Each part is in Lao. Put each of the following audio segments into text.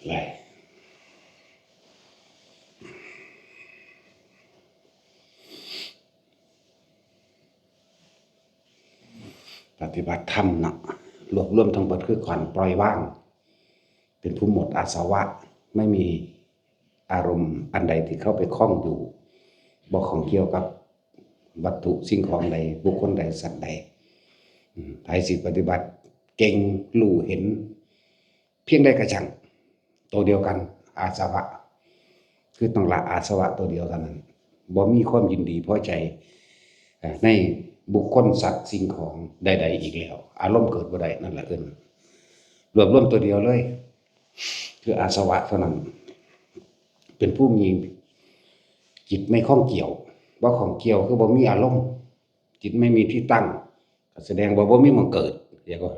ຫຼາຍ ປະຕິບັດທຳເນາະ ລວບລວມທັງເບິດຄືການປ່ອຍວາງ ເປັນຜູ້ໝົດອາສະວະ ໄມ່ມີອາລົມອັນໃດທີ່ເຂົ້າໄປຂ້ອງຢູ່ ບໍ່ຂ້ອງກ່ຽວກັບວັດຖຸສິ່ງຂອງໃດ ບຸກຄົນໃດ ສັດໃດ. ອາ ໃຜຊິປະຕິບັດເກັ່ງ ຮູ້ເຫັນ ພຽງໃດກໍຊ່າງ ໂຕດຽວກັນ ອາສະວະ ຄືຕ້ອງລະອາສະວະໂຕດຽວເທົ່ານັ້ນ ບໍ່ມີຄວາມຍິນດີພໍໃຈ ເອີ ໃນບຸກຄົນ ສັດ ສິ່ງຂອງໃດໆອີກແລ້ວ ອາລົມເກີດບໍ່ໄດ້ ນັ້ນລະເອີ້ນ ລວບລວມໂຕດຽວເລີຍ ຄືອາສະວະເທົ່ານັ້ນ ເປັນຜູ້ມີຈິດໄມ່ຂ້ອງກ່ຽວ ບໍ່ຂ້ອງກ່ຽວຄືບໍ່ມີອາລົມ ຈິດໄມ່ມີທີ່ຕັ້ງ ກໍສະແດງວ່າບໍ່ມີໝ່ອງເກີດ ຮຽກວ່າ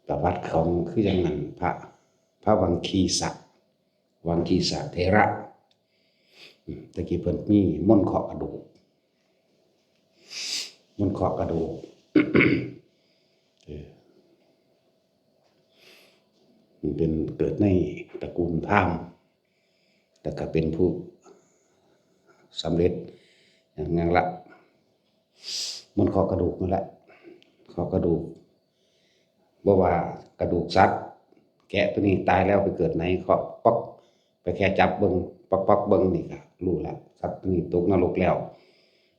ປະຫວັດຂອງ ຄືຈັ່ງນັ້ນ ພະ ພະວັງຄີສະ ວັງຄີສະເຖລະ ອາ ແຕ່ກີ້ເພິ່ນມີມົນເຄາະກະດູກ ມົນເຄາະກະດູກ ເອີ ເປັນ ເກີດໃນຕະກູນພາມ ແລ້ວກໍເປັນຜູ້ສຳເລັດຫຍັງລະ ມັນເຄາະກະດູກນັ້ນແຫຼະ ເຄາະກະດູກ ບໍ່ວ່າກະດູກສັດ ແກະໂຕນີ້ຕາຍແລ້ວໄປເກີດໃນ ເຄາະປັອກ ໄປແຄ່ຈັບເບິ່ງ ປັອກໆເບິ່ງນີ້ກໍຮູ້ລະ ສັດໂຕນີ້ຕົກນະລົກແລ້ວ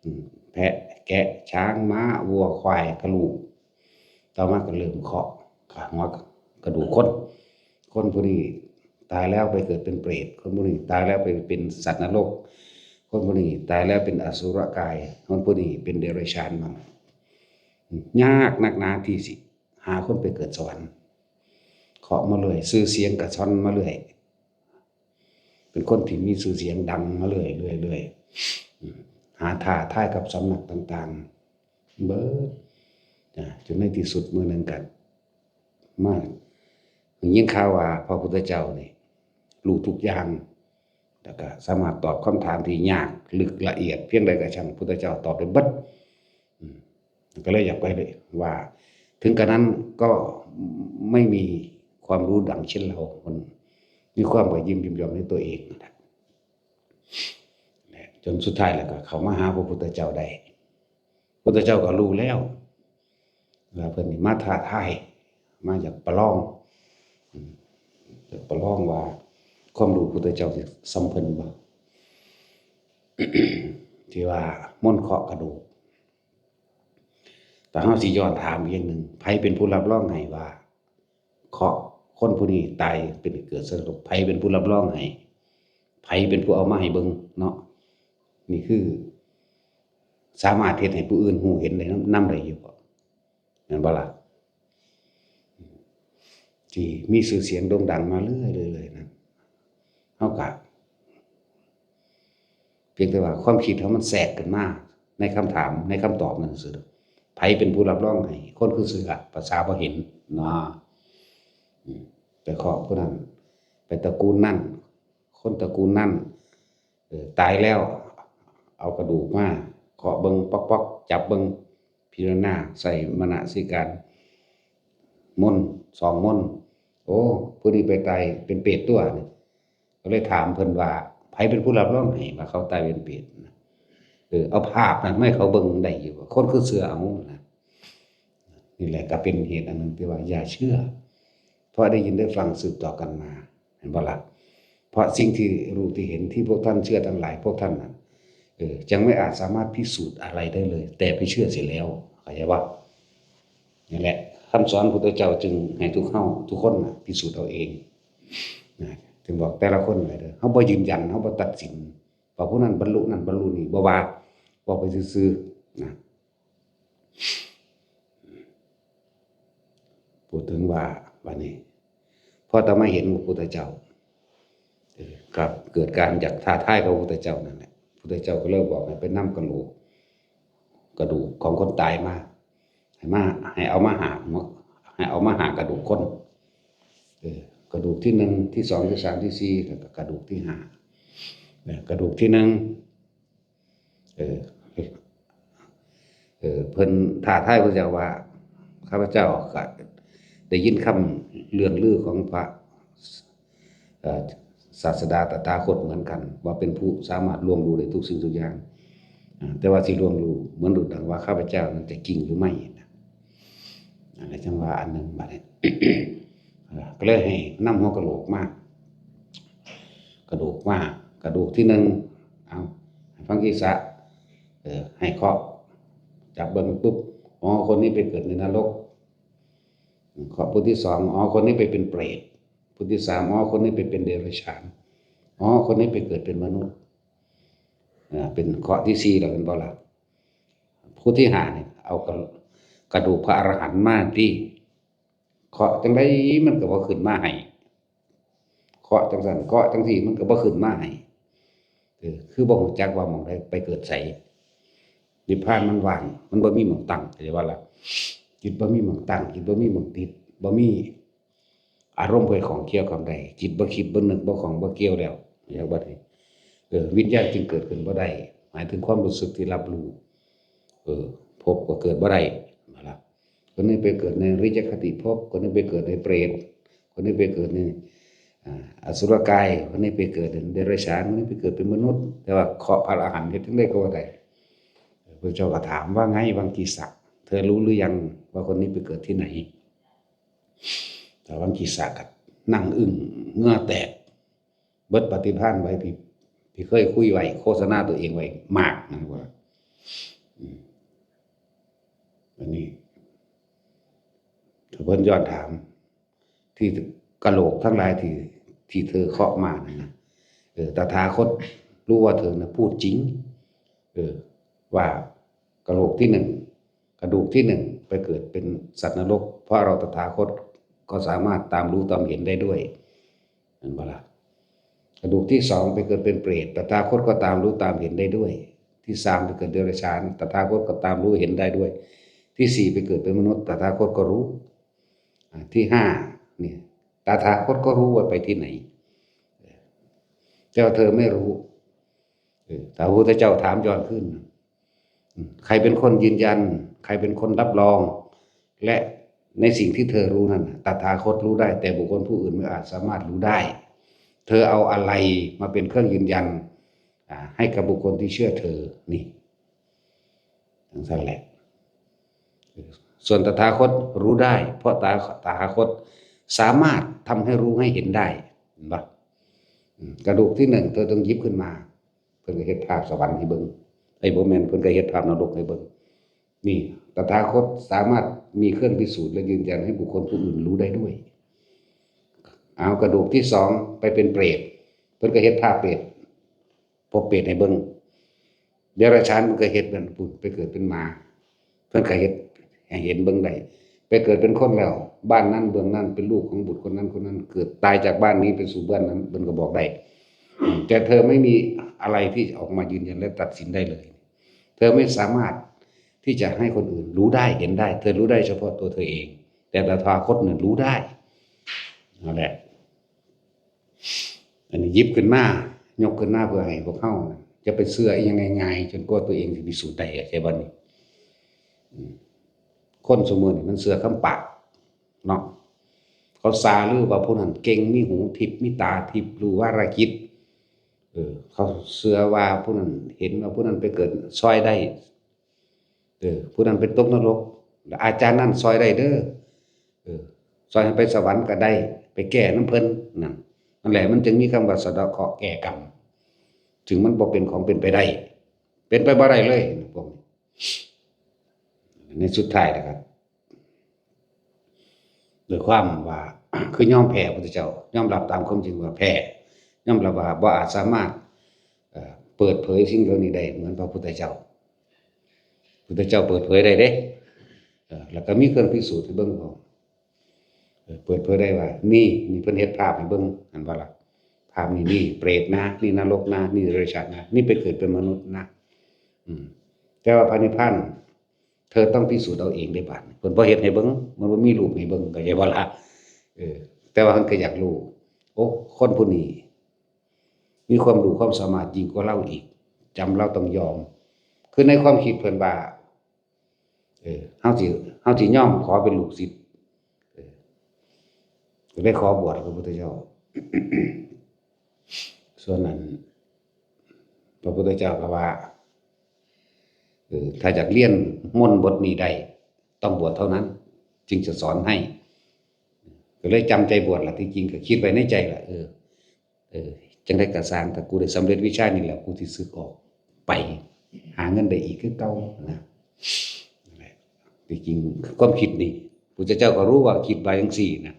ອາ ແພະ ແກະ ຊ້າງ ມ້າ ວັວ ຄວາຍ ກະລູກ ຕໍ່ມາກໍເລີ່ມເຄາະ ກະຫົວກະດູກຄົນ ຄົນຜູ້ນີ້ຕາຍແລ້ວໄປເກີດເປັນເປຣດ ຄົນຜູ້ນີ້ຕາຍແລ້ວໄປເປັນສັດນະລົກ ຄົນຜູ້ນີ້ຕາຍແລ້ວເປັນອະສຸລະກາຍ ຄົນຜູ້ນີ້ເປັນເດຍລະຊານ ມັນຍາກນັກໜາທີ່ຊິຫາຄົນໄປເກີດສະຫວັນ ເຄາະມາເລື້ອຍ ຊື່ສຽງກະຊ່ອນມາເລື້ອຍ ເປັນຄົນທີ່ມີຊື່ສຽງດັງມາເລື້ອຍໆ ອາ ຫາທ້າທາຍກັບສຳນັກຕ່າງໆ ເບີດ ອາ ຈົນໃນທີ່ສຸດມື້ໜຶ່ງກໍມາໄດ້ຍິນຂ່າວວ່າພະພຸດທະເຈົ້ານີ້ຮູ້ທຸກຢ່າງ ແລ້ວກໍສາມາດຕອບຄຳຖາມທີ່ຍາກ ລຶກ ລະອຽດພຽງໃດກໍຊ່າງ ພຸດທະເຈົ້າຕອບໄດ້ເບິດ ອືມ ກໍເລີຍຢາກໄປເລີຍວ່າ ເຖິງກະນັ້ນກໍໄມ່ມີຄວາມຮູ້ດັງເຊັ່ນລາວ ມັນມີຄວາມກະຍິ້ມຍິນຢອມໃນຕົວເອງນັ້ນແຫຼະ ແລະ ຈົນສຸດທ້າຍແລ້ວກໍເຂົ້າມາຫາພະພຸດທະເຈົ້າໄດ້ ພຸດທະເຈົ້າກໍຮູ້ແລ້ວວ່າເພິ່ນນີ້ມາທ້າທາຍ ມາຢາກປະລອງ ອາ ຢາກປະລອງວ່າຄວາມຮູ້ພຸດທະເຈົ້າຊິສ່ຳເພິ່ນບໍ່ ທີ່ວ່າມົນເຄາະກະດູກ ແຕ່ເຮົາຊິຍ້ອນຖາມອີກຢ່າງໜຶ່ງ ໃຜເປັນຜູ້ຮັບຮອງໃຫ້ວ່າ ເຄາະຄົນຜູ້ນີ້ຕາຍເປັນເກີດໃສ່ນະລົກ ໃຜເປັນຜູ້ຮັບຮອງໃຫ້ ໃຜເປັນຜູ້ເອົາມາໃຫ້ເບິ່ງເນາະ ນີ້ຄືສາມາດເຮັດໃຫ້ຜູ້ອື່ນຮູ້ເຫັນໄດ້ນຳ ນຳໄດ້ຢູ່ບໍ່ ແມ່ນບໍ່ລະ ທີ່ມີຊື່ສຽງໂດ່ງດັງມາເລື້ອຍໆນັ້ນ ເຮົາກະ ພຽງແຕ່ວ່າຄວາມຄິດເຮົາມັນແຊກຂຶ້ນມາໃນຄຳຖາມ ໃນຄຳຕອບນັ້ນຊື່ ໃຜເປັນຜູ້ຮັບຮອງໃຫ້ ຄົນຄືເຊື່ອ ພາສາບໍ່ເຫັນເນາະ ອືມ ໄປເຄາະຜູ້ນັ້ນ ໄປຕະກູນນັ້ນ ຄົນຕະກູນນັ້ນ ເອີ ຕາຍແລ້ວ ເອົາກະດູກມາເຄາະເບິ່ງ ປອກໆ ຈັບເບິ່ງ ພິຈາລະນາ ໃສ່ມະນະສິການ ມົນ ສອງມົນ ໂອ້ ຜູ້ນີ້ໄປຕາຍເປັນເປດຕົວະ ກໍເລີຍຖາມເພິ່ນວ່າ ໃຜເປັນຜູ້ຮັບຮອງໃຫ້ວ່າເຂົາຕາຍເປັນເປດນະ ເອີ ເອົາພາບນັ້ນມາໃຫ້ເຂົາເບິ່ງໄດ້ຢູ່ບໍ່ ຄົນຄືເຊື່ອເອົານະ ນີ້ແຫຼະກໍເປັນເຫດອັນໜຶ່ງທີ່ວ່າຢ່າເຊື່ອ ເພາະໄດ້ຍິນໄດ້ຟັງສືບຕໍ່ກັນມາ ແມ່ນບໍ່ລະ ເພາະສິ່ງທີ່ຮູ້ທີ່ເຫັນທີ່ພວກທ່ານເຊື່ອທັງຫຼາຍ ພວກທ່ານນັ້ນ ເອີ ຈັ່ງໄມ່ອາດສາມາດພິສູດອະໄລໄດ້ເລີຍ ແຕ່ໄປເຊື່ອເສຍແລ້ວ ເຂົ້າໃຈບໍ່ ນີ້ແຫຼະ ຄຳສອນພຸດທະເຈົ້າຈຶ່ງໃຫ້ທຸກເຮົາທຸກຄົນນະ ພິສູດເອົາເອງນະ ຈຶ່ງບອກແຕ່ລະຄົນໄວ້ເດີ ເຮົາບໍ່ຢືນຢັນ ເຮົາບໍ່ຕັດສິນ ວ່າຜູ້ນັ້ນບັນລຸນັ້ນບັນລຸນີ້ ບໍ່ວ່າ ເວົ້າໄປຊື່ໆນະ ພູດເຖິງວ່າ ບາດນີ້ ພໍຕາມາເຫັນພະພຸດທະເຈົ້າ ເອີ ກໍເກີດການຢາກທ້າທາຍພະພຸດທະເຈົ້ານັ້ນແຫຼະ ພຸດທະເຈົ້າກໍເລີຍບອກໃຫ້ໄປນຳກະໂຫຼກ ກະດູກຂອງຄົນຕາຍມາ ໃຫ້ມາ ໃຫ້ເອົາມາຫ້າ ໃຫ້ເອົາມາຫ້າກະດູກຄົນ ເອີ ກະດູກທີໜຶ່ງ ທີສອງ ທີສາມ ທີສີ່ ແລ້ວກໍກະດູກທີຫ້າ ເອີ ກະດູກທີໜຶ່ງ ເອີ ເອີ ເພິ່ນທ້າທາຍພະເຈົ້າວ່າ ຂ້າພະເຈົ້າກໍ ໄດ້ຍິນຄຳເລື່ອງລືຂອງພະ ເອີ ສາດສະດາຕະຖາຄົດເໝືອນກັນ ວ່າເປັນຜູ້ສາມາດລ່ວງຮູ້ໄດ້ທຸກສິ່ງທຸກຢ່າງ. ອາ ແຕ່ວ່າຊິລ່ວງຮູ້ເໝືອນດຸດດັ່ງວ່າຂ້າພະເຈົ້ານັ້ນຈະຈິງຫຼືໄມ່ນະ. ອັນນີ້ຈັ່ງວ່າອັນໜຶ່ງບາດນີ້ ກໍເລີຍໃຫ້ນຳຫົວກະໂຫຼກມາ ກະດູກມາ ກະດູກທີໜຶ່ງ ເອົາ ໃຫ້ຝັງທີ່ສະ ເອີ ໃຫ້ເຄາະ ຈັບເບິ່ງປຸບ ອໍ ຄົນນີ້ໄປເກີດໃນນະລົກ. ເຄາະຜູ້ທີສອງ ອໍ ຄົນນີ້ໄປເປັນເປຣດ. ຜູ້ທີສາມ ອໍ ຄົນນີ້ໄປເປັນເດຍລະສານ. ອໍ ຄົນນີ້ໄປເກີດເປັນມະນຸດ. ເປັນເຄາະທີສີ່ແລ້ວແມ່ນບໍ່ລະ? ຜູ້ທີຫ້ານີ້ ເອົາກະ ກະດູກພະອະລະຫັນມາຕິ ເຄາະຈັ່ງໃດມັນກໍບໍ່ຂຶ້ນມາໃຫ້ ເຄາະຈັ່ງຊັ້ນ ເຄາະຈັ່ງຊີ້ ມັນກໍບໍ່ຂຶ້ນມາໃຫ້. ເອີ ຄືບໍ່ຮູ້ຈັກວ່າໝ່ອງໃດໄປເກີດໃສ. ນິບພານມັນວ່າງ ມັນບໍ່ມີໝ່ອງຕັ້ງ ເຂົາເຈົ້າວ່າລະ ຈິດບໍ່ມີໝ່ອງຕັ້ງ ຈິດບໍ່ມີໝ່ອງຕິດ ບໍ່ມີອາລົມເພື່ອຂ້ອງກ່ຽວກັບໃດ ຈິດບໍ່ຄິດ ບໍ່ນຶກ ບໍ່ຂ້ອງ ບໍ່ກ່ຽວແລ້ວ. ເອີ ວິນຍານຈຶ່ງເກີດຂຶ້ນບໍ່ໄດ້ ໝາຍເຖິງຄວາມຮູ້ສຶກທີ່ຮັບຮູ້ ເອີ ພົບກໍເກີດບໍ່ໄດ້ ເຫັນບໍ່ລະ? ຄົນນີ້ໄປເກີດໃນອະລິຍະຄະຕິພົບ ຄົນນີ້ໄປເກີດໃນເປຣດ ຄົນນີ້ໄປເກີດໃນ ອາ ອະສຸລະກາຍ ຄົນນີ້ໄປເກີດເປັນເດຍລະສານ ຄົນນີ້ໄປເກີດເປັນມະນຸດ. ແຕ່ວ່າເຄາະພະອະລະຫັນເຮັດຈັ່ງໃດກໍບໍ່ໄດ້. ພະເຈົ້າກໍຖາມວ່າ ໄງວັງກີສະ ເທວະ ຮູ້ຫຼືຍັງວ່າຄົນນີ້ໄປເກີດທີ່ໃດ? ແຕ່ວັງກີສະກໍນັ່ງອຶ້ງ ເຫື່ອແຕກ ເບິດປະຕິພານໄວ້ ທີ່ ທີ່ເຄີຍຄຸຍໄວ້ ໂຄສະນາຕົວເອງໄວ້ມາກນັ້ນວ່າ ອືມ ອັນນີ້ ຖ້າເພິ່ນຍ້ອນຖາມ ທີ່ກະໂຫຼກທັງຫຼາຍທີ່ ທີ່ເທີເຄາະມານັ້ນນະ ເອີ ຕະຖາຄົດຮູ້ວ່າເທີນະພູດຈິງ ເອີ ວ່າກະໂຫຼກທີໜຶ່ງ ກະດູກທີໜຶ່ງໄປເກີດເປັນສັດນະລົກ ເພາະເຮົາຕະຖາຄົດກໍສາມາດຕາມຮູ້ຕາມເຫັນໄດ້ດ້ວຍ ແມ່ນບໍ່ລະ? ກະດູກທີສອງໄປເກີດເປັນເປຣດ ຕະຖາຄົດກໍຕາມຮູ້ຕາມເຫັນໄດ້ດ້ວຍ. ທີສາມໄປເກີດເດຍລະສານ ຕະຖາຄົດກໍຕາມຮູ້ເຫັນໄດ້ດ້ວຍ. ທີສີ່ໄປເກີດເປັນມະນຸດ ຕະຖາຄົດກໍຮູ້. ອາ ທີຫ້ານີ້ ຕະຖາຄົດກໍຮູ້ວ່າໄປທີ່ໃດ ແຕ່ວ່າເທີໄມ່ຮູ້. ເອີ ຖ້າພະພຸດທະເຈົ້າຖາມຍ້ອນຄືນ ໃຜເປັນຄົນຢືນຢັນ ໃຜເປັນຄົນຮັບຮອງ ແລະ ໃນສິ່ງທີ່ເທີຮູ້ນັ້ນ ຕະຖາຄົດຮູ້ໄດ້ ແຕ່ບຸກຄົນຜູ້ອື່ນບໍ່ອາດສາມາດຮູ້ໄດ້. ເທີເອົາອະໄລມາເປັນເຄື່ອງຢືນຢັນ ອາ ໃຫ້ກັບບຸກຄົນທີ່ເຊື່ອເທີນີ້ ຈັ່ງຊັ້ນແຫຼະ. ສ່ວນຕະຖາຄົດຮູ້ໄດ້ ເພາະຕະ ຕະຖາຄົດສາມາດທຳໃຫ້ຮູ້ໃຫ້ເຫັນໄດ້ ເຫັນບໍ່? ອາ ກະດູກທີໜຶ່ງ ເທີຕ້ອງຫຍິບຂຶ້ນມາ ເພິ່ນກໍເຮັດພາບສະຫວັນໃຫ້ເບິ່ງ ເອີຍ ບໍ່ແມ່ນ ເພິ່ນກໍເຮັດພາບນະລົກໃຫ້ເບິ່ງ. ນີ້ ຕະຖາຄົດສາມາດມີເຄື່ອງພິສູດ ແລະ ຢືນຢັນໃຫ້ບຸກຄົນຜູ້ອື່ນຮູ້ໄດ້ດ້ວຍ. ເອົາ ກະດູກທີສອງໄປເປັນເປຣດ ເພິ່ນກໍເຮັດພາບເປຣດ ພົບເປດໃຫ້ເບິ່ງ. ເດຍລະສານເພິ່ນກໍເຮັດແບບພຸ້ນ ໄປເກີດເປັນໝາ ເພິ່ນກໍເຮັດໃຫ້ເຫັນເບິ່ງໄດ້. ໄປເກີດເປັນຄົນແລ້ວ ບ້ານນັ້ນເມືອງນັ້ນເປັນລູກຂອງບຸດຄົນນັ້ນຄົນນັ້ນ ເກີດຕາຍຈາກບ້ານນີ້ໄປສູ່ບ້ານນັ້ນ ເພິ່ນກໍບອກໄດ້. ແຕ່ເທີໄມ່ມີອະໄລທີ່ອອກມາຢືນຢັນ ແລະ ຕັດສິນໄດ້ເລີຍ. ເທີໄມ່ສາມາດທີ່ຈະໃຫ້ຄົນອື່ນຮູ້ໄດ້ເຫັນໄດ້ ເທີຮູ້ໄດ້ສະເພາະຕົວເທີເອງ ແຕ່ຕະຖາຄົດນັ້ນຮູ້ໄດ້. ນັ້ນແຫຼະ ອັນນີ້ຫຍິບຂຶ້ນມາ ຍົກຂຶ້ນມາເພື່ອໃຫ້ພວກເຮົານະ ຢ່າໄປເຊື່ອອີ່ຫຍັງງ່າຍໆ ຈົນກວ່າຕົວເອງຊິພິສູດໄດ້ ເຂົ້າໃຈບໍ່ນີ້? ອືມ ຄົນຊຸມື້ນີ້ມັນເຊື່ອຄຳປາກເນາະ ເຂົາສາລືວ່າຜູ້ນັ້ນເກັ່ງ ມີຫູທິບ ມີຕາທິບ ຮູ້ວາລະຈິດ ເອີ ເຂົາເຊື່ອວ່າຜູ້ນັ້ນ ເຫັນວ່າຜູ້ນັ້ນໄປເກີດຊ່ອຍໄດ້ ເອີ ຜູ້ນັ້ນໄປຕົກນະລົກ ແລະ ອາຈານນັ້ນຊ່ອຍໄດ້ເດີ ເອີ ຊ່ອຍໃຫ້ໄປສະຫວັນກໍໄດ້ ໄປແກ້ນຳເພິ່ນ ນັ້ນ ນັ້ນແຫຼະ ມັນຈຶ່ງມີຄຳວ່າສະເດາະເຄາະແກ້ກຳ ຊຶ່ງມັນບໍ່ເປັນຂອງເປັນໄປໄດ້ ເປັນໄປບໍ່ໄດ້ເລີຍ ພວກນີ້. ໃນສຸດທ້າຍນະຄັບ ດ້ວຍຄວາມວ່າ ຄືຍອມແພ້ ພະພຸດທະເຈົ້າ ຍອມຮັບຕາມຄວາມຈິງວ່າແພ້ ຍອມຮັບວ່າບໍ່ອາດສາມາດ ເອີ ເປີດເຜີຍສິ່ງເຫຼົ່ານີ້ໄດ້ເໝືອນພະພຸດທະເຈົ້າ. ພຸດທະເຈົ້າເປີດເຜີຍໄດ້ເດ້ ເອີ ແລ້ວກໍມີເຄື່ອງພິສູດໃຫ້ເບິ່ງພ້ອມ ເອີ ເປີດເຜີຍໄດ້ວ່າ ນີ້ ນີ້ເພິ່ນເຮັດພາບໃຫ້ເບິ່ງ ເຫັນບໍ່ລະ? ພາບນີ້ ນີ້ເປຣດນະ ນີ້ນະລົກນະ ນີ້ເດຍລະສານນະ ນີ້ໄປເກີດເປັນມະນຸດນະ. ອືມ ແຕ່ວ່າພະນິບພານ ເທີຕ້ອງພິສູດເອົາເອງເດ້ບາດນີ້ ເພິ່ນບໍ່ເຮັດໃຫ້ເບິ່ງ ມັນບໍ່ມີຮູບໃຫ້ເບິ່ງ ເຂົ້າໃຈບໍ່ລະ? ເອີ ແຕ່ວ່າເພິ່ນກໍຢາກຮູ້ ໂອ້ ຄົນຜູ້ນີ້ມີຄວາມຮູ້ຄວາມສາມາດຍິ່ງກວ່າລາວອີກ ຈຳລາວຕ້ອງຍອມ. ຄືໃນຄວາມຄິດເພິ່ນວ່າ ເອີ ເຮົາຊິ ເຮົາຊິຍອມຂໍເປັນລູກສິດ ເອີ ໄປຂໍບວດພະພຸດທະເຈົ້າ. ສ່ວນນັ້ນ ພະພຸດທະເຈົ້າກໍວ່າ ເອີ ຖ້າຢາກຮຽນມົນບົດນີ້ໄດ້ ຕ້ອງບວດເທົ່ານັ້ນ ຈຶ່ງຈະສອນໃຫ້. ກໍເລີຍຈຳໃຈບວດລະ. ທີ່ຈິງກໍຄິດໄວ້ໃນໃຈລະ ເອີ ເອີ ຈັ່ງໃດກໍຊ່າງ ຖ້າກູໄດ້ສຳເລັດວິຊານີ້ແລ້ວ ກູຊິສຶກອອກໄປຫາເງິນໄດ້ອີກຄືເກົ່ານະ. ທີ່ຈິງຄວາມຄິດນີ້ ພະພຸດທະເຈົ້າກໍຮູ້ວ່າຄິດວ່າຈັ່ງຊີ້ນະ.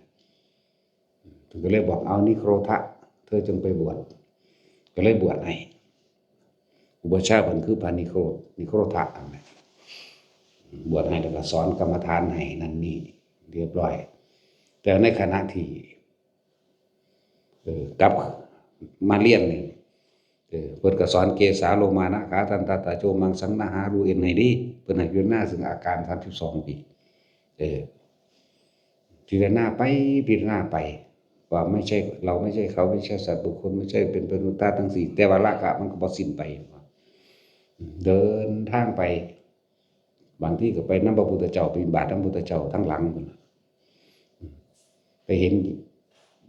ເພິ່ນກໍເລີຍບອກ ເອົາ ນິໂຄຣທະ ເທີຈົ່ງໄປບວດ. ກໍເລີຍບວດໃຫ້. ອຸປາຊາເພິ່ນຄືພະນິໂຄຣ ນິໂຄຣທະນັ້ນແຫຼະ. ບວດໃຫ້ແລ້ວກໍສອນກຳມະຖານໃຫ້ນັ້ນນີ້ຮຽບຮ້ອຍ. ແຕ່ໃນຂະນະທີ່ ເອີ ກັບມາຮຽນນີ້ ເອີ ເພິ່ນກໍສອນເກສາໂລມານະຂາທັນຕະຕະໂຈມັງສັງນະຫາຣູເອັນໃຫ້ດີ. ເພິ່ນໃຫ້ພິຈາລະນາເຊິ່ງອາການສາມສິບສອງປີ. ເອີ ພິຈາລະນາໄປ ພິຈາລະນາໄປ ວ່າໄມ່ໃຊ່ ເຮົາໄມ່ໃຊ່ ເຂົາໄມ່ໃຊ່ ສັດບຸກຄົນ ໄມ່ໃຊ່ ເປັນມະນຸດຕາທັງສີ່ ແຕ່ວ່າລາຄະມັນກໍບໍ່ສິ້ນໄປ. ເດີນທາງໄປ ບາງທີກໍໄປນຳພະພຸດທະເຈົ້າ ບິນທະບາດນຳພະພຸດທະເຈົ້າທາງຫຼັງພຸ້ນນະ. ໄປເຫັນ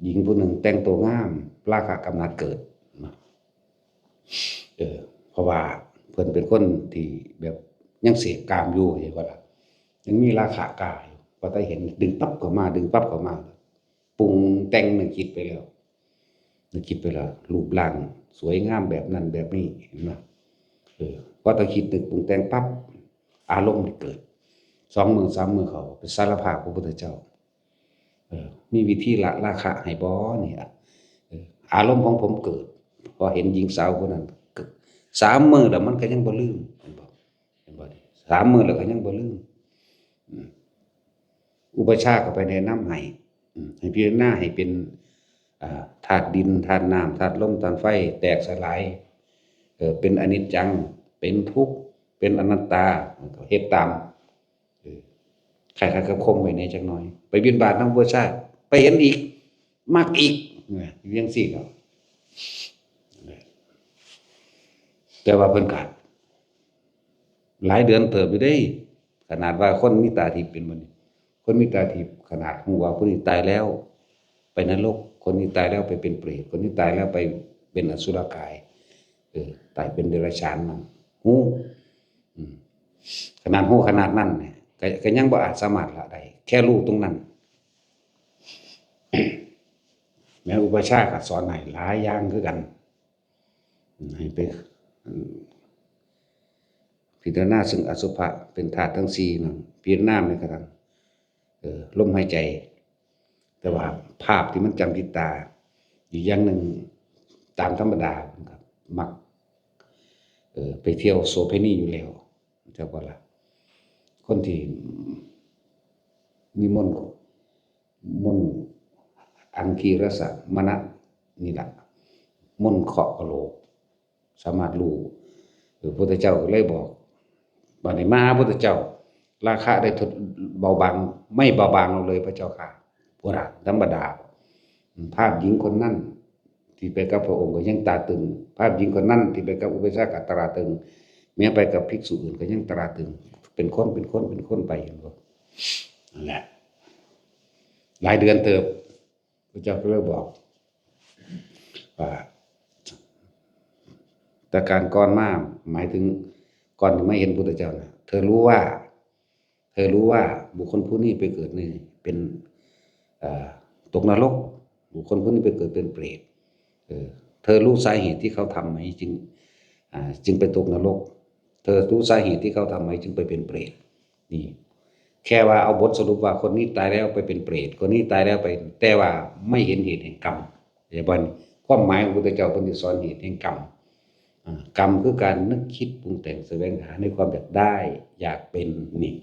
ຍິງຜູ້ໜຶ່ງແຕ່ງໂຕງາມ ລາຄະກຳໜັດເກີດ. ເອີ ເພາະວ່າເພິ່ນເປັນຄົນທີ່ແບບຍັງເສບກາມຢູ່ ເຫັນບໍ່ລະ? ຍັງມີລາຄະກາຢູ່. ພໍໄດ້ເຫັນ ດຶງປັບເຂົ້າມາ ດຶງປັບເຂົ້າມາ ປຸງແຕ່ງ ນຶກຄິດໄປແລ້ວ ນຶກຄິດໄປແລ້ວ ຮູບຮ່າງສວຍງາມແບບນັ້ນແບບນີ້ ເຫັນບໍ່? ເອີ ພໍຕາຄິດນຶກປຸງແຕ່ງປັບ ອາລົມເກີດ. ສອງມື້ສາມມື້ເຂົາໄປສາລະພາບພະພຸດທະເຈົ້າ ເອີ ມີວິທີລະລາຄະໃຫ້ບໍ່ນີ້ລະ? ເອີ ອາລົມຂອງຜົມເກີດ ພໍເຫັນຍິງສາວຜູ້ນັ້ນ ສາມມື້ແລ້ວມັນກໍຍັງບໍ່ລືມ ເຫັນບໍ່? ເຫັນບໍ່? ສາມມື້ແລ້ວກໍຍັງບໍ່ລືມ. ອືມ ອຸປາຊາກໍໄປແນະນຳໃຫ້ ອືມ ໃຫ້ພິຈາລະນາໃຫ້ເປັນ ອ່າ ທາດດິນ ທາດນ້ຳ ທາດລົມ ທາດໄຟ ແຕກສະຫຼາຍ ເອີ ເປັນອະນິດຈັງ ເປັນທຸກ ເປັນອະນັດຕາ ເຮັດຕາມ. ເອີ ຄ້າຍໆກັບຂົ່ມໄວ້ແດ່ຈັກໜ້ອຍ. ໄປບິນທະບາດນຳອຸປາຊາ ໄປເຫັນອີກ ມັກອີກ ຢູ່ຈັ່ງຊີ້ແຫຼະ. ແຕ່ວ່າເພິ່ນກໍຫຼາຍເດືອນເຕີບຢູ່ເດ້. ຂະໜາດວ່າຄົນມີຕາທິບເປັນບໍ່ນີ້ ຄົນມີຕາທິບ ຂະໜາດຮູ້ວ່າຜູ້ນີ້ຕາຍແລ້ວໄປນະລົກ ຄົນນີ້ຕາຍແລ້ວໄປເປັນເປດ ຄົນນີ້ຕາຍແລ້ວໄປເປັນອະສຸລະກາຍ ເອີ ຕາຍເປັນເດຍລະສານນັ້ນ ຮູ້. ອືມ ຂະໜາດຮູ້ຂະໜາດນັ້ນ ກໍ ກໍຍັງບໍ່ອາດສາມາດລະໄດ້ ແຄ່ຮູ້ຕົງນັ້ນ. ແມ່ນອຸປາຊາກໍສອນໃຫ້ຫຼາຍຢ່າງຄືກັນ ໃຫ້ໄປ ອືມ ພິຈາລະນາເຊິ່ງອະສຸພະເປັນທາດທັງສີ່ນັ້ນ ພິຈາລະນາແມ່ນກະທັ່ງ ເອີ ລົມຫາຍໃຈ. ແຕ່ວ່າພາບທີ່ມັນຈຳຕິດຕາ ອີກຢ່າງໜຶ່ງ ຕາມທຳມະດາເພິ່ນກໍມັກ ເອີ ໄປທ່ຽວໂສເພນີຢູ່ແລ້ວ ເຈົ້າບໍ່ລະ? ຄົນທີ່ມີມົນ ມົນອັງຄີລະສະມະນະນີ້ລະ ມົນເຄາະກະໂຫຼກ ສາມາດຮູ້. ເອີ ພະພຸດທະເຈົ້າກໍເລີຍບອກ ບັດນີ້ມາຫາພະພຸດທະເຈົ້າ ລາຄະໄດ້ທົດເບົາບາງ ໄໝ້ເບົາບາງລົງເລີຍພະເຈົ້າຂ້າ. ໂອ້ ທຳມະດາ ພາບຍິງຄົນນັ້ນທີ່ໄປກັບພະອົງກໍຍັງຕາຕຶງ ພາບຍິງຄົນນັ້ນທີ່ໄປກັບອຸປາຊາກະຕະລາຕຶງ ແມ້ໄປກັບພິກສຸອື່ນກໍຍັງຕະລາຕຶງ ເປັນຄົນ ເປັນຄົນ ເປັນຄົນໄປ ເຫັນບໍ່? ນັ້ນແຫຼະ ຫຼາຍເດືອນເຕີບ ພະເຈົ້າກໍເລີຍບອກວ່າ ແຕ່ການກ່ອນມາ ໝາຍເຖິງກ່ອນທີ່ມາເຫັນພຸດທະເຈົ້ານະ ເທີຮູ້ວ່າ ເທີຮູ້ວ່າບຸກຄົນຜູ້ນີ້ໄປເກີດໃນ ເປັນ ເອີ ຕົກນະລົກ ບຸກຄົນຜູ້ນີ້ໄປເກີດເປັນເປດ ເອີ ເທີຮູ້ສາເຫດທີ່ເຂົາທຳໄໝຈຶ່ງ ອ່າ ຈຶ່ງໄປຕົກນະລົກ ເທີຮູ້ສາເຫດທີ່ເຂົາທຳໄໝຈຶ່ງໄປເປັນເປດ. ນີ້ ແຄ່ວ່າເອົາບົດສະຫຼຸບວ່າຄົນນີ້ຕາຍແລ້ວໄປເປັນເປດ ຄົນນີ້ຕາຍແລ້ວໄປ ແຕ່ວ່າໄມ່ເຫັນເຫດແຫ່ງກຳ ເຫັນບໍ່? ຄວາມໝາຍຂອງພຸດທະເຈົ້າເພິ່ນຊິສອນເຫດແຫ່ງກຳ ອ່າ ກຳຄືການນຶກຄິດປຸງແຕ່ງສະແຫວງຫາໃນຄວາມຢາກໄດ້ຢາກເປັນນີ້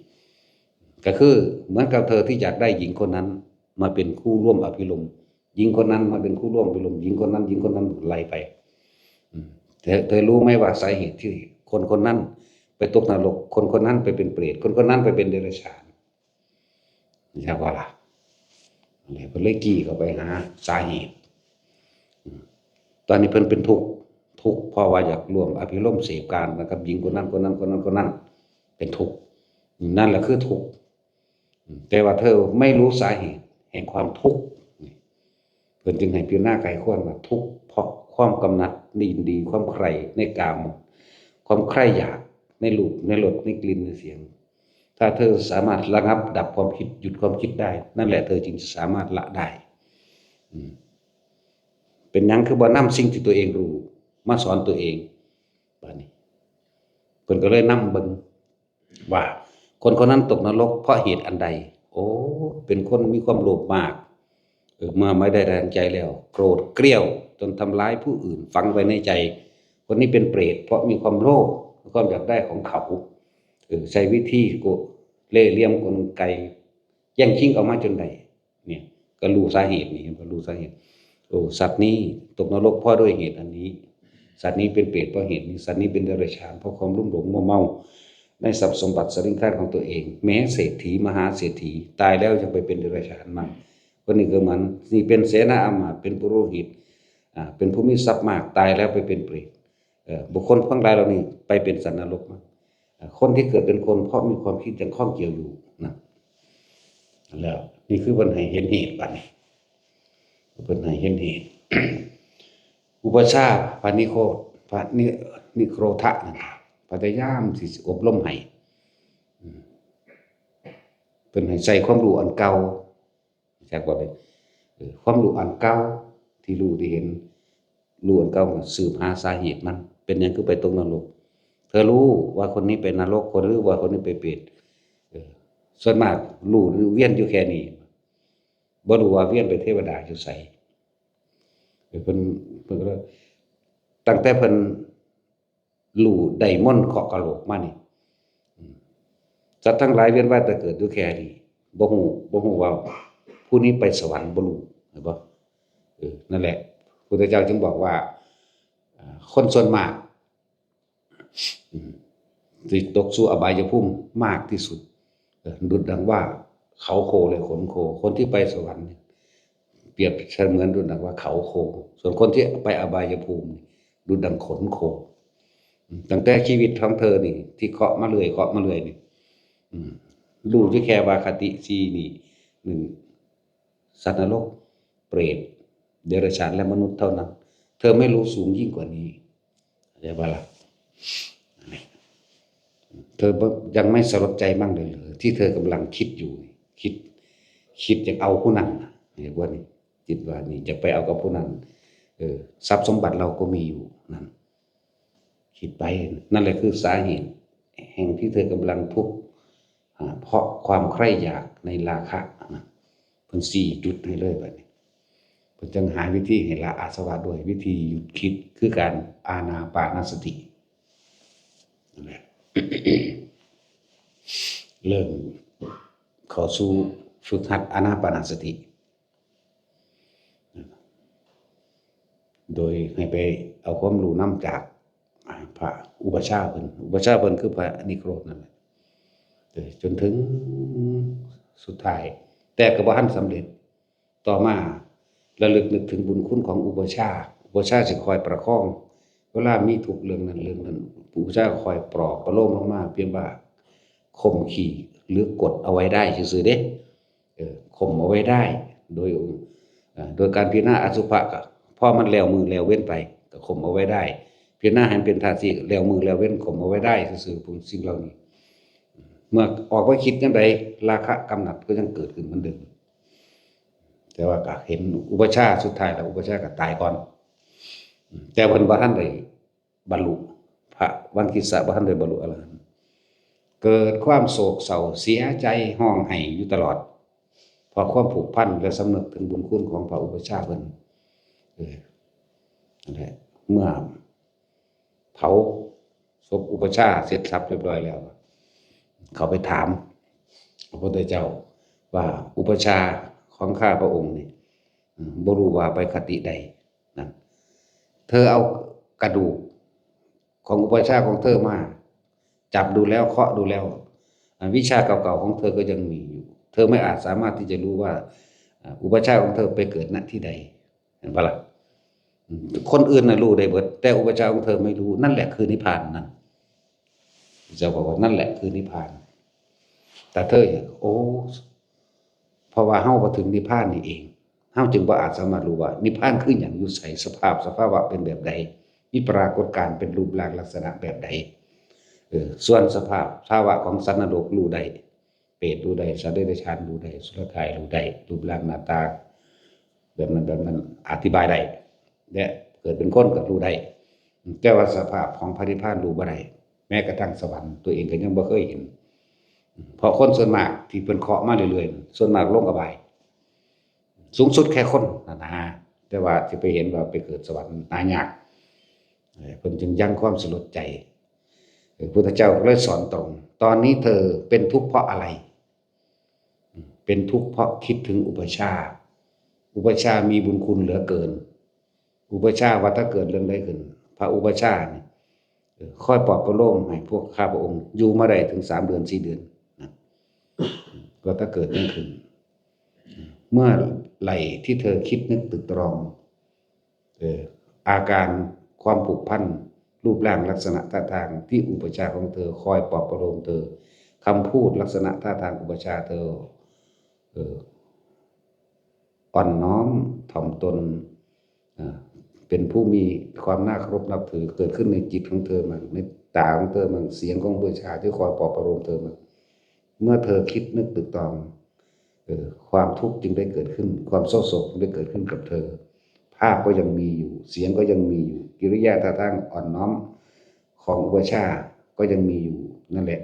ກໍຄືເໝືອນກັບເທີທີ່ຢາກໄດ້ຍິງຄົນນັ້ນມາເປັນຄູ່ຮ່ວມອະພິລົມ ຍິງຄົນນັ້ນມາເປັນຄູ່ຮ່ວມອະພິລົມ ຍິງຄົນນັ້ນ ຍິງຄົນນັ້ນ ໄລ່ໄປ. ອືມ ເທີ ເທີຮູ້ໄໝວ່າສາເຫດທີ່ຄົນຄົນນັ້ນໄປຕົກນະລົກ ຄົນຄົນນັ້ນໄປເປັນເປດ ຄົນຄົນນັ້ນໄປເປັນເດຍລະສານ ເຈົ້າວ່າລະ? ອັນນີ້ເພິ່ນເລີຍຈີ້ເຂົ້າໄປຫາສາເຫດ. ອືມ ຕອນນີ້ເພິ່ນເປັນທຸກ ທຸກເພາະວ່າຢາກຮ່ວມອະພິລົມເສບກາມນະກັບຍິງຄົນນັ້ນ ຄົນນັ້ນ ຄົນນັ້ນ ຄົນນັ້ນ ເປັນທຸກ ນັ້ນລະຄືທຸກ. ອືມ ແຕ່ວ່າເທີໄມ່ຮູ້ສາເຫດແຫ່ງຄວາມທຸກ พิ่ນຈຶ່ງໃຫ້ພິຈາລະນາໃຄ່ຄວນວ່າ ທຸກເພາະຄວາມກຳໜັດ ຍິນດີ ຄວາມໃຄ່ໃນກາມ ຄວາມໃຄ່ຢາກໃນຮູບ ໃນລົດ ໃນກິ່ນ ໃນສຽງ. ຖ້າເທີສາມາດລະງັບດັບຄວາມຄິດ ຢຸດຄວາມຄິດໄດ້ ນັ້ນແຫຼະເທີຈຶ່ງຈະສາມາດລະໄດ້. ອືມ ເປັນຫຍັງຄືບໍ່ນຳສິ່ງທີ່ຕົວເອງຮູ້ມາສອນຕົວເອງ? ບາດນີ້ເພິ່ນກໍເລີຍນຳເບິ່ງວ່າ ຄົນຄົນນັ້ນຕົກນະລົກເພາະເຫດອັນໃດ? ໂອ້ ເປັນຄົນມີຄວາມໂລບມາກ ເອີ ເມື່ອໄມ່ໄດ້ດັ່ງໃຈແລ້ວ ໂກຣດກ້ຽວຈົນທຳລາຍຜູ້ອື່ນ ຝັງໄວ້ໃນໃຈ. ຄົນນີ້ເປັນເປຣດເພາະມີຄວາມໂລບ ຄວາມຢາກໄດ້ຂອງເຂົາ ເອີ ໃຊ້ວິທີໂກ ເລ່ຫຼ່ຽມກົນໄກ ແຍ່ງຊິງເອົາມາຈົນໄດ້. ນີ້ກໍຮູ້ສາເຫດນີ້ ເຫັນບໍ່? ຮູ້ສາເຫດ. ໂອ້ ສັດນີ້ຕົກນະລົກເພາະດ້ວຍເຫດອັນນີ້ ສັດນີ້ເປັນເປຣດເພາະເຫດນີ້ ສັດນີ້ເປັນເດຍລະສານເພາະຄວາມລຸ່ມຫຼົງມົວເມົາໃນຊັບສົມບັດສະລິງຄານຂອງຕົວເອງ. ແມ້ເສດຖີມະຫາເສດຖີຕາຍແລ້ວຍັງໄປເປັນເດຍລະສານມັນ ຄົນນີ້ກໍເໝືອນ ນີ້ເປັນເສນາອາມາດ ເປັນປຸໂຣຫິດ ອາ ເປັນຜູ້ມີຊັບມາກ ຕາຍແລ້ວໄປເປັນເປຣດ. ເອີ ບຸກຄົນທັງຫຼາຍເຫຼົ່ານີ້ໄປເປັນສັດນະລົກມາ. ເອີ ຄົນທີ່ເກີດເປັນຄົນເພາະມີຄວາມຄິດຍັງຂ້ອງກ່ຽວຢູ່ນະ ແລ້ວນີ້ຄືເພິ່ນໃຫ້ເຫັນເຫດ ບາດນີ້ເພິ່ນໃຫ້ເຫັນເຫດ. ອຸປະຊາ ພະນິໂຄ ພະນິ ນິໂຄທະນັ້ນ ພະຍາຍາມທີ່ຊິອົບຮົມໃຫ້ ອືມ ເພິ່ນໃຫ້ໃຊ້ຄວາມຮູ້ອັນເກົ່າ ຈັກບໍ່ເດ້ ເອີ ຄວາມຮູ້ອັນເກົ່າທີ່ຮູ້ທີ່ເຫັນ ຮູ້ອັນເກົ່າ ສືບຫາສາເຫດມັນ ເປັນຫຍັງຄືໄປຕົກນະລົກ? ເພື່ອຮູ້ວ່າຄົນນີ້ໄປນະລົກ ຫຼືວ່າຄົນນີ້ໄປເປດ. ເອີ ສ່ວນມາກຮູ້ວຽນຢູ່ແຄ່ນີ້ ບໍ່ຮູ້ວ່າວຽນໄປເທວະດາຢູ່ໃສ. ເອີ ເພິ່ນ ເພິ່ນກໍເລີຍ ຕັ້ງແຕ່ເພິ່ນ ຮູ້ໄດ້ມົນເຄາະກະໂຫຼກມານີ້ ອືມ ສັດທັງຫຼາຍວຽນວ່າຍຕາຍເກີດຢູ່ແຄ່ນີ້ ບໍ່ຮູ້ ບໍ່ຮູ້ວ່າຜູ້ນີ້ໄປສະຫວັນ ບໍ່ຮູ້ ເຫັນບໍ່? ເອີ ນັ້ນແຫຼະ ພຸດທະເຈົ້າຈຶ່ງບອກວ່າ ອາ ຄົນສ່ວນມາກ ອືມ ທີ່ຕົກສູ່ອະບາຍຍະພູມມາກທີ່ສຸດ ເອີ ດຸດດັ່ງວ່າເຂົາໂຄ ແລະ ຂົນໂຄ. ຄົນທີ່ໄປສະຫວັນ ປຽບສະເໝືອນດຸດດັ່ງວ່າເຂົາໂຄ, ສ່ວນຄົນທີ່ໄປອະບາຍຍະພູມ ດຸດດັ່ງຂົນໂຄ. ອືມ ຕັ້ງແຕ່ຊີວິດຂອງເທີນີ້ ທີ່ເຄາະມາເລື້ອຍ ເຄາະມາເລື້ອຍນີ້ ອືມ ຮູ້ຢູ່ແຄ່ວ່າຄະຕິສີ່ນີ້ ໜຶ່ງ ສັດນະລົກ, ເປຣດ, ເດຍລະສານ ແລະ ມະນຸດເທົ່ານັ້ນ. ເທີໄມ່ຮູ້ສູງຍິ່ງກວ່ານີ້. ເຂົ້າໃຈບໍ່ລະ? ເທີບໍ່ ຍັງໄມ່ສະຫຼົດໃຈມັ້ງເລີຍ ທີ່ເທີກຳລັງຄິດຢູ່ນີ້ ຄິດ ຄິດຢາກເອົາຜູ້ນັ້ນນະ ເຫັນບໍ່ນີ້? ຄິດວ່ານີ້ຢາກໄປເອົາກັບຜູ້ນັ້ນ ເອີ ຊັບສົມບັດເຮົາກໍມີຢູ່ນັ້ນ. ຄິດໄປ ນັ້ນແຫຼະຄືສາເຫດແຫ່ງທີ່ເທີກຳລັງທຸກ ອາ ເພາະຄວາມໃຄ່ຢາກໃນລາຄະນະ. ເພິ່ນຊີ້ຈຸດໃຫ້ເລີຍບາດນີ້ ເພິ່ນຈຶ່ງຫາວິທີໃຫ້ລະອາສະວະດ້ວຍວິທີຢຸດຄິດ ຄືການອານາປານະສະຕິ. ນັ້ນແຫຼະ ເລີ່ມເຂົ້າສູ່ຝຶກຫັດອານາປານະສະຕິ ໂດຍໃຫ້ໄປເອົາຄວາມຮູ້ນຳຈາກ ອາ ພະອຸປະຊາເພິ່ນ ອຸປະຊາເພິ່ນຄືພະນິໂຄທນັ້ນແຫຼະ ເອີ ຈົນເຖິງສຸດທ້າຍ ແຕ່ກໍບໍ່ທັນສຳເລັດ. ຕໍ່ມາລະລຶກນຶກເຖິງບຸນຄຸນຂອງອຸປະຊາ ອຸປະຊາຊິຄອຍປະຄອງ ເວລາມີທຸກເລື່ອງນັ້ນເລື່ອງນັ້ນ ອຸປະຊາຄອຍປອບປະໂລມລົງມາ ປຽບວ່າຂົ່ມຂີ່ ຫຼື ກົດເອົາໄວ້ໄດ້ຊື່ໆເດ້. ເອີ ຂົ່ມເອົາໄວ້ໄດ້ ໂດຍ ເອີ ໂດຍການພິຈາລະນາອະສຸພະ ກໍພໍມັນແລ້ວມື້ແລ້ວເວັນໄປ ກໍຂົ່ມເອົາໄວ້ໄດ້ ພິຈາລະນາໃຫ້ມັນເປັນທາດສີ່ ແລ້ວມື້ແລ້ວເວັນ ຂົ່ມເອົາໄວ້ໄດ້ຊື່ໆ ພວກສິ່ງເຫຼົ່ານີ້. ເມື່ອອອກມາຄິດຍາມໃດ ລາຄະກຳໜັດກໍຍັງເກີດຂຶ້ນເໝືອນເດີມ ແຕ່ວ່າກໍເຫັນອຸປະຊາ ສຸດທ້າຍແລ້ວອຸປະຊາກໍຕາຍກ່ອນ ແຕ່ເພິ່ນບໍ່ທັນໄດ້ ບັນລຸ ພະວັງກິດສະບໍ່ທັນໄດ້ບັນລຸອະລະຫັນ ເກີດຄວາມໂສກເສົ້າເສຍໃຈ ຮ້ອງໄຫ້ຢູ່ຕະຫຼອດ ເພາະຄວາມຜູກພັນ ແລະ ສຳນຶກເຖິງບຸນຄຸນຂອງພະອຸປະຊາເພິ່ນ. ເອີ ນັ້ນແຫຼະ ເມື່ອເຜົາສົບອຸປະຊາເສັດສັບຮຽບຮ້ອຍແລ້ວ ເຂົາໄປຖາມພະພຸດທະເຈົ້າວ່າ ອຸປະຊາຂອງຂ້າພະອົງນີ້ ອືມ ບໍ່ຮູ້ວ່າໄປຄະຕິໃດ ນັ້ນ ເທີເອົາກະດູກຂອງອຸປະຊາຂອງເທີມາຈັບດູແລ້ວ ເຄາະດູແລ້ວ ອາ ວິຊາເກົ່າໆຂອງເທີກໍຍັງມີຢູ່ ເທີໄມ່ອາດສາມາດທີ່ຈະຮູ້ວ່າ ອາ ອຸປະຊາຂອງເທີໄປເກີດ ນະ ທີ່ໃດ ເຫັນບໍ່ລະ? ອືມ ຄົນອື່ນນະຮູ້ໄດ້ເບິດ ແຕ່ອຸປະຊາຂອງເທີໄມ່ຮູ້ ນັ້ນແຫຼະຄືນິບພານນັ້ນ ເຈົ້າບອກວ່າ ນັ້ນແຫຼະຄືນິບພານ. ແຕ່ເທີ ໂອ້ ເພາະວ່າເຮົາບໍ່ເຖິງນິບພານນີ້ເອງ ຮົາຈຶ່ງບໍ່ອາດສາມາດຮູ້ວ່ານິບພານຄືຫຍັງ ຢູ່ໃສ ສະພາບສະພາວະເປັນແບບໃດ ມີປາກົດການເປັນຮູບຮ່າງລັກສະນະແບບໃດ. ເອີ ສ່ວນສະພາບສະພາວະຂອງສັດນະລົກຮູ້ໄດ້ ເປດຮູ້ໄດ້ ສັດເດຍລະສານຮູ້ໄດ້ ສຸລະກາຍຮູ້ໄດ້ ຮູບຮ່າງໜ້າຕາແບບນັ້ນແບບນັ້ນອະທິບາຍໄດ້ ແລະ ເກີດເປັນຄົນກໍຮູ້ໄດ້ ແຕ່ວ່າສະພາບຂອງພະນິບພານຮູ້ບໍ່ໄດ້ ແມ້ກະທັ່ງສະຫວັນຕົວເອງກໍຍັງບໍ່ເຄີຍເຫັນ ເພາະຄົນສ່ວນມາກທີ່ເພິ່ນເຄາະມາເລື້ອຍໆ ສ່ວນມາກລົງອະບາຍ ສູງສຸດແຄ່ຄົນຫັ້ນນະ ແຕ່ວ່າຊິໄປເຫັນວ່າໄປເກີດສະຫວັນຫາຍາກ ເອີ ເພິ່ນຈຶ່ງຍັງຄວາມສະຫຼົດໃຈ ເອີ ພຸດທະເຈົ້າກໍເລີຍສອນຕົງ ຕອນນີ້ເທີເປັນທຸກເພາະອະໄລ? ເປັນທຸກເພາະຄິດເຖິງອຸປະຊາ ອຸປະຊາມີບຸນຄຸນເຫຼືອເກີນ ອຸປະຊາວ່າຖ້າເກີດເລື່ອງໃດຂຶ້ນ ພະອຸປະຊານີ້ ເອີ ຄອຍປອບປະໂລມໃຫ້ພວກຂ້າພະອົງຢູ່ມາໄດ້ເຖິງສາມເດືອນສີ່ເດືອນນະ ວ່າຖ້າເກີດຫຍັງຂຶ້ນ ເມື່ອໄຫຼທີ່ເທີຄິດນຶກຕຶກຕຣອງ ເອີ ອາການຄວາມຜູກພັນ ຮູບຮ່າງລັກສະນະທ່າທາງທີ່ອຸປະຊາຂອງເທີຄອຍປອບປະໂລມເທີ ຄຳພູດລັກສະນະທ່າທາງອຸປະຊາເທີ ເອີ ອ່ອນນ້ອມຖ່ອມຕົນ ເອີ ເປັນຜູ້ມີຄວາມໜ້າເຄົາລົບນັບຖື ເກີດຂຶ້ນໃນຈິດຂອງເທີມັງ ໃນຕາຂອງເທີມັງ ສຽງຂອງອຸປະຊາທີ່ຄອຍປອບປະໂລມເທີມັງ ເມື່ອເທີຄິດນຶກຕຶກຕອງ ເອີ ຄວາມທຸກຈຶ່ງໄດ້ເກີດຂຶ້ນ ຄວາມເສົ້າໂສກຈຶ່ງໄດ້ເກີດຂຶ້ນກັບເທີ ພາບກໍຍັງມີຢູ່ ສຽງກໍຍັງມີຢູ່ ກິລິຍາທ່າທາງອ່ອນນ້ອມຂອງອຸປະຊາກໍຍັງມີຢູ່ ນັ້ນແຫຼະ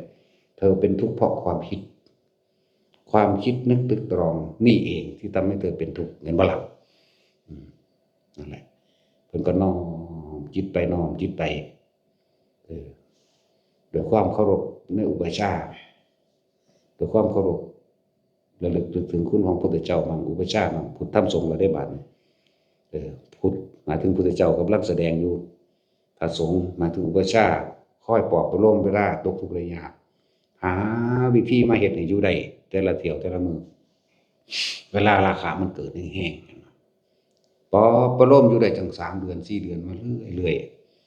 ເທີເປັນທຸກເພາະຄວາມຄິດ ຄວາມຄິດນຶກຕຶກຕຣອງນີ້ເອງທີ່ທຳໃຫ້ເທີເປັນທຸກ ແມ່ນບໍ່ລະ? ອືມ ນັ້ນແຫຼະ ເພິ່ນກໍນ້ອມຈິດໄປ ນ້ອມຈິດໄປ ເອີ ດ້ວຍຄວາມເຄົາລົບໃນອຸປະຊາ ດ້ວຍຄວາມເຄົາລົບ ລະລຶກນຶກເຖິງຄຸນຂອງພຸດທະເຈົ້າມັງ ອຸປະຊາມັງ ພຸດທຳສົງລະເດ້ບາດນີ້ ເອີ ພຸດ ໝາຍເຖິງພຸດທະເຈົ້າກຳລັງສະແດງຢູ່ ພະສົງ ໝາຍເຖິງອຸປະຊາ ຄອຍປອບປະໂລມເວລາຕົກທຸກໄດ້ຍາກ ຫາວິທີມາເຮັດໃຫ້ຢູ່ໄດ້ແຕ່ລະຖ້ຽວແຕ່ລະມື້ ເວລາລາຄະມັນເກີດແຮງໆ ປອບປະໂລມຢູ່ໄດ້ຈັ່ງສາມເດືອນສີ່ເດືອນມາເລື້ອຍ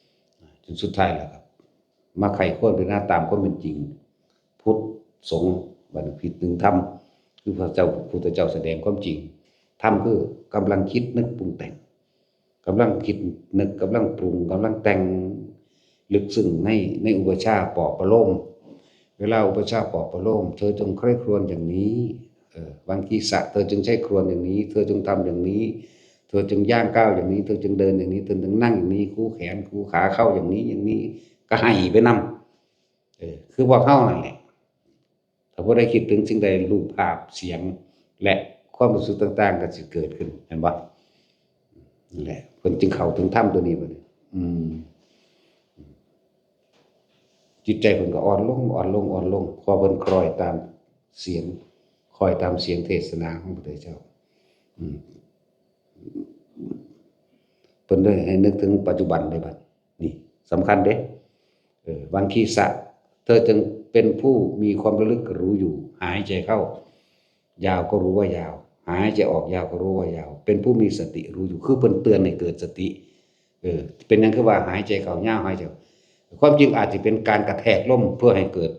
ໆ ຈົນສຸດທ້າຍແລ້ວກໍມາໃຄ່ຄວນພິຈາລະນາຕາມຄວາມເປັນຈິງ ພຸດສົງ ບັດນີ້ຜິດໜຶ່ງທຳ ຄືພະເຈົ້າ ພຸດທະເຈົ້າສະແດງຄວາມຈິງ ທຳຄືກຳລັງຄິດນຶກປຸງແຕ່ງ ກຳລັງຄິດນຶກ ກຳລັງປຸງ ກຳລັງແຕ່ງ ເລິກເຊິ່ງໃນ ໃນອຸປະຊາປອບປະໂລມ ເວລາອຸປະຊາປອບປະໂລມ ເທີຈົ່ງໃຄ່ຄຣວນຢ່າງນີ້ ເອີ ວັງຄີສະ ເທີຈົ່ງໃຄ່ຄຣວນຢ່າງນີ້ ເທີຈົ່ງທຳຢ່າງນີ້ ເທີຈົ່ງຍ່າງກ້າວຢ່າງນີ້ ເທີຈົ່ງເດີນຢ່າງນີ້ ເທີຈົ່ງນັ່ງຢ່າງນີ້ ຄູແຂນ ຄູຂາ ເຄົ້າຢ່າງນີ້ ຢ່າງນີ້ ກໍໃຫ້ໄປນຳ ເອີ ຄືພວກເຮົານັ້ນແຫຼະ ຖ້າຜູ້ໃດຄິດເຖິງສິ່ງໃດ ຮູບພາບ ສຽງ ແລະ ຄວາມຮູ້ສຶກຕ່າງໆ ກໍຊິເກີດຂຶ້ນ ແມ່ນບໍ່? ນັ້ນແຫຼະ ເພິ່ນຈຶ່ງເຂົ້າເຖິງທຳຕົວນີ້ບັດນີ້ ອືມ ຈິດໃຈເພິ່ນກໍອ່ອນລົງ ອ່ອນລົງ ອ່ອນລົງ ເພາະເພິ່ນຄອຍຕາມສຽງ ຄອຍຕາມສຽງເທດສະໜາຂອງພະພຸດທະເຈົ້າ ອືມ ເພິ່ນໄດ້ໃຫ້ນຶກເຖິງປັດຈຸບັນເດ້ບັດ ນີ້ສຳຄັນເດ້ ເອີ ວັງຄີສະ ເທີຈຶ່ງເປັນຜູ້ມີຄວາມລະລຶກຮູ້ຢູ່ ຫາຍໃຈເຂົ້າຍາວກໍຮູ້ວ່າຍາວ ຫາຍໃຈອອກຍາວກໍຮູ້ວ່າຍາວ ເປັນຜູ້ມີສະຕິຮູ້ຢູ່ ຄືເພິ່ນເຕືອນໃຫ້ເກີດສະຕິ ເອີ ເປັນຫຍັງຄືວ່າຫາຍໃຈເຂົ້າຍາວ ຫາຍໃຈ ຄວາມຈິງອາດຈະເປັນການກະແທກລົມເພື່ອໃຫ້ເກີດ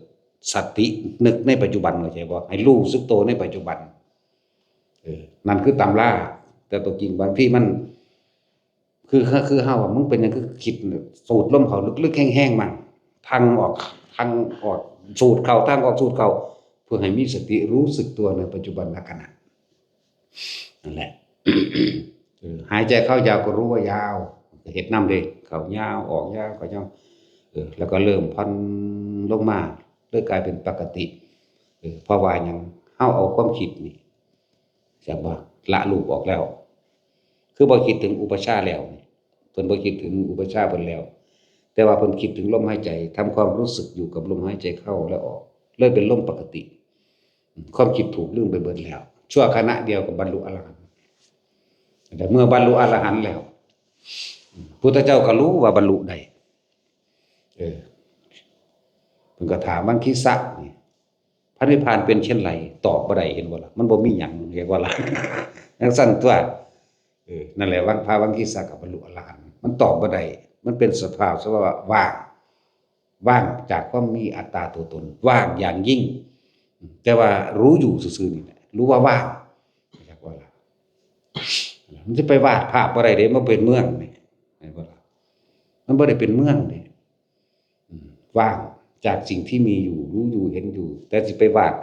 ສະຕິນຶກໃນປັດຈຸບັນ ເຂົ້າໃຈບໍ່? ໃຫ້ຮູ້ສຶກໂຕໃນປັດຈຸບັນ ເອີ ນັ້ນຄືຕຳລາ ແຕ່ຕົວຈິງບາງທີມັນ ຄື ຄືເຮົາວ່າ ມຶງເປັນຫຍັງຄືຄິດ ສູດລົມເຂົ້າລຶກໆ ແຮງໆ ມັນ ທາງອອກ ທາງອອກ ສູດເຂົ້າ ທາງອອກ ສູດເຂົ້າ ເພື່ອໃຫ້ມີສະຕິຮູ້ສຶກຕົວໃນປັດຈຸບັນນະຂະນະ ນັ້ນແຫຼະ ເອີ ຫາຍໃຈເຂົ້າຍາວກໍຮູ້ວ່າຍາວ ກໍເຮັດນຳເດ້ ເຂົ້າຍາວ ອອກຍາວ ເຂົ້າຍາວ ເອີ ແລ້ວກໍເລີ່ມຜ່ອນລົງມາ ເລີຍກາຍເປັນປະກະຕິ ເອີ ເພາະວ່າຫຍັງ? ເຮົາເອົາຄວາມຄິດນີ້ ຈັກບໍ່ ລະລູກອອກແລ້ວ ຄືບໍ່ຄິດເຖິງອຸປະຊາແລ້ວ ເພິ່ນບໍ່ຄິດເຖິງອຸປະຊາເພິ່ນແລ້ວ ແຕ່ວ່າເພິ່ນຄິດເຖິງລົມຫາຍໃຈ ທຳຄວາມຮູ້ສຶກຢູ່ກັບລົມຫາຍໃຈເຂົ້າ ແລະ ອອກ ເລີຍເປັນລົມປະກະຕິ ຄວາມຄິດຖືກລືມໄປເບິດແລ້ວ ຊົ່ວຂະນະດຽວກໍບັນລຸອະລະຫັນ ແຕ່ເມື່ອບັນລຸອະລະຫັນແລ້ວ ພຸດທະເຈົ້າກໍຮູ້ວ່າບັນລຸໄດ້ ເອີ ເພິ່ນກໍຖາມ ວັງຄີສະນີ້ ພະນິບພານເປັນເຊັ່ນໃດ? ຕອບບໍ່ໄດ້ ເຫັນບໍ່ລະ? ມັນບໍ່ມີຫຍັງ ເຫັນບໍ່ລະ? ຈັ່ງຊັ້ນຕົວະ ເອີ ນັ້ນແຫຼະ ວັງ ພະວັງຄີສະກໍບັນລຸອະລະຫັນ ມັນຕອບບໍ່ໄດ້ ມັນເປັນສະພາບ ສະພາວະວ່າງ ວ່າງຈາກຄວາມມີອັດຕາຕົວຕົນ ວ່າງຢ່າງຍິ່ງ ແຕ່ວ່າຮູ້ຢູ່ຊື່ໆ ນີ້ແຫຼະ ຮູ້ວ່າວ່າງ ຈັກວ່າລະ ມັນຊິໄປວາດພາບບໍ່ໄດ້ເດ້ ມັນເປັນເມືອງນີ້ ເຫັນບໍ່ລະ? ມັນບໍ່ໄດ້ເປັນເມືອງເດ້. ອືມ ວ່າງຈາກສິ່ງທີ່ມີຢູ່ ຮູ້ຢູ່ ເຫັນຢູ່ ແຕ່ຊິໄປວາດ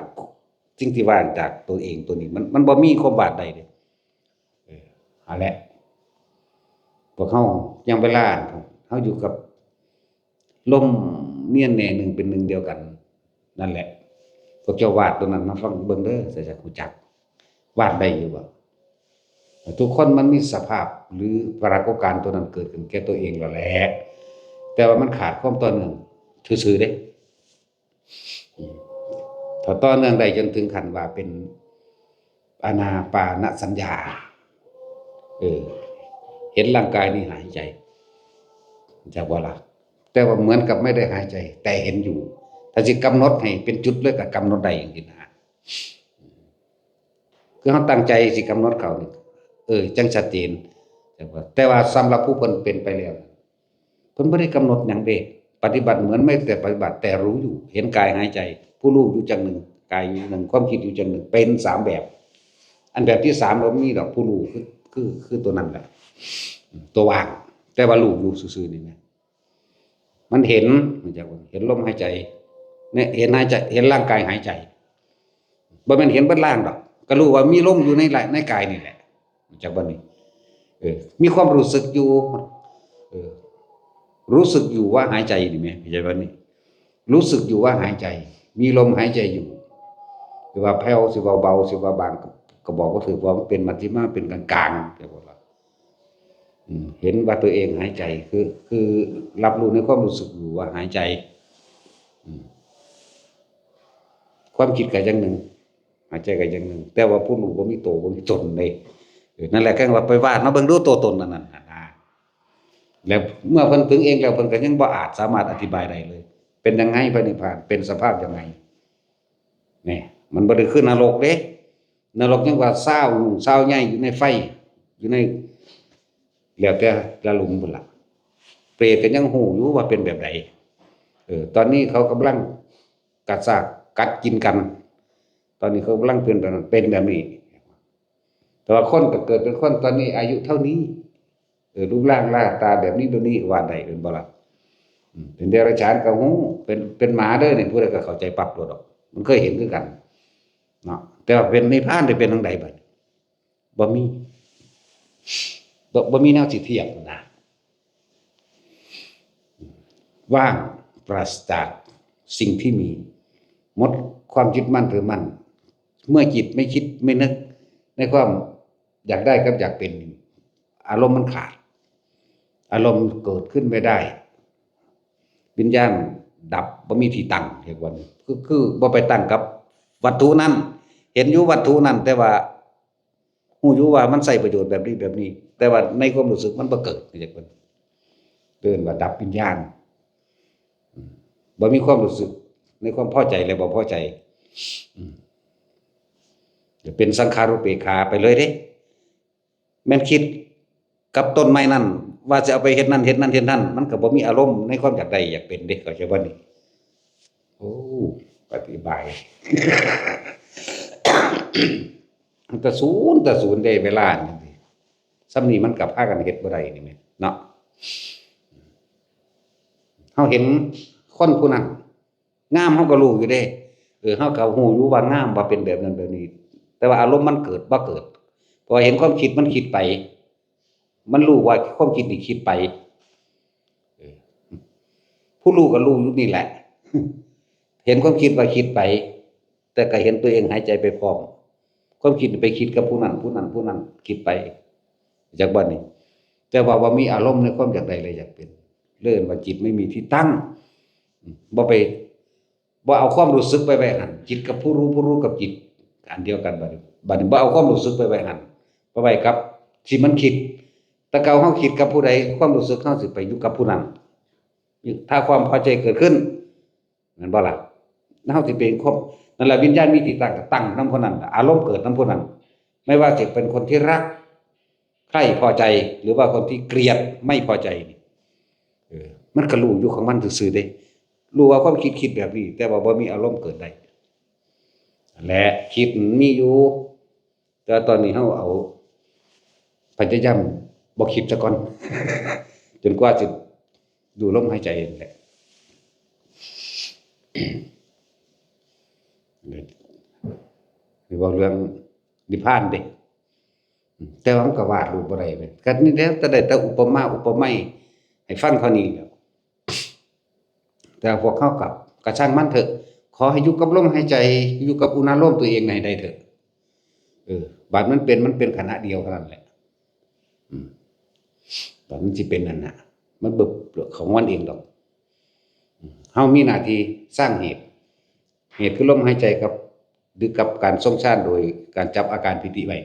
ສິ່ງທີ່ວ່າງຈາກຕົວເອງຕົວນີ້ ມັນ ມັນບໍ່ມີຄວາມວາດໄດ້ເດ້. ເອີ ຫັ້ນແຫຼະ ພວກເຮົາຍັງເວລາ ເຮົາຢູ່ກັບລົມນຽນແໜ້ໜຶ່ງເປັນໜຶ່ງດຽວກັນ ນັ້ນແຫຼະ. ພວກເຈົ້າວາດຕົວນັ້ນມາຟັງເບິ່ງເດີ ຈະ ຈະຮູ້ຈັກ ວາດໄດ້ຢູ່ບໍ່? ທຸກຄົນມັນມີສະພາບ ຫຼື ປາກົດການຕົວນັ້ນເກີດຂຶ້ນແກ່ຕົວເອງແລ້ວແຫຼະ ແຕ່ວ່າມັນຂາດຄວາມຕໍ່ເນື່ອງຊື່ໆເດ້. ຖ້າຕໍ່ເນື່ອງໄດ້ຈົນເຖິງຂັ້ນວ່າເປັນອານາປານະສັນຍາ ເອີ ເຫັນຮ່າງກາຍນີ້ຫາຍໃຈ ຈັກບໍ່ລະ? ແຕ່ວ່າເໝືອນກັບໄມ່ໄດ້ຫາຍໃຈ ແຕ່ເຫັນຢູ່. ຖ້າຊິກຳນົດໃຫ້ເປັນຈຸດເລີຍກໍກຳນົດໄດ້ຈັ່ງຊີ້ນະ. ຄືເຮົາຕັ້ງໃຈຊິກຳນົດເຂົ້ານີ້ ເອີ ຈັ່ງຊັດເຈນ. ແຕ່ວ່າ ແຕ່ວ່າສຳລັບຜູ້ເພິ່ນເປັນໄປແລ້ວ ເພິ່ນບໍ່ໄດ້ກຳນົດຫຍັງເດ້ ປະຕິບັດເໝືອນໄມ່ແຕ່ປະຕິບັດ ແຕ່ຮູ້ຢູ່ ເຫັນກາຍຫາຍໃຈ ຜູ້ຮູ້ຢູ່ຈັ່ງໜຶ່ງ ກາຍຢູ່ໜຶ່ງ ຄວາມຄິດຢູ່ຈັ່ງໜຶ່ງ ເປັນສາມແບບ. ອັນແບບທີສາມບໍ່ມີດອກ ຜູ້ຮູ້ຄື ຄື ຄືຕົວນັ້ນແຫຼະ ຕົວວ່າງ ແຕ່ວ່າຮູ້ຢູ່ຊື່ໆນີ້ນະ. ມັນເຫັນ ເຫັນລົມຫາຍໃຈ ເຫັນຫາຍໃຈ ເຫັນຮ່າງກາຍຫາຍໃຈ ບໍ່ແມ່ນເຫັນເບິດຮ່າງດອກ ກໍຮູ້ວ່າມີລົມຢູ່ໃນ ໃນກາຍນີ້ແຫຼະ ຮູ້ຈັກບໍ່ນີ້? ເອີ ມີຄວາມຮູ້ສຶກຢູ່ ເອີ ຮູ້ສຶກຢູ່ວ່າຫາຍໃຈນີ້ແໝ່ ເຫັນບໍ່ນີ້? ຮູ້ສຶກຢູ່ວ່າຫາຍໃຈ ມີລົມຫາຍໃຈຢູ່ ຫຼືວ່າແຜ່ວ ຊິເວົ້າເບົາ ຊິເວົ້າບາງ ກໍບອກບໍ່ຖືກ ເພາະວ່າມັນເປັນມັດທິມາ ເປັນກາງໆ ເຫັນບໍ່ລະ? ອືມ ເຫັນວ່າຕົວເອງຫາຍໃຈ ຄື ຄືຮັບຮູ້ໃນຄວາມຮູ້ສຶກຢູ່ວ່າຫາຍໃຈ ອືມ ຄວາມຄິດກໍຢ່າງໜຶ່ງ ຫາຍໃຈກໍຢ່າງໜຶ່ງ ແຕ່ວ່າຜູ້ຮູ້ບໍ່ມີໂຕ ບໍ່ມີຕົນເດ້. ເອີ ນັ້ນແຫຼະ ແຄ່ວ່າໄປວາດມາເບິ່ງດູຕົວຕົນອັນນັ້ນນະ ແລ້ວເມື່ອເພິ່ນເຖິງເອງແລ້ວ ເພິ່ນກໍຍັງບໍ່ອາດສາມາດອະທິບາຍໄດ້ເລີຍ ເປັນຫຍັງໄງພະນິບພານ ເປັນສະພາບຫຍັງໄງ? ນີ້ ມັນບໍ່ໄດ້ຄືນະລົກເດ້ ນະລົກຍັງວ່າຊາວໜຸ່ງຊາວໃຫຍ່ຢູ່ໃນໄຟ ຢູ່ໃນ ແລ້ວແຕ່ລະຫຼຸມພຸ້ນລະ ເປດກໍຍັງຮູ້ຢູ່ວ່າເປັນແບບໃດ. ເອີ ຕອນນີ້ເຂົາກຳລັງກະຊາກກັດກິນກັນ ຕອນນີ້ເຂົາກຳລັງເປັນແບບນັ້ນ ເປັນແບບນີ້. ແຕ່ວ່າຄົນກໍເກີດເປັນຄົນ ຕອນນີ້ອາຍຸເທົ່ານີ້ ເອີ ຮູບຮ່າງໜ້າຕາແບບນີ້ແບບນີ້ ວ່າໄດ້ແມ່ນບໍ່ລະ? ອືມ ເປັນເດຍລະສານກໍຮູ້ ເປັນ ເປັນໝາເດີນີ້ ຜູ້ໃດກໍເຂົ້າໃຈປັບໂລດດອກ ມັນເຄີຍເຫັນຄືກັນເນາະ. ແຕ່ວ່າເປັນນິບພານໄດ້ເປັນຈັ່ງໃດບັດນີ້? ບໍ່ມີ ບໍ່ ບໍ່ມີແນວຊິທຽບນະ ວ່າງປາສຈາກສິ່ງທີ່ມີ ໝົດຄວາມຍຶດໝັ້ນຖືໝັ້ນ ເມື່ອຈິດໄມ່ຄິດໄມ່ນຶກໃນຄວາມ ຢາກໄດ້ກັບຢາກເປັນນີ້ ອາລົມມັນຂາດ ອາລົມເກີດຂຶ້ນໄມ່ໄດ້ ວິນຍານດັບ ບໍ່ມີທີ່ຕັ້ງ ເຮັດວ່ານີ້ ຄື ຄືບໍ່ໄປຕັ້ງກັບວັດຖຸນັ້ນ ເຫັນຢູ່ວັດຖຸນັ້ນ ແຕ່ວ່າຮູ້ຢູ່ວ່າມັນໃຊ້ປະໂຫຍດແບບນີ້ແບບນີ້ ແຕ່ວ່າໃນຄວາມຮູ້ສຶກມັນບໍ່ເກີດ ເອີ້ນວ່າດັບວິນຍານ ອືມ ບໍ່ມີຄວາມຮູ້ສຶກໃນຄວາມພໍໃຈ ແລະ ບໍ່ພໍໃຈ ອືມ ເປັນສັງຂາຣູເປກຂາໄປເລີຍເດ້. ແມ່ນຄິດກັບຕົ້ນໄມ້ນັ້ນ ວ່າຊິເອົາໄປເຮັດນັ້ນເຮັດນັ້ນເຮັດນັ້ນ ມັນກໍບໍ່ມີອາລົມໃນຄວາມຢາກໄດ້ຢາກເປັນເດ້ ເຂົ້າໃຈບໍ່ນີ້? ໂອ້ ອະທິບາຍ ຕາສູນ ຕາສູນເດ້ ເວລານີ້ ສ່ຳນີ້ມັນກໍພາກັນເຮັດບໍ່ໄດ້ນີ້ແມ່ນເນາະ. ເຮົາເຫັນຄົນຜູ້ນັ້ນ ງາມເຮົາກໍຮູ້ຢູ່ເດ້ ເອີ ເຮົາກໍຮູ້ຢູ່ວ່າງາມ ວ່າເປັນແບບນັ້ນແບບນີ້ ແຕ່ວ່າອາລົມມັນເກີດບໍ່ເກີດ ເພາະວ່າເຫັນຄວາມຄິດມັນຄິດໄປ ມັນຮູ້ວ່າຄວາມຄິດນີ້ຄິດໄປ ເອີ ຜູ້ຮູ້ກໍຮູ້ຢູ່ນີ້ແຫຼະ ເຫັນຄວາມຄິດວ່າຄິດໄປ ແຕ່ກໍເຫັນຕົວເອງຫາຍໃຈໄປພ້ອມ ຄວາມຄິດໄປຄິດກັບຜູ້ນັ້ນ ຜູ້ນັ້ນ ຜູ້ນັ້ນ ຄິດໄປ ຈັກບັດນີ້ ແຕ່ວ່າບໍ່ມີອາລົມໃນຄວາມຢາກໄດ້ ແລະ ຢາກເປັນ ເອີ້ນວ່າຈິດໄມ່ມີທີ່ຕັ້ງ ບໍ່ໄປ ບໍ່ເອົາຄວາມຮູ້ສຶກໄປໄວ້ຫັ້ນ ຈິດກັບຜູ້ຮູ້ ຜູ້ຮູ້ກັບຈິດ ອັນດຽວກັນບັດນີ້ ບັດນີ້ບໍ່ເອົາຄວາມຮູ້ສຶກໄປໄວ້ຫັ້ນ ໄປໄວ້ກັບທີ່ມັນຄິດ ແຕ່ເກົ່າເຮົາຄິດກັບຜູ້ໃດ ຄວາມຮູ້ສຶກເຮົາຊິໄປຢູ່ກັບຜູ້ນັ້ນ ຖ້າຄວາມພໍໃຈເກີດຂຶ້ນ ແມ່ນບໍ່ລະ? ເຮົາຊິເປັນຄວາມ ນັ້ນລະ ວິນຍານມີທີ່ຕັ້ງ ກໍຕັ້ງນຳຜູ້ນັ້ນລະ ອາລົມເກີດນຳຜູ້ນັ້ນ ໄມ່ວ່າຊິເປັນຄົນທີ່ຮັກ ໃຄ່ພໍໃຈ ຫຼືວ່າຄົນທີ່ກຽດ ໄມ່ພໍໃຈນີ້ ເອີ ມັນກໍຮູ້ຢູ່ຂອງມັນຊື່ໆເດ້ ຮູ້ວ່າຄວາມຄິດຄິດແບບນີ້ ແຕ່ວ່າບໍ່ມີອາລົມເກີດໄດ້ ແລະ ຄິດມີຢູ່ ແຕ່ວ່າຕອນນີ້ເຮົາເອົາ ພະຍາຍາມບໍ່ຄິດຊະກ່ອນ ຈົນກວ່າຊິດູລົມຫາຍໃຈນັ້ນແຫຼະ. ຫຼືເວົ້າເລື່ອງນິບພານເດ້ ແຕ່ວ່າມັນກໍວາດຮູບບໍ່ໄດ້ເວີຍ ກໍນີ້ແຫຼະ ແຕ່ໄດ້ແຕ່ອຸປະມາອຸປະໄມໃຫ້ຟັງເທົ່ານີ້ແຫຼະ. ແຕ່ພວກເຮົາກໍ ກໍຊ່າງມັນເຖາະ ຂໍໃຫ້ຢູ່ກັບລົມຫາຍໃຈ ຢູ່ກັບອຸນາໂລມຕົວເອງໃຫ້ໄດ້ເຖາະ. ເອີ ບາດມັນເປັນ ມັນເປັນຂະນະດຽວເທົ່ານັ້ນແຫຼະ. ອືມ ບາດມັນຊິເປັນນັ້ນນະ ມັນບຶບເຂົ້າຂອງມັນເອງດອກ. ອືມ ເຮົາມີໜ້າທີ່ສ້າງເຫດ ເຫດຄືລົມຫາຍໃຈກັບ ຫຼືກັບການຊົງຊານໂດຍການຈັບອາການປີຕິໄວ້.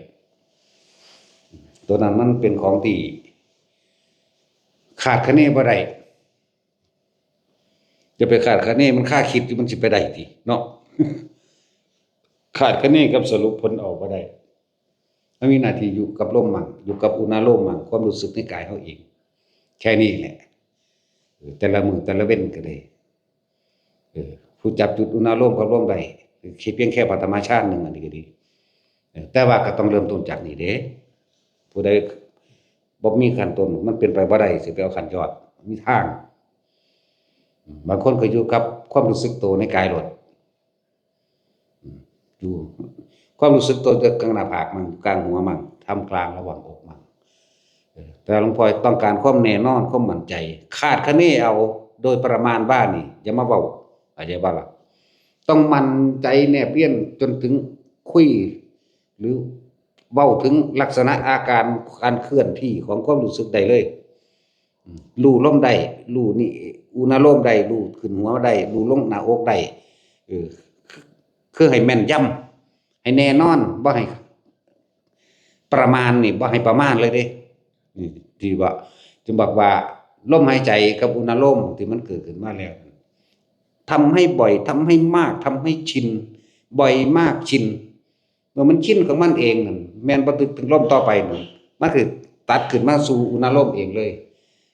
ຕົວນັ້ນມັນເປັນຂອງທີ່ຂາດຄະເນບໍ່ໄດ້. ຢ່າໄປຄາດຄະເນ ມັນຄາຄິດຢູ່ ມັນຊິໄປໄດ້ຕິເນາະ. ຄາດຄະເນກັບສະຫຼຸບຜົນເອົາບໍ່ໄດ້. ເຮົາມີໜ້າທີ່ຢູ່ກັບລົມມັນ ຢູ່ກັບອຸນາໂລມມັນ ຄວາມຮູ້ສຶກໃນກາຍເຮົາເອງ ແຄ່ນີ້ແຫຼະ. ເອີ ແຕ່ລະມື້ແຕ່ລະເວັນກໍໄດ້ ເອີ ຜູ້ຈັບຈຸດອຸນາໂລມກັບລົມໄດ້ ຄຽງແຄ່ປະຖະມະຊານໜຶ່ງ ອັນນີ້ກໍດີ. ເອີ ແຕ່ວ່າກໍຕ້ອງເລີ່ມຕົ້ນຈາກນີ້ເດ້. ຜູ້ໃດບໍ່ມີຂັ້ນຕົ້ນ ມັນເປັນໄປບໍ່ໄດ້ ຊິໄປເອົາຂັ້ນຍອດ ມີທາງ. ບາງຄົນກໍຢູ່ກັບຄວາມຮູ້ສຶກໂຕໃນກາຍໂລດ. ຢູ່ ຄວາມຮູ້ສຶກຕົວຢູ່ກາງໜ້າຜາກມັນ ຢູ່ກາງຫົວມັນ ທ່າມກາງລະຫວ່າງອົກມັນ. ເອີ ແຕ່ຫຼວງພໍ່ຕ້ອງການຄວາມແນ່ນອນ ຄວາມໝັ້ນໃຈ. ຄາດຄະເນເອົາໂດຍປະມານບ້ານີ້ ຢ່າມາເວົ້າ ເຂົ້າໃຈບໍ່ລະ? ຕ້ອງໝັ້ນໃຈແນບນຽນຈົນເຖິງຄຸຍ ຫຼືເວົ້າເຖິງລັກສະນະອາການການເຄື່ອນທີ່ຂອງຄວາມຮູ້ສຶກໄດ້ເລີຍ. ອືມ ຮູ້ລົມໄດ້ ຮູ້ນີ້ ອຸນາໂລມໄດ້ ຮູ້ຂຶ້ນຫົວໄດ້ ຮູ້ລົງໜ້າອົກໄດ້. ເອີ ຄືໃຫ້ແມ່ນຢຳ ໃຫ້ແນ່ນອນ ບໍ່ໃຫ້ປະມານນີ້ ບໍ່ໃຫ້ປະມານເລີຍເດ້. ນີ້ທີ່ວ່າ ຈຶ່ງບອກວ່າລົມຫາຍໃຈກັບອຸນາໂລມທີ່ມັນເກີດຂຶ້ນມາແລ້ວ ທຳໃຫ້ບ່ອຍ ທຳໃຫ້ມາກ ທຳໃຫ້ຊິນ ບ່ອຍ ມາກ ຊິນ. ເມື່ອມັນຊິນຂອງມັນເອງນັ້ນ ແມ່ນບໍ່ຖືກເຖິງລົມຕໍ່ໄປນັ້ນ ມັນຄືຕັດຂຶ້ນມາສູ່ອຸນາໂລມເອງເລີຍ.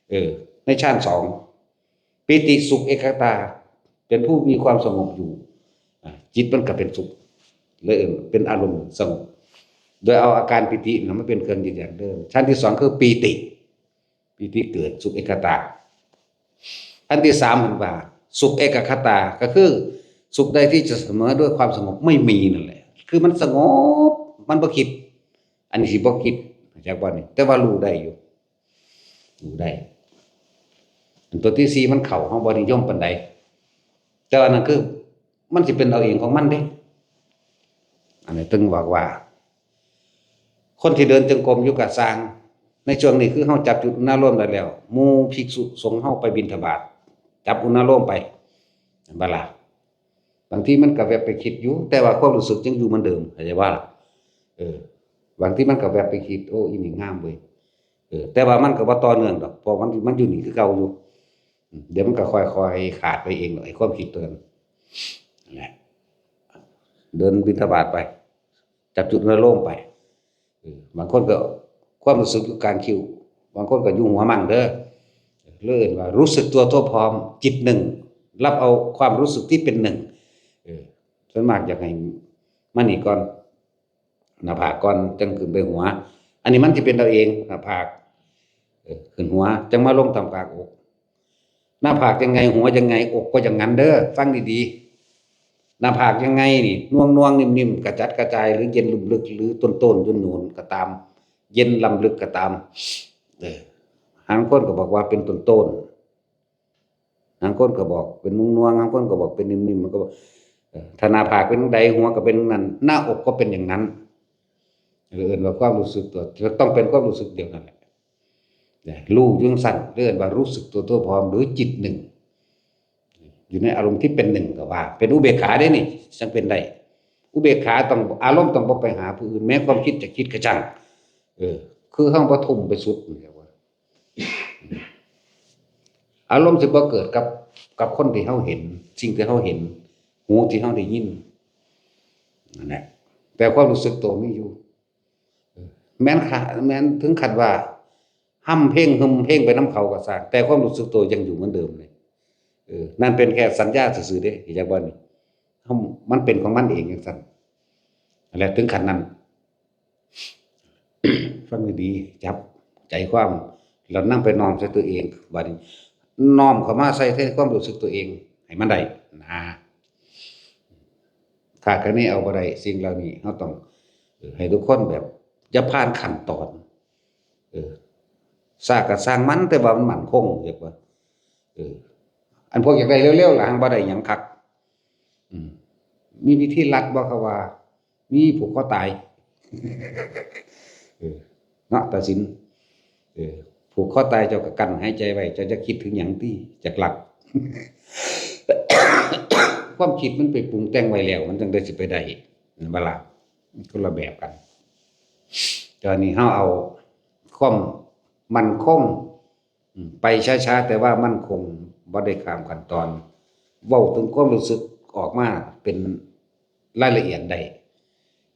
ເອີ ໃນຊານສອງ ປີຕິສຸກເອກະຕາ ເປັນຜູ້ມີຄວາມສະຫງົບຢູ່ ອາ ຈິດມັນກໍເປັນສຸກ ເລີຍເອີ້ນເປັນອາລົມສະຫງົບ ໂດຍເອົາອາການປີຕິນະມາເປັນເຄື່ອງຢືນຢັນເດີ. ຊານທີສອງຄືປີຕິ ປີຕິເກີດ ສຸກເອກະຕາ. ອັນທີສາມເພິ່ນວ່າ ສຸກເອກະຄະຕາ ກໍຄືສຸກໃດທີ່ຈະສະເໝີດ້ວຍຄວາມສະຫງົບ ໄມ່ມີນັ້ນແຫຼະ ຄືມັນສະຫງົບ ມັນບໍ່ຄິດ. ອັນນີ້ຊິບໍ່ຄິດ ເຂົ້າໃຈບໍ່ນີ້? ແຕ່ວ່າຮູ້ໄດ້ຢູ່ ຮູ້ໄດ້. ອັນຕົວທີສີ່ມັນເຂົ້າ ເຮົາບໍ່ນິຍົມປານໃດ ແຕ່ວ່ານັ້ນຄື ມັນຊິເປັນເອົາເອງຂອງມັນເດ້. ອັນນີ້ເຖິງບອກວ່າ ຄົນທີ່ເດີນຈົງກົມຢູ່ກະຊ່າງ ໃນຊ່ວງນີ້ຄືເຮົາຈັບຈຸດອຸນາໂລມໄດ້ແລ້ວ ໝູ່ພິກສຸສົງເຮົາໄປບິນທະບາດ ຈັບອຸນາໂລມໄປ ແມ່ນບໍ່ລະ? ບາງທີມັນກໍແວັບໄປຄິດຢູ່ ແຕ່ວ່າຄວາມຮູ້ສຶກຍັງຢູ່ເໝືອນເດີມ ເຂົ້າໃຈບໍ່ລະ? ເອີ ບາງທີມັນກໍແວັບໄປຄິດ ໂອ້ ອີນີ້ງາມເວີຍ ເອີ ແຕ່ວ່າມັນກໍບໍ່ຕໍ່ເນື່ອງດອກ ເພາະມັນ ມັນຢູ່ນີ້ຄືເກົ່າຢູ່. ດຽວມັນກໍຄ່ອຍໆຂາດໄປເອງດອກ ໄອ້ຄວາມຄິດຕົວນັ້ນ ນັ້ນແຫຼະ. ເດີນບິນທະບາດໄປ ຈັບຈຸດອະນາໂລມໄປ. ເອີ ບາງຄົນກໍຄວາມຮູ້ສຶກຢູ່ກາງຄິ້ວ ບາງຄົນກໍຢູ່ຫົວມັນເດີ ເອີ້ນວ່າຮູ້ສຶກຕົວທົ່ວພ້ອມ ຈິດໜຶ່ງ ຮັບເອົາຄວາມຮູ້ສຶກທີ່ເປັນໜຶ່ງ. ເອີ ສ່ວນມາກຢາກໃຫ້ມານີ້ກ່ອນ ໜ້າຜາກກ່ອນ ຈັ່ງຂຶ້ນໄປຫົວ. ອັນນີ້ມັນຊິເປັນເອົາເອງ ໜ້າຜາກ ເອີ ຂຶ້ນຫົວ ຈັ່ງມາລົງຕາມກາງອົກ. ໜ້າຜາກຍັງໄງ ຫົວຍັງໄງ ອົກກໍຢ່າງນັ້ນເດີ ຟັງດີໆ. ໜ້າຜາກຍັງໄງນີ້ ໜ່ວງໆ ນິ່ມໆ ກະຈັດກະຈາຍ ຫຼື ເຢັນລຸ່ມເລິກ ຫຼື ໂຕນໆ ໂຍນໆ ກໍຕາມ ເຢັນລ້ຳເລິກກໍຕາມ. ເອີ ຫາງຄົນກໍບອກວ່າເປັນໂຕນໆ ຫາງຄົນກໍບອກເປັນໜ່ວງໆ ຫາງຄົນກໍບອກເປັນນິ່ມໆ ມັນກໍ ເອີ ຖ້າໜ້າຜາກເປັນຈັ່ງໃດ ຫົວກໍເປັນຈັ່ງນັ້ນ ໜ້າອົກກໍເປັນຢ່າງນັ້ນ. ເອີ້ນວ່າຄວາມຮູ້ສຶກຕົວ ຕ້ອງເປັນຄວາມຮູ້ສຶກດຽວນັ້ນແຫຼະ ນະ ຮູ້ຢູ່ຈັ່ງຊັ້ນ ເອີ້ນວ່າຮູ້ສຶກຕົວທົ່ວພ້ອມ ຫຼື ຈິດໜຶ່ງ ຢູ່ໃນອາລົມທີ່ເປັນໜຶ່ງກໍວ່າ ເປັນອຸເບກຂາເດ້ນີ້ ຈັ່ງເປັນໄດ້. ອຸເບກຂາຕ້ອງ ອາລົມຕ້ອງບໍ່ໄປຫາຜູ້ອື່ນ ແມ້ຄວາມຄິດຈະຄິດກໍຊ່າງ. ເອີ ຄືເຮົາບໍ່ທຸ່ມໄປສຸດ ອາລົມຊິບໍ່ເກີດກັບ ກັບຄົນທີ່ເຮົາເຫັນ ສິ່ງທີ່ເຮົາເຫັນ ຫູທີ່ເຮົາໄດ້ຍິນ ນັ້ນແຫຼະ. ແຕ່ຄວາມຮູ້ສຶກໂຕມີຢູ່ ເອີ ແມ່ນຂະ ແມ່ນເຖິງຂັ້ນວ່າຮຳເພັງຮຶມເພັງໄປນຳເຂົາກໍຊ່າງ ແຕ່ຄວາມຮູ້ສຶກໂຕຍັງຢູ່ເໝືອນເດີມເລີຍ. ເອີ ນັ້ນເປັນແຄ່ສັນຍາຊື່ໆເດ້ ເຫັນຈັກບໍ່ນີ້? ເຮົາ ມັນເປັນຂອງມັນເອງຈັ່ງຊັ້ນ ແລະ ເຖິງຂັ້ນນັ້ນ ຟັງດີໆ ຈັບໃຈຄວາມ ແລ້ວນຳໄປນ້ອມໃສ່ຕົວເອງ. ບາດນີ້ນ້ອມເຂົ້າມາໃສ່ໃນຄວາມຮູ້ສຶກຕົວເອງໃຫ້ມັນໄດ້ນະ. ຄາດຄະເນເອົາບໍ່ໄດ້. ສິ່ງເຫຼົ່ານີ້ເຮົາຕ້ອງ ເອີ ໃຫ້ທຸກຄົນແບບຢ່າຜ່ານຂັ້ນຕອນ. ເອີ ຊ້າກໍຊ່າງມັນ ແຕ່ວ່າມັນໝັ້ນຄົງ ເຫັນບໍ່? ເອີ ອັນພວກຢາກໄດ້ເລັວໆ ລະຫັງບໍ່ໄດ້ຫຍັງຄັກ. ອືມ ມີວິທີລັດບໍ່? ເຂົາວ່າມີຜູກຄໍຕາຍ. ເອີ ເນາະ ຕາສິນ. ເອີ ຜູກຄໍຕາຍ ເຈົ້າກໍກັ້ນຫາຍໃຈໄວ້ ເຈົ້າຈະຄິດເຖິງຫຍັງຕິ? ຈັກລັດ. ຄວາມຄິດມັນໄປປຸງແຕ່ງໄວ້ແລ້ວ ມັນຈັ່ງໃດຊິໄປໄດ້ ແມ່ນບໍ່ລະ? ຄົນລະແບບກັນ. ແຕ່ວ່ານີ້ເຮົາເອົາຄວາມໝັ້ນຄົງ ອືມ ໄປຊ້າໆ ແຕ່ວ່າໝັ້ນຄົງ ບໍ່ໄດ້ຂ້າມຂັ້ນຕອນ. ເວົ້າເຖິງຄວາມຮູ້ສຶກອອກມາເປັນລາຍລະອຽດໄດ້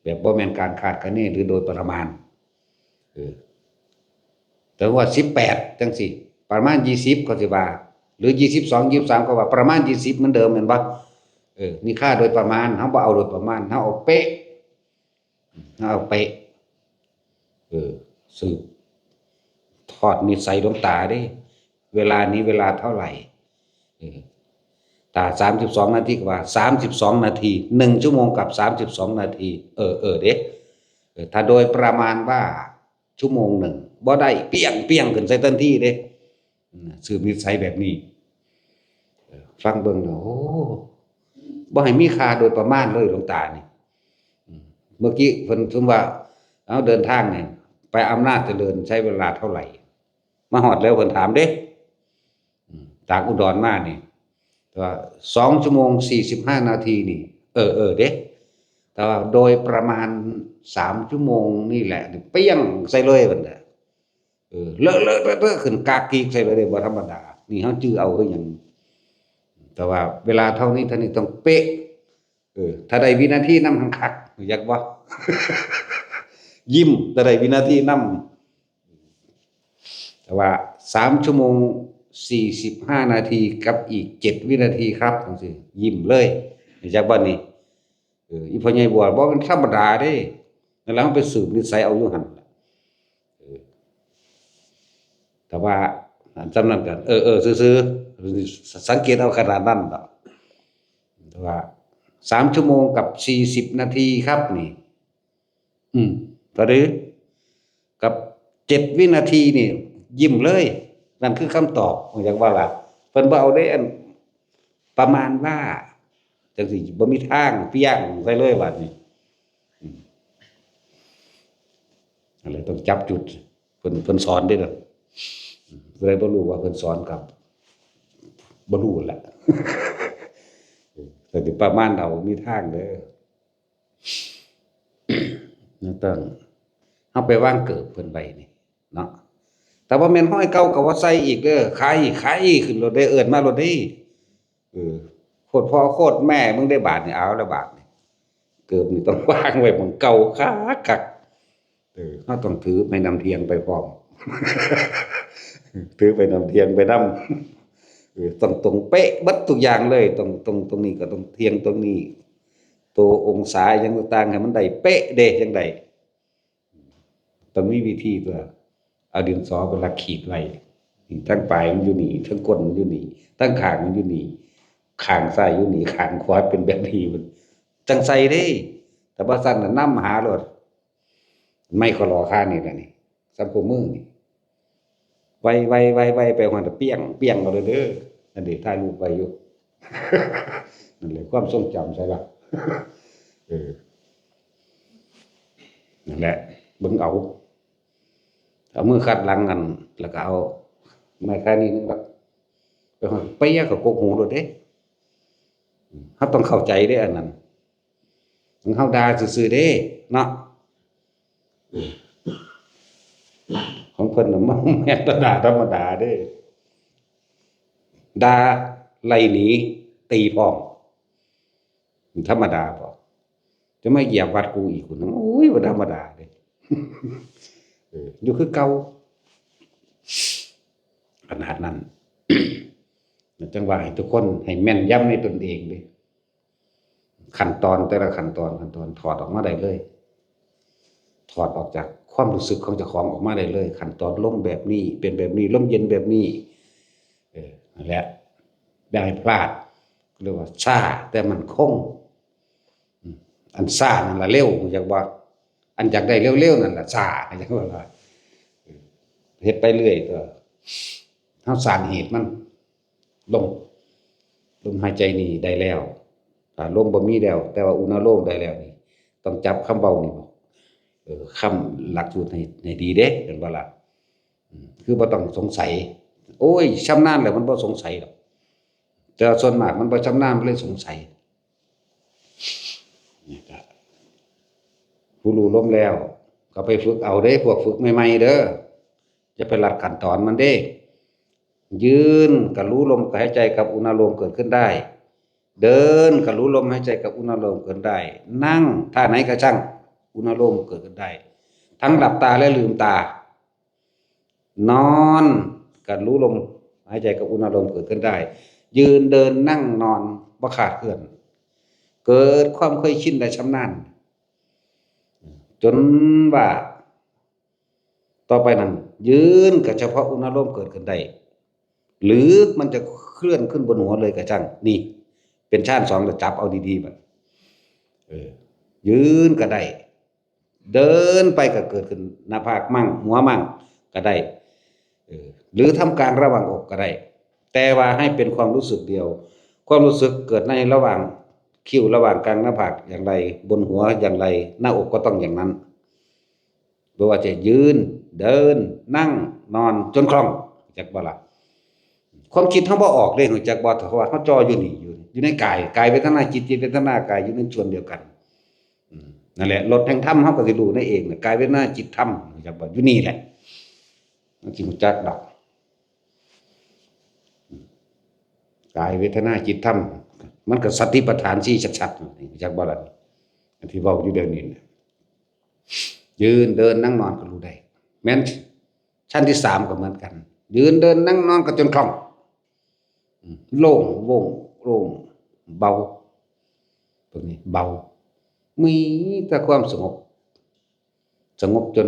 ແບບບໍ່ແມ່ນການຄາດຄະເນ ຫຼື ໂດຍປະມານ. ເອີ ແຕ່ວ່າສິບແປດຈັ່ງຊີ້ ປະມານຊາວ ເຂົາຊິວ່າ ຫຼື ຊາວສອງ ຊາວສາມ ເຂົາວ່າປະມານຊາວ ເໝືອນເດີມ ແມ່ນບໍ່? ເອີ ນີ້ຄ່າໂດຍປະມານ ເຮົາບໍ່ເອົາໂດຍປະມານ ເຮົາເອົາເປະ. ເອົາເປະ ເອີ ສືບທອດນິໄສຫຼວງຕາເດ້ ເວລານີ້ເວລາເທົ່າໃດ? ເອີ ຖ້າສາມສິບສອງນາທີກໍວ່າສາມສິບສອງນາທີ ໜຶ່ງຊົ່ວໂມງກັບສາມສິບສອງນາທີ. ເອີ ເອີເດ້ ເອີ ຖ້າໂດຍປະມານວ່າຊົ່ວໂມງໜຶ່ງ ບໍ່ໄດ້ ປຽງໆ ຂຶ້ນໃສ່ທັນທີເດ້. ອືມ ສືບນິໄສແບບນີ້ ເອີ ຟັງເບິ່ງແລ້ວ ໂອ້ ບໍ່ໃຫ້ມີຄ່າໂດຍປະມານເລີຍ ຫຼວງຕານີ້. ອືມ ເມື່ອກີ້ເພິ່ນ ສົມມຸດວ່າ ເຮົາເດີນທາງນີ້ ໄປອຳນາດຈະເລີນ ໃຊ້ເວລາເທົ່າໃດ? ມາຮອດແລ້ວເພິ່ນຖາມເດ້. ອືມ ຈາກອຸດອນມານີ້ ແຕ່ວ່າສອງຊົ່ວໂມງສີ່ສິບຫ້ານາທີນີ້ ເອີ ເອີເດ້ ແຕ່ວ່າໂດຍປະມານສາມຊົ່ວໂມງນີ້ແຫຼະ ປຽງໃສ່ເລີຍ ເພິ່ນນະ. ເອີ ເລາະເລາະເລາະເລາະ ຂຶ້ນກາກກີກໃສ່ເລີຍເດ້ ບໍ່ທຳມະດາ. ນີ້ເຮົາຈື່ເອົາຄືຫຍັງ? ແຕ່ວ່າເວລາເທົ່ານີ້ເທົ່ານີ້ຕ້ອງເປະ. ເອີ ຖ້າໄດ້ວິນາທີນຳຫັ້ນຄັກ ຮູ້ຈັກບໍ່? ຍິ້ມ ຖ້າໄດ້ວິນາທີນຳ. ແຕ່ວ່າສາມຊົ່ວໂມງສີ່ສິບຫ້ານາທີກັບອີກເຈັດວິນາທີຄັບ ຈັ່ງຊີ້ ຍິ້ມເລີຍ ຮູ້ຈັກບໍ່ນີ້? ເອີ ອີ່ພໍ່ໃຫຍ່ບົວ ບໍ່ແມ່ນທຳມະດາເດ້. ນັ້ນລະ ເຮົາໄປສືບນິໄສເອົາຢູ່ຫັ້ນ. ເອີ ແຕ່ວ່າອັນສ່ຳນັ້ນກໍ ເອີໆ ຊື່ໆ ສັງເກດເອົາຂະໜາດນັ້ນດອກ. ແຕ່ວ່າສາມຊົ່ວໂມງກັບສີ່ສິບນາທີຄັບນີ້ ອືມ ເທົ່າໃດ? ກັບເຈັດວິນາທີນີ້ ຍິ້ມເລີຍ. ນັ້ນຄືຄຳຕອບ. ຢາກວ່າລະ ເພິ່ນບໍ່ເອົາເດ້ ອັນປະມານວ່າ ຈັ່ງຊີ້ ບໍ່ມີທາງ ປຽງໃສ່ເລີຍບາດນີ້. ອືມ ນັ້ນແຫຼະ ຕ້ອງຈັບຈຸດ. ເພິ່ນ ເພິ່ນສອນເດ້ນະ. ຜູ້ໃດບໍ່ຮູ້ວ່າເພິ່ນສອນກໍບໍ່ຮູ້ແຫຼະ. ແຕ່ຊິປະມານເອົາ ມີທາງເດີ. ແນວຕັ້ງ ເຮົາໄປວາງເກີບເພິ່ນໄວ້ນີ້ເນາະ. ແຕ່ບໍ່ແມ່ນຮ້ອຍເກົ້າກໍບໍ່ໃສ່ອີກເດີ. ຂາຍ ຂາຍຂຶ້ນໂລດເດ້ ເອີ້ນມາໂລດເດ້. ເອີ ໂຄດພໍ່ໂຄດແມ່ມຶງໄດ້ບາດນີ້. ເອົາລະບາດນີ້ ເກີບນີ້ຕ້ອງວາງໄວ້ໝ່ອງເກົ່າຄັກໆ. ເອີ ເຮົາຕ້ອງຖືໄມ້ນ້ຳທ່ຽງໄປພ້ອມ ຖືໄມ້ນ້ຳທ່ຽງໄປນຳ. ເອີ ຕ້ອງຕົງເປະເບິດທຸກຢ່າງເລີຍ. ຕົງ ຕົງ ຕົງນີ້ກໍຕ້ອງທ່ຽງຕົງນີ້. ໂຕອົງສາຫຍັງຕ່າງໆ ໃຫ້ມັນໄດ້ເປະເດ້ ຈັ່ງໃດ. ຕ້ອງມີວິທີຕົວະ. ເອົາດິນສອໄປລັກຂີດໄວ້. ທັງປາຍມັນຢູ່ນີ້ ທັງກົ້ນມັນຢູ່ນີ້ ທັງຂ້າງມັນຢູ່ນີ້ ຂ້າງຊ້າຍຢູ່ນີ້ ຂ້າງຂວາເປັນແບບນີ້ ມັນຈັ່ງໃສ່ເດ້. ແຕ່ບໍ່ຊັ້ນນະ ນຳຫາໂລດ. ໄມ້ຂໍລໍຄານີ້ລະນີ້ ສ່ຳຄູ່ມືນີ້ ໄວໆໆໆ ໄປຮອດປຽງ ປຽງເອົາເລີຍເດີ. ນັ້ນເດ ຖ່າຍຮູບໄວ້ຢູ່. ນັ້ນແຫຼະ ຄວາມຊົງຈຳໃສລະ. ເອີ ນັ້ນແຫຼະ ເບິ່ງເອົາ. ເອົາມືຂັດຫຼັງຫັ້ນ ແລ້ວກໍເອົາໄມ້ຄານີ້ໜຶ່ງລັກ ໄປຮອດປຽງ ກໍກົກຫູໂລດເດ້. ເຮົາຕ້ອງເຂົ້າໃຈເດ້ອັນນັ້ນ. ເຮົາດ່າຊື່ໆເດ້ເນາະ. ຂອງເພິ່ນນະ ມັນແມ່ນແຕ່ດ່າທຳມະດາເດ້. ດ່າໄລ່ໜີ ຕີພ້ອມ ທຳມະດາບໍ? ຈະມາຢຽບວັດກູອີກພຸ້ນ ໂອ້ຍ ບໍ່ທຳມະດາເດ້. ເອີ ຢູ່ຄືເກົ່າ ຂະໜາດນັ້ນ. ຈັ່ງວ່າໃຫ້ທຸກຄົນໃຫ້ແມ່ນຢຳໃນຕົນເອງເດ້. ຂັ້ນຕອນ ແຕ່ລະຂັ້ນຕອນ ຂັ້ນຕອນ ຖອດອອກມາໄດ້ເລີຍ. ຖອດອອກຈາກ ຄວາມຮູ້ສຶກຂອງເຈົ້າຂອງອອກມາໄດ້ເລີຍ. ຂັ້ນຕອນລົມແບບນີ້ ເປັນແບບນີ້ ລົມເຢັນແບບນີ້ ເອີ ນັ້ນແຫຼະ ຢ່າໃຫ້ພລາດ. ເອີ້ນວ່າຊ້າແຕ່ໝັ້ນຄົງ. ອືມ ອັນຊ້ານັ້ນລະເລັວ ຮູ້ຈັກບໍ່? ອັນຢາກໄດ້ເລັວໆນັ້ນລະຊ້າ ເຮັດໄປເລື້ອຍ ເຮົາສ້າງເຫດມັນ. ລົມ ລົມຫາຍໃຈນີ້ໄດ້ແລ້ວ ຖ້າລົມບໍ່ມີແລ້ວ ແຕ່ວ່າອຸນາໂລມໄດ້ແລ້ວນີ້ ຕ້ອງຈັບຄຳເວົ້ານີ້ ເອີ ຄຳຫຼັກສູດໃຫ້ ໃຫ້ດີເດ້ ເຫັນບໍ່ລະ? ອືມ ຄືບໍ່ຕ້ອງສົງໄສ. ໂອ້ຍ ຊຳນານແລ້ວມັນບໍ່ສົງໄສດອກ ແຕ່ວ່າສ່ວນມາກມັນບໍ່ຊຳນານ ມັນເລີຍສົງໄສ. ນີ້ກະ ຜູ້ຮູ້ລົມແລ້ວ ກໍໄປຝຶກເອົາເດ້ ພວກຝຶກໃໝ່ໆເດີ ຢ່າໄປລັດຂັ້ນຕອນມັນເດ້. ຢືນກໍຮູ້ລົມຫາຍໃຈກັບອຸນາໂລມເກີດຂຶ້ນໄດ້, ເດີນກໍຮູ້ລົມຫາຍໃຈກັບອຸນາໂລມເກີດໄດ້, ນັ່ງທ່າໃດກໍຊ່າງ ອຸນາໂລມເກີດຂຶ້ນໄດ້ ທັງຫຼັບຕາ ແລະ ລືມຕາ. ນອນກໍຮູ້ລົມຫາຍໃຈກັບອຸນາໂລມເກີດຂຶ້ນໄດ້, ຢືນ ເດີນ ນັ່ງ ນອນ ບໍ່ຂາດເຄື່ອນ, ເກີດຄວາມເຄີຍຊິນ ແລະ ຊຳນານ ຈົນວ່າ ຕໍ່ໄປນັ້ນ ຢືນກໍສະເພາະອຸນາໂລມເກີດຂຶ້ນໄດ້ ຫຼືມັນຈະເຄື່ອນຂຶ້ນບົນຫົວເລີຍກໍຊ່າງ. ນີ້ເປັນຊານສອງ ແລ້ວຈັບເອົາດີໆ ບັດ ເອີ ຢືນກໍໄດ້, ເດີນໄປກໍເກີດຂຶ້ນໜ້າຜາກມັ່ງ ຫົວມັ່ງກໍໄດ້ ເອີ ຫຼືທຳກາງລະຫວ່າງອົກກໍໄດ້, ແຕ່ວ່າໃຫ້ເປັນຄວາມຮູ້ສຶກດຽວ. ຄວາມຮູ້ສຶກເກີດໃນລະຫວ່າງຄິ້ວ ລະຫວ່າງກາງໜ້າຜາກຢ່າງໃດ, ບົນຫົວຢ່າງໃດ, ໜ້າອົກກໍຕ້ອງຢ່າງນັ້ນ. ບໍ່ວ່າຈະຢືນ, ເດີນ, ນັ່ງ, ນອນ ຈົນຄ່ອງ ຮູ້ຈັກບໍ່ລະ? ຄວາມຄິດເຮົາບໍ່ອອກເດ້ ຮູ້ຈັກບໍ່? ເພາະວ່າເຮົາຈ່ອຢູ່ນີ້ ຢູ່ ຢູ່ໃນກາຍ, ກາຍເວທະນາ ຈິດ, ຈິດເວທະນາ ກາຍ ຢູ່ໃນສ່ວນດຽວກັນ. ອືມ ນັ້ນແຫຼະ ລົດແຫ່ງທຳເຮົາກໍຊິຮູ້ໃນເອງນະ, ກາຍເວທະນາ ຈິດ ທຳ ຮູ້ຈັກບໍ່? ຢູ່ນີ້ແຫຼະ ມັນຊິຮູ້ຈັກດອກ. ກາຍເວທະນາຈິດທຳ ມັນກໍສະຕິປັດຖານສີ່ຊັດໆ ຮູ້ຈັກບໍ່ລະ? ອັນທີ່ເວົ້າຢູ່ດຽວນີ້ນະ ຢືນ ເດີນ ນັ່ງ ນອນ ກໍຮູ້ໄດ້. ແມ່ນ ຊັ້ນທີສາມກໍເໝືອນກັນ ຢືນ ເດີນ ນັ່ງ ນອນ ກໍຈົນຄ່ອງ ອືມ ໂລ່ງໂວ່ງ ໂລ່ງ ເບົາ ຕົວນີ້ເບົາ ມີແຕ່ຄວາມສະຫງົບ ສະຫງົບຈົນ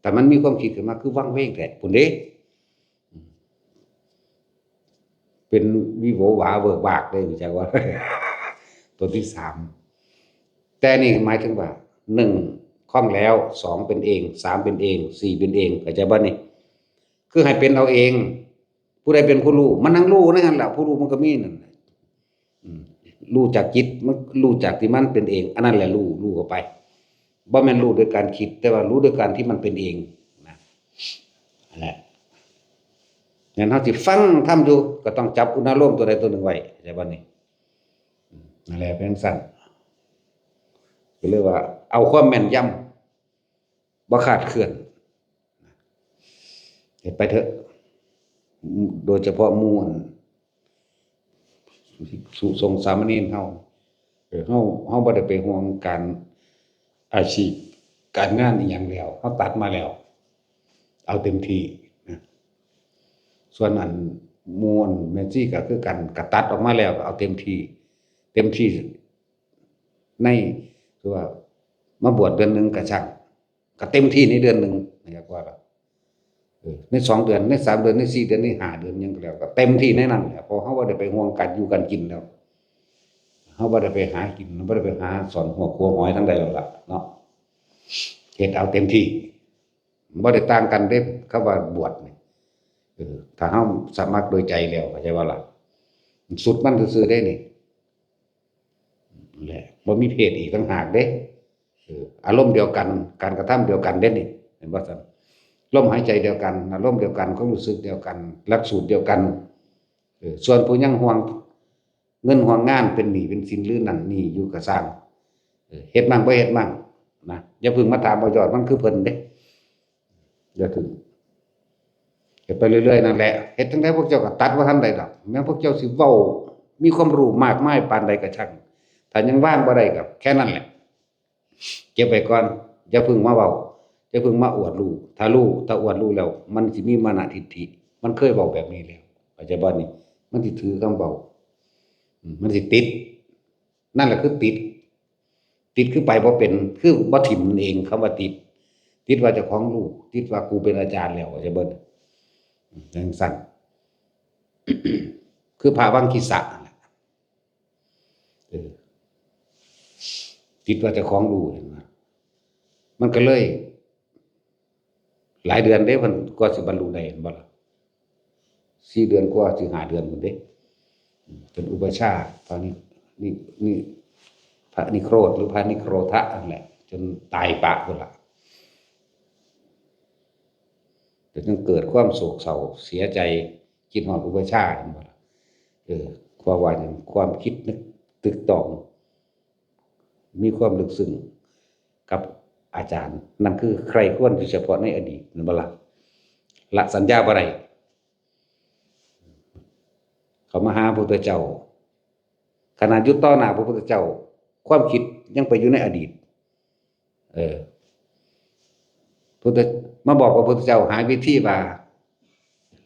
ແຕ່ມັນມີຄວາມຄິດຂຶ້ນມາ ຄືວັງເວງແທ້ພຸ້ນເດ້ ເປັນວິໂຫວວາເວີກວາກເດ້ ຮູ້ຈັກວ່າ ຕົວທີສາມ. ແຕ່ນີ້ໝາຍເຖິງວ່າ ໜຶ່ງ ຄ່ອງແລ້ວ, ສອງ ເປັນເອງ, ສາມ ເປັນເອງ, ສີ່ ເປັນເອງ ເຂົ້າໃຈບໍ່ນີ້? ຄືໃຫ້ເປັນເອົາເອງ. ຜູ້ໃດເປັນຜູ້ຮູ້? ມັນທັງຮູ້ໃນຫັ້ນແຫຼະ, ຜູ້ຮູ້ມັນກໍມີນັ້ນແຫຼະ. ອືມ ຮູ້ຈາກຈິດ, ມັນຮູ້ຈາກທີ່ມັນເປັນເອງ, ອັນນັ້ນແຫຼະຮູ້, ຮູ້ເຂົ້າໄປ. ບໍ່ແມ່ນຮູ້ໂດຍການຄິດ, ແຕ່ວ່າຮູ້ໂດຍການທີ່ມັນເປັນເອງນະ. ນັ້ນແຫຼະ. ແມ່ນເຮົາຊິຟັງທຳຢູ່, ກໍຕ້ອງຈັບອຸນາໂລມຕົວໃດຕົວໜຶ່ງໄວ້, ເຂົ້າໃຈບໍ່ນີ້? ອືມ ນັ້ນແຫຼະ ເປັນຈັ່ງຊັ້ນ. ກໍເລີຍວ່າເອົາຄວາມແມ່ນຢຳ ບໍ່ຂາດເຄື່ອນ. ເຮັດໄປເຖາະ ໂດຍສະເພາະໝູ່ອັນ ສຸສົງສາມະເນນເຮົາ ເອີ ເຮົາ ເຮົາບໍ່ໄດ້ໄປຫ່ວງການອາຊີບການງານອີ່ຫຍັງແລ້ວ ເຮົາຕັດມາແລ້ວ ເອົາເຕັມທີ່ນະ. ສ່ວນອັນໝູ່ອັນແມ່ຊີກໍຄືກັນ ກໍຕັດອອກມາແລ້ວ ກໍເອົາເຕັມທີ່ ເຕັມທີ່ໃນ ຄືວ່າມາບວດເດືອນໜຶ່ງກໍຊ່າງ ກໍເຕັມທີ່ໃນເດືອນໜຶ່ງ ເອີ ໃນສອງເດືອນ ໃນສາມເດືອນ ໃນສີ່ເດືອນ ໃນຫ້າເດືອນຫຍັງກໍແລ້ວ ກໍເຕັມທີ່ໃນນັ້ນແຫຼະ ເພາະເຮົາບໍ່ໄດ້ໄປຫ່ວງການຢູ່ການກິນແລ້ວ ເຮົາບໍ່ໄດ້ໄປຫາກິນ ບໍ່ໄດ້ໄປຫາສອນຫົວຄົວຫອຍທາງໃດແລ້ວລະເນາະ ເຮັດເອົາເຕັມທີ່ ບໍ່ໄດ້ຕ່າງກັນເດ້ ຄຳວ່າບວດນີ້ ເອີ ຖ້າເຮົາສະໝັກໂດຍໃຈແລ້ວ ເຂົ້າໃຈບໍ່ລະ? ສຸດມັນຊື່ໆເດ້ນີ້ ແລະ ບໍ່ມີເພດອີກຕ່າງຫາກເດ້ ເອີ ອາລົມດຽວກັນ ການກະທຳດຽວກັນເດ້ນີ້ ເຫັນບໍ່ຊັ້ນ? ລົມຫາຍໃຈດຽວກັນ ອາລົມດຽວກັນ ຄວາມຮູ້ສຶກດຽວກັນ ຫຼັກສູດດຽວກັນ ເອີ ສ່ວນຜູ້ຍັງຫ່ວງເງິນຫ່ວງງານ ເປັນໜີ້ເປັນສິນ ຫຼື ນັ້ນໜີ້ຢູ່ກະຊ່າງ ເອີ ເຮັດໝັ່ງບໍ່ເຮັດໝັ່ງນະ ຢ່າເພິ່ງມາຖາມວ່າຍອດມັນຄືເພິ່ນເດ້ ຢ່າເຖິງ ເຮັດໄປເລື້ອຍໆນັ້ນແຫຼະ ເຮັດຈັ່ງໃດພວກເຈົ້າກໍຕັດບໍ່ທັນໄດ້ດອກ ແມ່ນພວກເຈົ້າຊິເວົ້າມີຄວາມຮູ້ມາກມາຍປານໃດກໍຊ່າງ ຖ້າຍັງວາງບໍ່ໄດ້ກໍແຄ່ນັ້ນແຫຼະ ເກັບໄວ້ກ່ອນ ຢ່າເພິ່ງມາເວົ້າ ຢ່າເພິ່ງມາອວດຮູ້ ຖ້າຮູ້ ຖ້າອວດຮູ້ແລ້ວ ມັນຊິມີມານະທິດຖິ ມັນເຄີຍເວົ້າແບບນີ້ແລ້ວ ເຂົ້າໃຈບໍ່ນີ້ ມັນຊິຖືຄຳເວົ້າ ອືມ ມັນຊິຕິດ ນັ້ນແຫຼະຄືຕິດ ຕິດຄືໄປບໍ່ເປັນ ຄືບໍ່ຖິ້ມມັນເອງ ຄຳວ່າຕິດ ຕິດວ່າເຈົ້າຂອງຮູ້ ຕິດວ່າກູເປັນອາຈານແລ້ວ ເຈົ້າເບິ່ງ ຈັ່ງຊັ້ນ ຄືພະວັງຄີສະນັ້ນແຫຼະ ເອີ ຕິດວ່າເຈົ້າຂອງຮູ້ ເຫັນບໍ່ ມັນກໍເລີຍ ຫຼາຍເດືອນເດ້ ເພິ່ນກວ່າຊິບັນລຸໄດ້ ເຫັນບໍ່ລະ ສີ່ເດືອນກວ່າ ສີ່ຫ້າເດືອນພຸ້ນເດ້ ເປັນອຸປະຊາ ພະນິ ນິ ນິ ພະນິໂຄຣດ ຫຼື ພະນິໂຄຣທະ ນັ້ນແຫຼະ ຈົນຕາຍປະພຸ້ນລະ ແຕ່ຈັ່ງເກີດຄວາມໂສກເສົ້າເສຍໃຈ ຄິດຮອດອຸປະຊາ ເຫັນບໍ່ລະ ເອີ ເພາະວ່າຫຍັງ ຄວາມຄິດນຶກຕຶກຕອງ ມີຄວາມເລິກເຊິ່ງກັບອາຈານ ນັ້ນຄືໃຄ່ຄວນຢູ່ສະເພາະໃນອະດີດ ແມ່ນບໍ່ລະ ລະສັນຍາບໍ່ໄດ້ ເຂົ້າມາຫາພະພຸດທະເຈົ້າ ຂະໜາດຢູ່ຕໍ່ໜ້າພະພຸດທະເຈົ້າ ຄວາມຄິດຍັງໄປຢູ່ໃນອະດີດ ເອີ ພຸດທະ ມາບອກພະພຸດທະເຈົ້າ ຫາວິທີວ່າ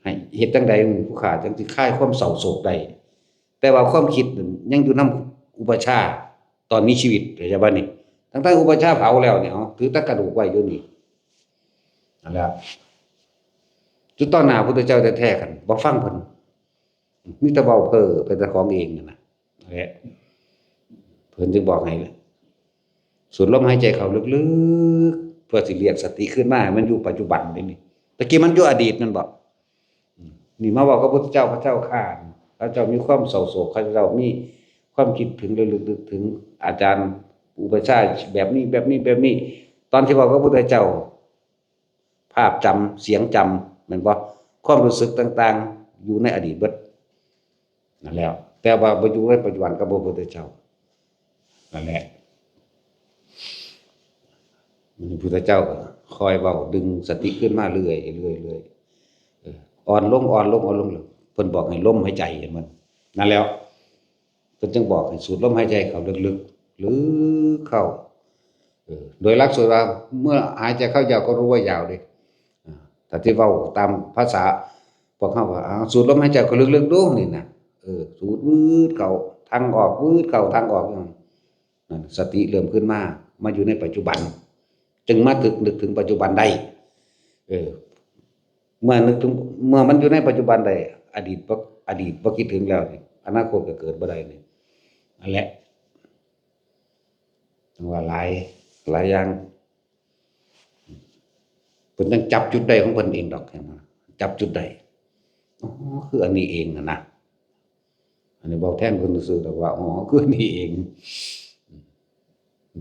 ໃຫ້ເຮັດຈັ່ງໃດ ຜູ້ຂ້າຈັ່ງຊິຄາຍຄວາມເສົ້າໂສກໄດ້ ແຕ່ວ່າຄວາມຄິດນັ້ນຍັງຢູ່ນຳອຸປະຊາຕອນມີຊີວິດ ເຂົ້າໃຈບໍ່ນີ້ ທັງໆອຸປະຊາເຜົາແລ້ວນີ້ ເອົາ ຖືແຕ່ກະດູກໄວ້ຢູ່ນີ້ ນັ້ນແຫຼະ ຢູ່ຕໍ່ໜ້າພະພຸດທະເຈົ້າແທ້ໆ ຄັນບໍ່ຟັງເພິ່ນ ມີແຕ່ເວົ້າເພ້ອ ເປັນເຈົ້າຂອງເອງນັ້ນນະ ແຫຼະ ເພິ່ນຈຶ່ງບອກໃຫ້ສູດລົມຫາຍໃຈເຂົ້າເລິກໆ ເພື່ອຊິລຽກສະຕິຄືນມາໃຫ້ມັນຢູ່ປັດຈຸບັນເດ້ນີ້ ຕະກີ້ມັນຢູ່ອະດີດແມ່ນບໍ່? ນີ້ມາເວົ້າກັບພະພຸດທະເຈົ້າ ພະເຈົ້າຂ້າ ຂ້າພະເຈົ້າມີຄວາມເສົ້າໂສກ ຂ້າພະເຈົ້າມີຄວາມຄິດເຖິງ ລະລຶກນຶກເຖິງອາຈານອຸປະຊາແບບນີ້ ແບບນີ້ ແບບນີ້ ຕອນທີ່ເວົ້າກັບພະພຸດທະເຈົ້າ ພາບຈຳ ສຽງຈຳ ແມ່ນບໍ່? ຄວາມຮູ້ສຶກຕ່າງໆ ຢູ່ໃນອະດີດເບິດ ນັ້ນແຫຼະ ແຕ່ວ່າບໍ່ຢູ່ໃນປັດຈຸບັນກັບພະພຸດທະເຈົ້າ ນັ້ນແຫຼະ ພະພຸດທະເຈົ້າກໍຄອຍເວົ້າດຶງສະຕິຂຶ້ນມາເລື້ອຍໆ ເອີ ອ່ອນລົງ ອ່ອນລົງ ອ່ອນລົງ ເພິ່ນບອກໃຫ້ລົມຫາຍໃຈ ເຫັນບໍ່? ນັ້ນແຫຼະ ເພິ່ນຈຶ່ງບອກໃຫ້ສູດລົມຫາຍໃຈເຂົ້າເລິກໆ ເລິກເຂົ້າ ເອີ ໂດຍຫຼັກສູດວ່າ ເມື່ອຫາຍໃຈເຂົ້າຍາວກໍຮູ້ວ່າຍາວເດ້ ເອີ ຖ້າທີ່ເວົ້າຕາມພາສາພວກເຮົາວ່າ ເອົາ ສູດລົມຫາຍໃຈເຂົ້າເລິກໆດູ ນີ້ນະ ເອີ ສູດວືດເຂົ້າ ທາງອອກ ວືດເຂົ້າ ທາງອອກ ນັ້ນ ສະຕິເລີ່ມຂຶ້ນມາ ມາຢູ່ໃນປັດຈຸບັນ ຈຶ່ງມານຶກ ນຶກເຖິງປັດຈຸບັນໄດ້ ເອີ ເມື່ອນຶກເຖິງ ເມື່ອມັນຢູ່ໃນປັດຈຸບັນໄດ້ ອະດີດບໍ່ ອະດີດບໍ່ຄິດເຖິງແລ້ວນີ້ ອະນາຄົດກໍເກີດບໍ່ໄດ້ນີ້ ນັ້ນແຫຼະ ຈັ່ງວ່າຫຼາຍ ຫຼາຍຢ່າງ ເພິ່ນຍັງຈັບຈຸດໃດຂອງເພິ່ນເອງດອກ ເຫັນບໍ່? ຈັບຈຸດໃດ ອໍ ຄືອັນນີ້ເອງຫັ້ນນະ ອັນນີ້ເວົ້າແທນເພິ່ນຊື່ໆດອກວ່າ ອໍ ຄືອັນນີ້ເອງ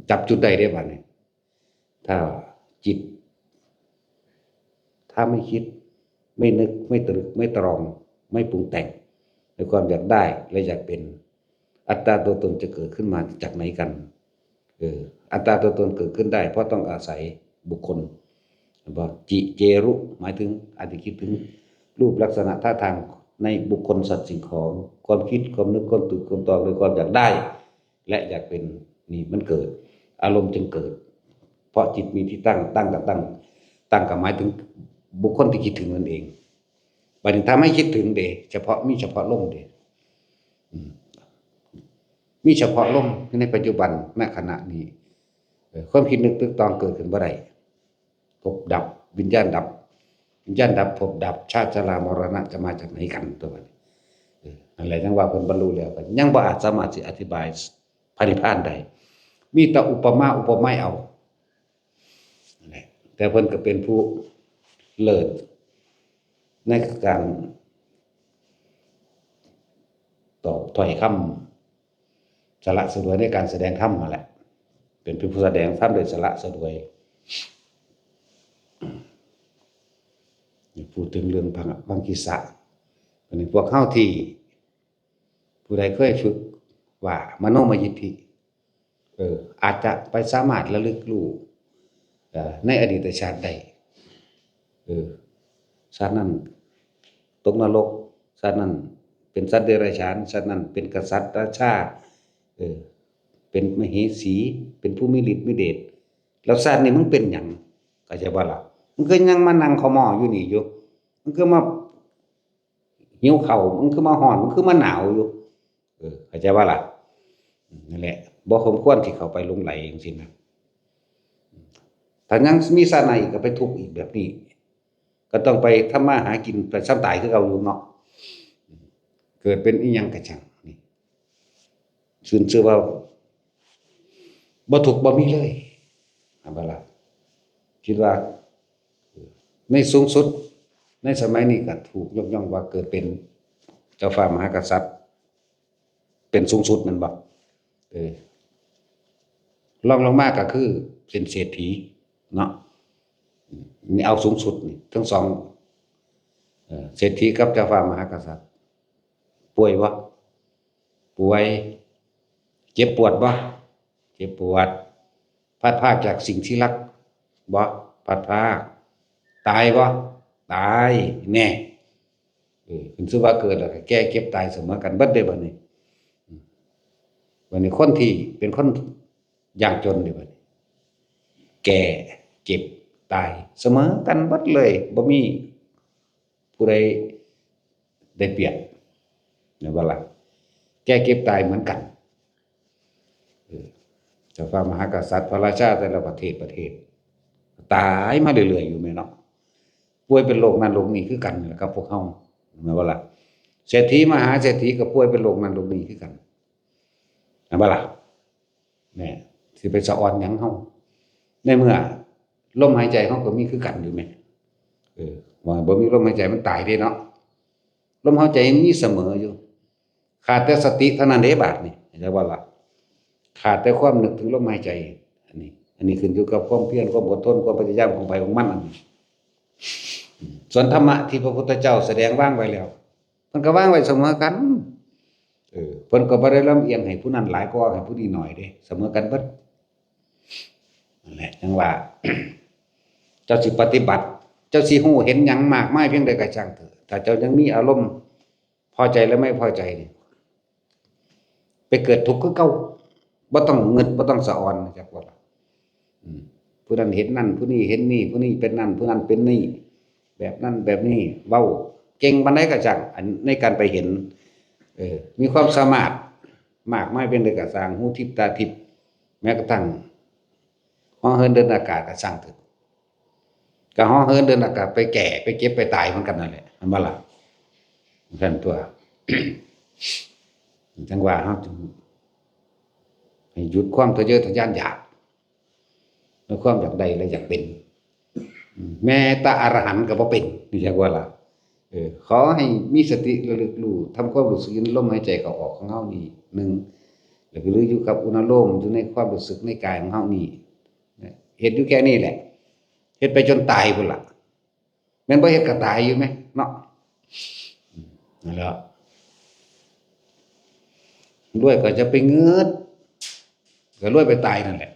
ຈັບຈຸດໃດເດ້ບາດນີ້ ຖ້າຈິດ ຖ້າໄມ່ຄິດ ໄມ່ນຶກ ໄມ່ຕະລຶກ ໄມ່ຕຣອງ ໄມ່ປຸງແຕ່ງ ໃນຄວາມຢາກໄດ້ ແລະ ຢາກເປັນ ອັດຕາຕົວຕົນຈະເກີດຂຶ້ນມາຈາກໃນກັນ? ເອີ ອັດຕາຕົວຕົນເກີດຂຶ້ນໄດ້ ເພາະຕ້ອງອາໄສບຸກຄົນ ເຫັນບໍ່? ຈິເຈລຸ ໝາຍເຖິງອາດຈະຄິດເຖິງຮູບລັກສະນະທ່າທາງໃນບຸກຄົນ ສັດ ສິ່ງຂອງ ຄວາມຄິດ ຄວາມນຶກ ຄວາມຕຶກ ຄວາມຕອງ ໂດຍຄວາມຢາກໄດ້ ແລະ ຢາກເປັນ ນີ້ມັນເກີດ ອາລົມຈຶ່ງເກີດ ເພາະຈິດມີທີ່ຕັ້ງ ຕັ້ງກໍຕັ້ງ ຕັ້ງກໍໝາຍເຖິງບຸກຄົນທີ່ຄິດເຖິງນັ້ນເອງ. ບາດນີ້ຖ້າໄມ່ຄິດເຖິງເດ ສະເພາະ ມີສະເພາະລົມເດ ອືມ ມີສະເພາະລົມໃນປັດຈຸບັນ ນະຂະນະນີ້ ເອີ ຄວາມຄິດນຶກຕຶກຕອງເກີດຂຶ້ນບໍ່ໄດ້ ພົບດັບ ວິນຍານດັບ ວິນຍານດັບ ພົບດັບ ຊາດ ຊະລາ ມໍລະນະ ຈະມາຈາກໃນກັນ ຕົວນີ້ ເອີ ນັ້ນແຫຼະ ຈັ່ງວ່າເພິ່ນບັນລຸແລ້ວ ກໍຍັງບໍ່ອາດສາມາດຊິອະທິບາຍພະນິບພານໄດ້ ມີແຕ່ອຸປະມາອຸປະໄມເອົາ ນັ້ນແຫຼະ ແຕ່ເພິ່ນກໍເປັນຜູ້ເລີດໃນການຕອບຖ້ອຍຄຳ ສະຫຼະສະຫຼວຍໃນການສະແດງທຳຫັ້ນແຫຼະ ເປັນຜູ້ສະແດງທຳໂດຍສະຫຼະສະຫຼວຍ. ນີ້ ພູດເຖິງເລື່ອງພະວັງຄີສະ ອັນນີ້ພວກເຮົາທີ່ ຜູ້ໃດເຄີຍຝຶກວ່າມະໂນມະຍິດຖິ ເອີ ອາດຈະໄປສາມາດລະລຶກຮູ້ ເອີ ໃນອະດີດຊາດໄດ້ ເອີ ຊາດນັ້ນຕົກນະລົກ ຊາດນັ້ນເປັນສັດເດຍລະສານ ຊາດນັ້ນເປັນກະສັດລາຊາ ເອີ ເປັນມະເຫສີ ເປັນຜູ້ມີລິດມີເດດ ແລ້ວຊາດນີ້ມຶງເປັນຫຍັງ? ເຂົ້າໃຈບໍ່ລະ? ມຶງຄືຍັງມານັ່ງເຂົ້າໝໍ້ຢູ່ນີ້ຢູ່ ມຶງຄືມາ ຫິວເຂົ້າ ມັນຄືມາຮ້ອນ ມັນຄືມາໜາວຢູ່ ເອີ ເຂົ້າໃຈບໍ່ລະ? ນັ້ນແຫຼະ ບໍ່ສົມຄວນທີ່ເຂົ້າໄປຫຼົງໄຫຼຈັ່ງຊີ້ນະ. ຖ້າຍັງມີຊາດໜ້າອີກກໍໄປທຸກອີກແບບນີ້ ກໍຕ້ອງໄປທຳມາຫາກິນໄປສ່ຳຕາຍຄືເກົ່າຢູ່ເນາະ. ເກີດເປັນອີ່ຫຍັງກໍຊ່າງ ນີ້ ຂຶ້ນຊື່ວ່າບໍ່ທຸກບໍ່ມີເລີຍ ເຫັນບໍ່ລະ? ຄິດວ່າໃນສູງສຸດໃນສະໄໝນີ້ກໍຖືກຍົກຍ້ອງວ່າເກີດເປັນເຈົ້າຟ້າມະຫາກະສັດ ເປັນສູງສຸດແມ່ນບໍ່? ເອີ ລອງລົງມາກໍຄືເປັນເສດຖີເນາະ. ນີ້ເອົາສູງສຸດນີ້ ທັງສອງ ເອີ ເສດຖີກັບເຈົ້າຟ້າມະຫາກະສັດ. ປ່ວຍບໍ່? ປ່ວຍ. ເຈັບປວດບໍ່? ເຈັບປວດ. ພັດພາກຈາກສິ່ງທີ່ຮັກບໍ່? ພັດພາກ. ຕາຍບໍ່? ຕາຍ. ແນ່ ເອີ ເພິ່ນຊື່ວ່າເກີດແລ້ວກໍແກ່ເຈັບຕາຍສະເໝີກັນເບິດເດ້ບັດນີ້. ບັດນີ້ຄົນທີ່ເປັນຄົນຍາກຈົນເດ້ບັດນີ້ ແກ່ເຈັບຕາຍສະເໝີກັນເບິດເລີຍ ບໍ່ມີຜູ້ໃດໄດ້ປຽບ ແມ່ນບໍ່ລະ? ແກ່ເຈັບຕາຍເໝືອນກັນ. ເອີ ເຈົ້າຟ້າມະຫາກະສັດ ພະລາຊາແຕ່ລະປະເທດ ປະເທດ ຕາຍມາເລື້ອຍໆຢູ່ແມ່ນເນາະ. ປ່ວຍເປັນໂລກນັ້ນໂລກນີ້ຄືກັນນີ້ແຫຼະກັບພວກເຮົາ ແມ່ນບໍ່ລະ? ເສດຖີມະຫາເສດຖີກໍປ່ວຍເປັນໂລກນັ້ນໂລກນີ້ຄືກັນ ແມ່ນບໍ່ລະ? ແນ່ ຊິໄປສະອອນຫຍັງເຮົາ ໃນເມື່ອລົມຫາຍໃຈເຮົາກໍມີຄືກັນຢູ່ແມ. ເອີ ວ່າບໍ່ມີລົມຫາຍໃຈມັນຕາຍເດ້ເນາະ. ລົມຫາຍໃຈມີສະເໝີຢູ່. ຂາດແຕ່ສະຕິເທົ່ານັ້ນເດ້ບາດນີ້ ເຫັນບໍ່ລະ? ຂາດແຕ່ຄວາມນຶກເຖິງລົມຫາຍໃຈ. ອັນນີ້ ອັນນີ້ຂຶ້ນຢູ່ກັບຄວາມພຽນ ຄວາມອົດທົນ ຄວາມພະຍາຍາມຂອງໃຜຂອງມັນ ອັນນີ້. ສ່ວນທຳມະທີ່ພະພຸດທະເຈົ້າສະແດງວາງໄວ້ແລ້ວ ເພິ່ນກໍວາງໄວ້ສະເໝີກັນ. ເອີ ເພິ່ນກໍບໍ່ໄດ້ລຳອຽງໃຫ້ຜູ້ນັ້ນຫຼາຍກວ່າ ໃຫ້ຜູ້ນີ້ໜ້ອຍເດ້ ສະເໝີກັນເບິດ. ນັ້ນແຫຼະ ຈັ່ງວ່າ ເຈົ້າຊິປະຕິບັດ ເຈົ້າຊິຮູ້ເຫັນຫຍັງມາກມາຍພຽງໃດກໍຊ່າງເຖາະ ຖ້າເຈົ້າຍັງມີອາລົມພໍໃຈ ແລະ ໄມ່ພໍໃຈນີ້ ໄປເກີດທຸກຄືເກົ່າ. ບໍ່ຕ້ອງງຶດ ບໍ່ຕ້ອງສະອອນ ຈັກວ່າ ອືມ ຜູ້ນັ້ນເຮັດນັ້ນ ຜູ້ນີ້ເຮັດນີ້ ຜູ້ນີ້ເປັນນັ້ນ ຜູ້ນັ້ນເປັນນີ້ ແບບນັ້ນແບບນີ້ ເວົ້າເກັ່ງປານໃດກໍຊ່າງ ອັນ ໃນການໄປເຫັນ ເອີ ມີຄວາມສາມາດມາກມາຍເປັນໃດກໍຊ່າງ ຫູທິບຕາທິບ ແມ້ກະທັ້ງ ເຫີນເດີນອາກາດກໍຊ່າງເຖິາະ ກໍເຫີນເດີນອາກາດໄປແກ່ ໄປເຈັບ ໄປຕາຍເໝືອນກັນນັ້ນແຫຼະ ແມ່ນບໍ່ລະ? ຊັ້ນຕົວະ ຈັ່ງວ່າເຮົາຈຶ່ງໃຫ້ຢຸດຄວາມທະເຍີະທະຍານຢາກ ແລະ ຄວາມຢາກໄດ້ ແລະ ຢາກເປັນ. ແມ້ແຕ່ອະລະຫັນກໍບໍ່ເປັນ ນີ້ຈັກວ່າລະ. ເອີ ຂໍໃຫ້ມີສະຕິລະລຶກຮູ້ ທຳຄວາມຮູ້ສຶກຢູ່ໃນລົມຫາຍໃຈເຂົ້າອອກຂອງເຮົານີ້ ໜຶ່ງ ແລ້ວກໍຫຼືຢູ່ກັບອຸນາໂລມ ຢູ່ໃນຄວາມຮູ້ສຶກໃນກາຍຂອງເຮົານີ້ ເຮັດຢູ່ແຄ່ນີ້ແຫຼະ ເຮັດໄປຈົນຕາຍພຸ້ນລະ. ແມ່ນບໍ່ເຮັດກໍຕາຍຢູ່ແມເນາະ. ນັ້ນແຫຼະ ລວຍກໍຈະໄປເງິດ ກໍລວຍໄປຕາຍນັ້ນແຫຼະ.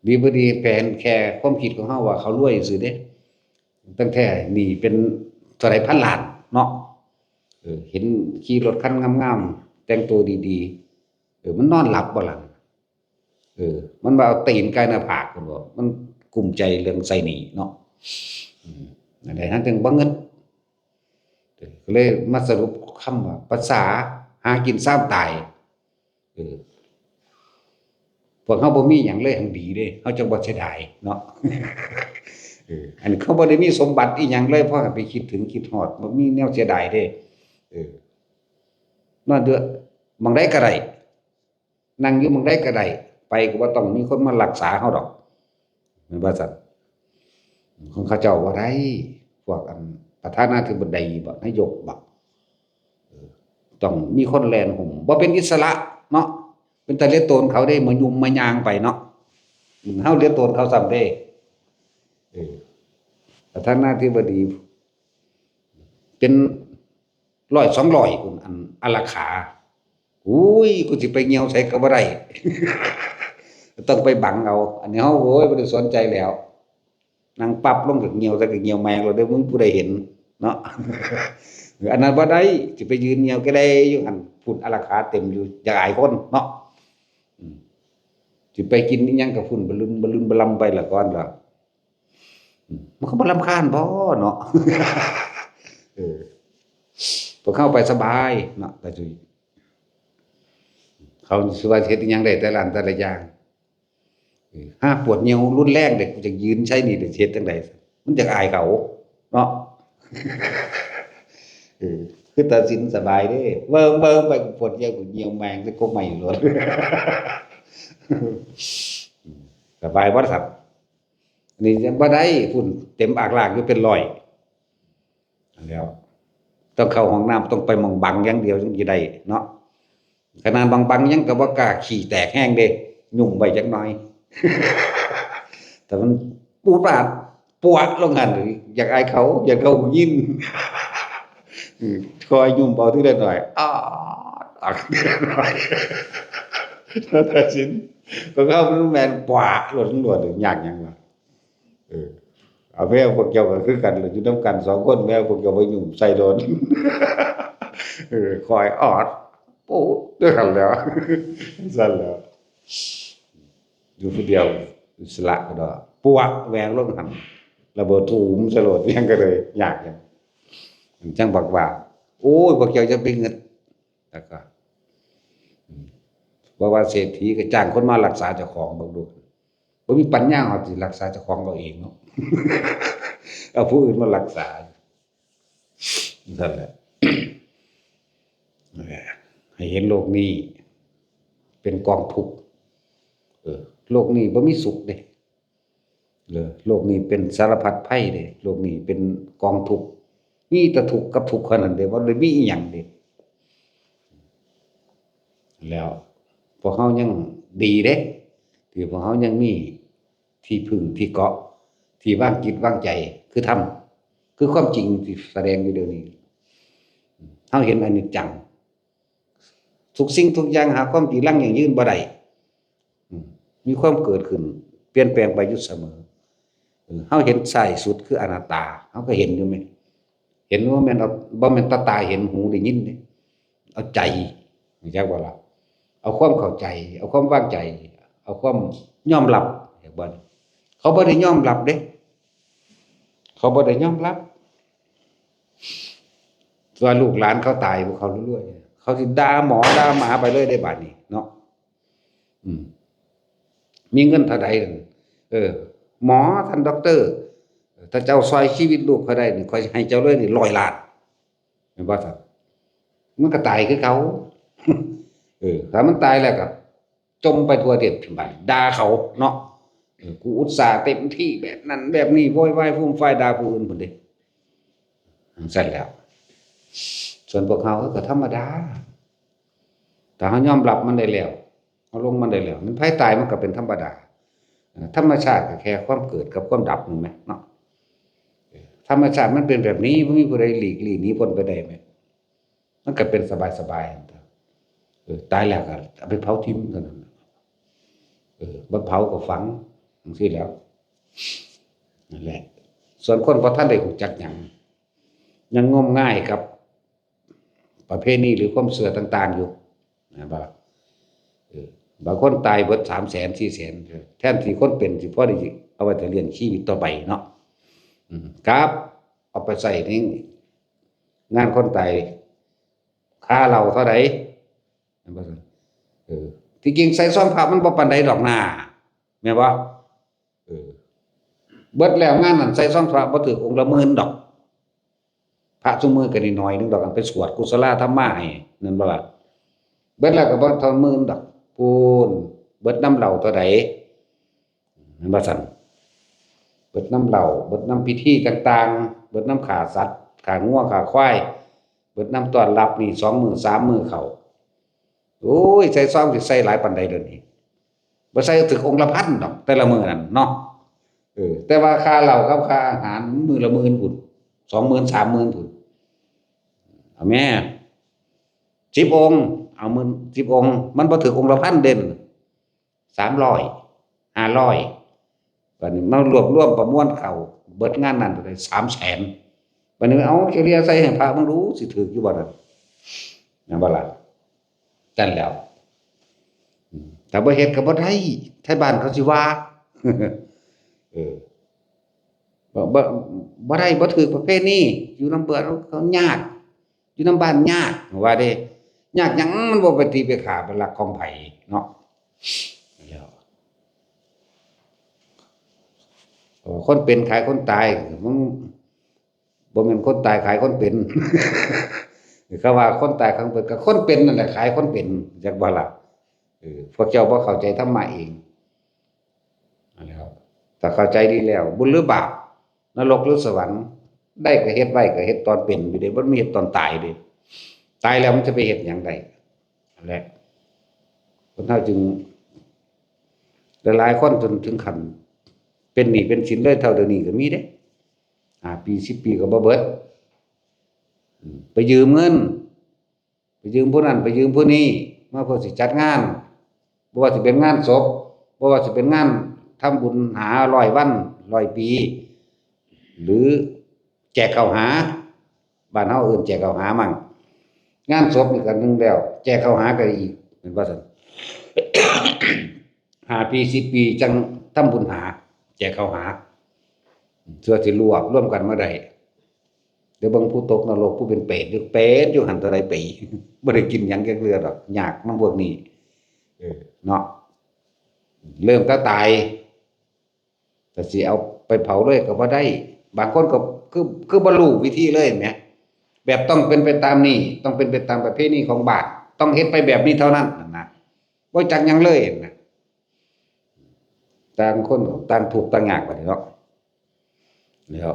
ດີບໍ່ດີແຜນແຄ່ຄວາມຄິດຂອງເຮົາວ່າເຂົາລວຍຊື່ເດ້ ຕັ້ງແທ້ໜີ້ເປັນເທົ່າໃດພັນລ້ານເນາະ. ເອີ ເຫັນຂີ່ລົດຄັນງາມໆ ແຕ່ງໂຕດີໆ ເອີ ມັນນອນຫຼັບບໍ່ລະ? ເອີ ມັນວ່າເອົາຕີນໄກ່ໜ້າຜາກພຸ້ນບໍ ມັນກຸ້ມໃຈເລື່ອງໃຊ້ໜີ້ເນາະ. ອືມ ນັ້ນແຫຼະ ຫັ້ນຈຶ່ງບໍ່ເງິດ ກໍເລີຍມາສະຫຼຸບຄຳວ່າ ພາສາຫາກິນຊາມຕາຍ. ເອີ ພວກເຮົາບໍ່ມີຫຍັງເລີຍຫັ້ນດີເດ້ ເຮົາຈັ່ງບໍ່ເສຍດາຍເນາະ. ເອີ ອັນເຮົາບໍ່ໄດ້ມີສົມບັດອີ່ຫຍັງເລີຍ ພໍໃຫ້ໄປຄິດເຖິງຄິດຮອດ ບໍ່ມີແນວເສຍດາຍເດ້. ເອີ ນອນຢູ່ໝ່ອງໃດກໍໄດ້ ນັ່ງຢູ່ໝ່ອງໃດກໍໄດ້ ໄປກໍບໍ່ຕ້ອງມີຄົນມາລັກສາເຮົາດອກ ແມ່ນວ່າຊັ້ນ. ຂອງເຂົາເຈົ້າບໍ່ໄດ້ ພວກອັນປະທານາທິບໍດີບໍ ນາຍົກບໍ ເອີ ຕ້ອງມີຄົນແລ່ນຫຸ້ມ ບໍ່ເປັນອິດສະຫຼະເນາະ. ເປັນຕາເລຍໂຕນເຂົາເດ້ ມາຫຍຸ້ມມາຍ່າງໄປເນາະ. ເຮົາເລຍໂຕນເຂົາຊ້ຳເດ້. ເອີ ປະທານາທິບໍດີ ເປັນຮ້ອຍສອງຮ້ອຍພຸ້ນ ອັນອາລັກຂາ. ໂອ້ຍ ກູຊິໄປຍ່ຽວໃສກໍບໍ່ໄດ້ ຕ້ອງໄປບັງເອົາ. ອັນນີ້ເຮົາ ໂອ້ຍ ບໍ່ໄດ້ສົນໃຈແລ້ວ ນັ່ງປັບລົງກໍຍ່ຽວໃສ່ກໍຍ່ຽວແມ່ງໂລດເດ້ ບໍ່ມີຜູ້ໃດເຫັນເນາະ. ອັນນັ້ນບໍ່ໄດ້ ຊິໄປຢືນຍ່ຽວກະແດ່ຢູ່ຫັ້ນ ຝຸ່ນອາລັກຂາເຕັມຢູ່ ຢາກອາຍຄົນເນາະ. ອືມ ຊິໄປກິນອີ່ຫຍັງກໍຝຸ່ນບະລຶນບະລຶນບະລຳໄປລະກ່ອນລະ. ອືມ ມັນກໍບໍ່ລຳຄານບໍເນາະ. ເອີ ພວກເຮົາໄປສະບາຍເນາະ ຕາຈຸ້ຍ ເຂົາຊິວ່າເຮັດອີ່ຫຍັງໄດ້ແຕ່ລະອັນແຕ່ລະຢ່າງ ເອີ ຫາກປວດຍ່ຽວຮຸນແຮງເດ້ ກູຈະຢືນໃຊ້ນີ້ເດ້ ຊິເຮັດຈັ່ງໃດ? ມັນຢາກອາຍເຂົາເນາະ. ເອີ ຄືຕາສິນສະບາຍເດ້ ເບິ່ງ ເບິ່ງໄປ ປວດຍ່ຽວ ກູຍ່ຽວແມງໃສ່ກົກໄມ້ໂລດ. ສະບາຍບໍ່ລະສັດ? ອັນນີ້ຍັງບໍ່ໄດ້ ພຸ້ນເຕັມອາກລາກຢູ່ເປັນຮ້ອຍ. ແລ້ວ ຕ້ອງເຂົ້າຫ້ອງນ້ຳ ຕ້ອງໄປໝ່ອງບັງຢ່າງດຽວຈຶ່ງຊິໄດ້ເນາະ. ຂະໜາດບັງໆ ຍັງກໍບໍ່ກ້າ ຂີ້ແຕກແຮງເດ້ ຫຍຸ່ມໄວ້ຈັກໜ່ອຍ ແຕ່ມັນປູດປາດ ປວະລົງຫັ້ນ ຢາກອາຍເຂົາ ຢ້ານເຂົາຮູ້ຍິນ. ອືມ ຄ່ອຍຫຍຸ່ມເອົາທີລະໜ້ອຍ ອາດ ອາດ ທີລະໜ້ອຍ. ແຕ່ສິນ ຂອງເຮົາມັນແມ່ນປວະໂລດ ໂລດ ຍາກຫຍັງວະ? ເອີ ເອົາແມວພວກເຈົ້າກໍຄືກັນແຫຼະ ຢູ່ນຳກັນສອງຄົນ ແມວພວກເຈົ້າໄປຫຍຸ່ມໃສ່ໂລດ. ເອີ ຄ່ອຍອອດ ໂປດ ຈັ່ງຊັ້ນແຫຼ້ວ ຈັ່ງຊັ້ນແຫຼ້ວ ຢູ່ຜູ້ດຽວ ອິດສະຫຼະກໍດອກ ປວະແຫວງລົງຫັ້ນ ລະເບີດຕູມໃສ່ໂລດ ຫຍັງກໍເລີຍຍາກຫຍັງ. ຈັ່ງບັກວ່າ ໂອ້ຍ ພວກເຈົ້າຢ່າໄປງຶດ ແລ້ວກໍ ອືມ ບໍ່ວ່າເສດຖີກໍຈ້າງຄົນມາລັກສາເຈົ້າຂອງເບິ່ງດູ ບໍ່ມີປັນຍາເຮົາຊິລັກສາເຈົ້າຂອງເຮົາເອງເນາະ ເອົາຜູ້ອື່ນມາລັກສາ ຈັ່ງຊັ້ນແຫຼະ. ໃຫ້ເຫັນໂລກນີ້ເປັນກອງທຸກ ເອີ ໂລກນີ້ບໍ່ມີສຸກເດ້. ເອີ ໂລກນີ້ເປັນສາລະພັດໄພເດ້ ໂລກນີ້ເປັນກອງທຸກ ມີແຕ່ທຸກກັບທຸກເທົ່ານັ້ນເດ້ ບໍ່ໄດ້ມີອີ່ຫຍັງເດ້. ແລ້ວພວກເຮົາຍັງດີເດ້ ທີ່ພວກເຮົາຍັງມີທີ່ເພິ່ງທີ່ເກາະ ທີ່ວາງຈິດວາງໃຈ ຄືທຳ ຄືຄວາມຈິງທີ່ສະແດງຢູ່ດຽວນີ້. ເຮົາເຫັນອະນິດຈັງ ທຸກສິ່ງທຸກຢ່າງຫາຄວາມຈີລັງຢັ້ງຢືນບໍ່ໄດ້ ອືມ ມີຄວາມເກີດຂຶ້ນ ປ່ຽນແປງໄປຢູ່ສະເໝີ. ເອີ ເຮົາເຫັນທ້າຍສຸດຄືອະນັດຕາ ເຮົາກໍເຫັນຢູ່ແມ່ນ ເຫັນວ່າແມ່ນເອົາ ບໍ່ແມ່ນຕາຕາເຫັນ ຫູໄດ້ຍິນເດ້ ເອົາໃຈ ຮູ້ຈັກບໍ່ລະ? ເອົາຄວາມເຂົ້າໃຈ ເອົາຄວາມວາງໃຈ ເອົາຄວາມຍອມຮັບ ເຫັນບໍ່? ເຂົາບໍ່ໄດ້ຍອມຮັບເດ້ ເຂົາບໍ່ໄດ້ຍອມຮັບ ວ່າລູກຫຼານເຂົາຕາຍ ພວກເຂົາລວຍໆ ເຂົາຊິດ່າໝໍດ່າໝາໄປເລີຍເດ້ບາດນີ້ເນາະ. ອືມ ມີເງິນເທົ່າໃດ ເອີ ໝໍ ທ່ານດັອກເຕີ ຖ້າເຈົ້າຊ່ອຍຊີວິດລູກຂ້ອຍໄດ້ນີ້ ຂ້ອຍຊິໃຫ້ເຈົ້າເລີຍນີ້ຮ້ອຍລ້ານ ແມ່ນບໍ່? ທ່ານ ມັນກໍຕາຍຄືເກົ່າ ເອີ ຖ້າມັນຕາຍແລ້ວກໍ ຈົ່ມໄປທົ່ວເທດບາດນີ້ ດ່າເຂົາເນາະ ເອີ ກູອຸດສ່າເຕັມທີ່ແບບນັ້ນແບບນີ້ ໂວຍວາຍຟູມຟາຍ ດ່າຜູ້ອື່ນພຸ້ນເດ້ ຈັ່ງຊັ້ນແລ້ວ. ສ່ວນພວກເຮົາ ເອີ ກໍທຳມະດາ ຖ້າເຮົາຍອມຮັບມັນໄດ້ແລ້ວ ເຮົາລົງມັນໄດ້ແລ້ວ ມັນໃຜຕາຍມັນກໍເປັນທຳມະດາ ເອີ ທຳມະຊາດກໍແຄ່ຄວາມເກີດກັບຄວາມດັບນັ້ນແຫຼະເນາະ ເອີ ທຳມະຊາດມັນເປັນແບບນີ້ ບໍ່ມີຜູ້ໃດຫຼີກລີ້ໜີພົ້ນໄປໄດ້ແມ່ນ ມັນກໍເປັນສະບາຍໆ ເອີ ຕາຍແລ້ວກໍເອົາໄປເຜົາຖິ້ມເທົ່ານັ້ນ ເອີ ບໍ່ເຜົາກໍຝັງ ຈັ່ງຊີ້ແຫຼ້ວ ນັ້ນແຫຼະ. ສ່ວນຄົນບໍ່ທັນໄດ້ຮູ້ຈັກຫຍັງ ຍັງງົມງາຍກັບປະເພນີ ຫຼື ຄວາມເຊື່ອຕ່າງໆຢູ່ ແມ່ນບໍ່ລະ? ເອີ ບາງຄົນຕາຍເບິດສາມແສນ ສີ່ແສນ ແທນທີ່ຄົນເປັນຊິພໍໄດ້ເອົາໄວ້ຖ້າລ້ຽງຊີວິດຕໍ່ໄປເນາະ ອືມ ກັບ ເອົາໄປໃຊ້ໃນງານຄົນຕາຍ ຄ່າເຫຼົ້າເທົ່າໃດ ແມ່ນບໍ່? ເອີ ທີ່ຈິງໃສ່ຊອງພະມັນບໍ່ປານໃດດອກນາ ແມ່ນບໍ່? ເອີ ເບິດແລ້ວງານນັ້ນໃສ່ຊອງພະບໍ່ຖືກອົງລະໝື່ນດອກ ພະຊຸມື້ກໍໜ້ອຍໜຶ່ງດອກ ອັນໄປສວດກຸສະລາທຳມາໃຫ້ ແມ່ນບໍ່ລະ? ເບິດແລ້ວກໍບໍ່ເທົ່າໝື່ນດອກ ປູນ ເບິດນຳເຫຼົ້າເທົ່າໃດ ແມ່ນບໍ່ຊັ້ນ? ເບິດນຳເຫຼົ້າ ເບິດນຳພິທີຕ່າງໆ ເບິດນຳຂ້າສັດ ຂ້າງົວ ຂ້າຄວາຍ ເບິດນຳຕ້ອນຮັບນີ້ສອງມື້ສາມມື້ເຂົ້າ ໂອ້ຍ ໃສ່ຊອງຊິໃສ່ຫຼາຍປານໃດດຽວນີ້ ບໍ່ໃສ່ກໍຖືກອົງລະພັນດອກ ແຕ່ລະມື້ນັ້ນເນາະ ເອີ ແຕ່ວ່າຄ່າເຫຼົ້າກັບຄ່າອາຫານມື້ລະໝື່ນພຸ້ນ ສອງໝື່ນ ສາມໝື່ນພຸ້ນ ເອົາແມ້ ສິບອົງ ເອົາໝື່ນ ສິບອົງ ມັນບໍ່ຖືກອົງລະພັນເດ້ ສາມຮ້ອຍ ຫ້າຮ້ອຍ ບາດນີ້ມາລວບລວມປະມວນເຂົ້າເບິດງານນັ້ນໄດ້ສາມແສນ ບາດນີ້ເອົາເສລ່ຍໃສ່ໃຫ້ພະເບິ່ງດູ ຊິຖືກຢູ່ບໍ່ນັ້ນ ແມ່ນບໍ່ລະ? ຊັ້ນແຫຼ້ວ ອືມ ຖ້າບໍ່ເຮັດກໍບໍ່ໄດ້ ໄທບ້ານເຂົາຊິວ່າ ເອີ ບໍ່ ບໍ່ ບໍ່ໄດ້ ບໍ່ຖືກປະເພນີ ຢູ່ນຳເບືອເຂົາຍາກ ຢູ່ນຳບ້ານຍາກ ວ່າເດ້ ຍາກຫຍັງ ມັນບໍ່ໄປຕີໄປຂ້າໄປລັກຂອງໃຜເນາະ ແລ້ວ ຄົນເປັນຂາຍຄົນຕາຍ ມັນບໍ່ແມ່ນຄົນຕາຍຂາຍຄົນເປັນ. ເຂົາວ່າຄົນຕາຍຂາຍຄົນເປັນ ກໍຄົນເປັນນັ້ນແຫຼະຂາຍຄົນເປັນ ຈັກບໍ່ລະ? ເອີ ພວກເຈົ້າບໍ່ເຂົ້າໃຈທຳມະເອງ. ນັ້ນແຫຼະ ຖ້າເຂົ້າໃຈດີແລ້ວ ບຸນຫຼືບາບ ນະລົກຫຼືສະຫວັນ ໄດ້ກໍເຮັດ ໄວ້ກໍເຮັດຕອນເປັນຢູ່ເດ້ ບໍ່ມີເຮັດຕອນຕາຍເດ້. ຕາຍແລ້ວມັນຈະໄປເຮັດຫຍັງໄດ້? ນັ້ນແຫຼະ ຄົນເຮົາຈຶ່ງ ຫຼາຍໆຄົນຈົນເຖິງຂັ້ນເປັນໜີ້ເປັນສິນເລີຍ ເທົ່າດຽວນີ້ກໍມີເດ້. ຫ້າປີ ສິບປີກໍບໍ່ເບິດ. ອືມ ໄປຢືມເງິນ ໄປຢືມຜູ້ນັ້ນ ໄປຢືມຜູ້ນີ້ ມາເພື່ອຊິຈັດງານ ບໍ່ວ່າຊິເປັນງານສົບ ບໍ່ວ່າຊິເປັນງານທຳບຸນຫາຮ້ອຍວັນ ຮ້ອຍປີ ຫຼື ແຈກເຂົ້າຫາ ບ້ານເຮົາເອີ້ນແຈກເຂົ້າຫາມັ້ງ. ງານສົບນີ້ກໍໜຶ່ງແລ້ວ ແຈກເຂົ້າຫາກໍອີກ ແມ່ນບໍ່ຊັ້ນ? ຫ້າປີ ສິບປີ ຈັ່ງທຳບຸນຫາ ແຈກເຂົ້າຫາ ເພື່ອຊິລວບລວມກັນມາໄດ້. ດຽວເບິ່ງຜູ້ຕົກນະລົກ ຜູ້ເປັນເປດຢູ່ ເປດຢູ່ຫັ້ນເທົ່າໃດປີ ບໍ່ໄດ້ກິນຫຍັງຈັກເທື່ອດອກ ຍາກນຳພວກນີ້ ເອີ ເນາະ. ເລີ່ມແຕ່ຕາຍ ແຕ່ຊິເອົາໄປເຜົາເລີຍກໍບໍ່ໄດ້ ບາງຄົນກໍຄື ຄືບໍ່ຮູ້ວິທີເລີຍແໝ ແບບຕ້ອງເປັນໄປຕາມນີ້ ຕ້ອງເປັນໄປຕາມປະເພນີຂອງບ້ານ ຕ້ອງເຮັດໄປແບບນີ້ເທົ່ານັ້ນ ນັ້ນນະ ບໍ່ຈັກຫຍັງເລີຍນະ. ຕ່າງຄົນກໍຕ່າງທຸກຕ່າງຍາກບາດນີ້ເນາະ ແລ້ວ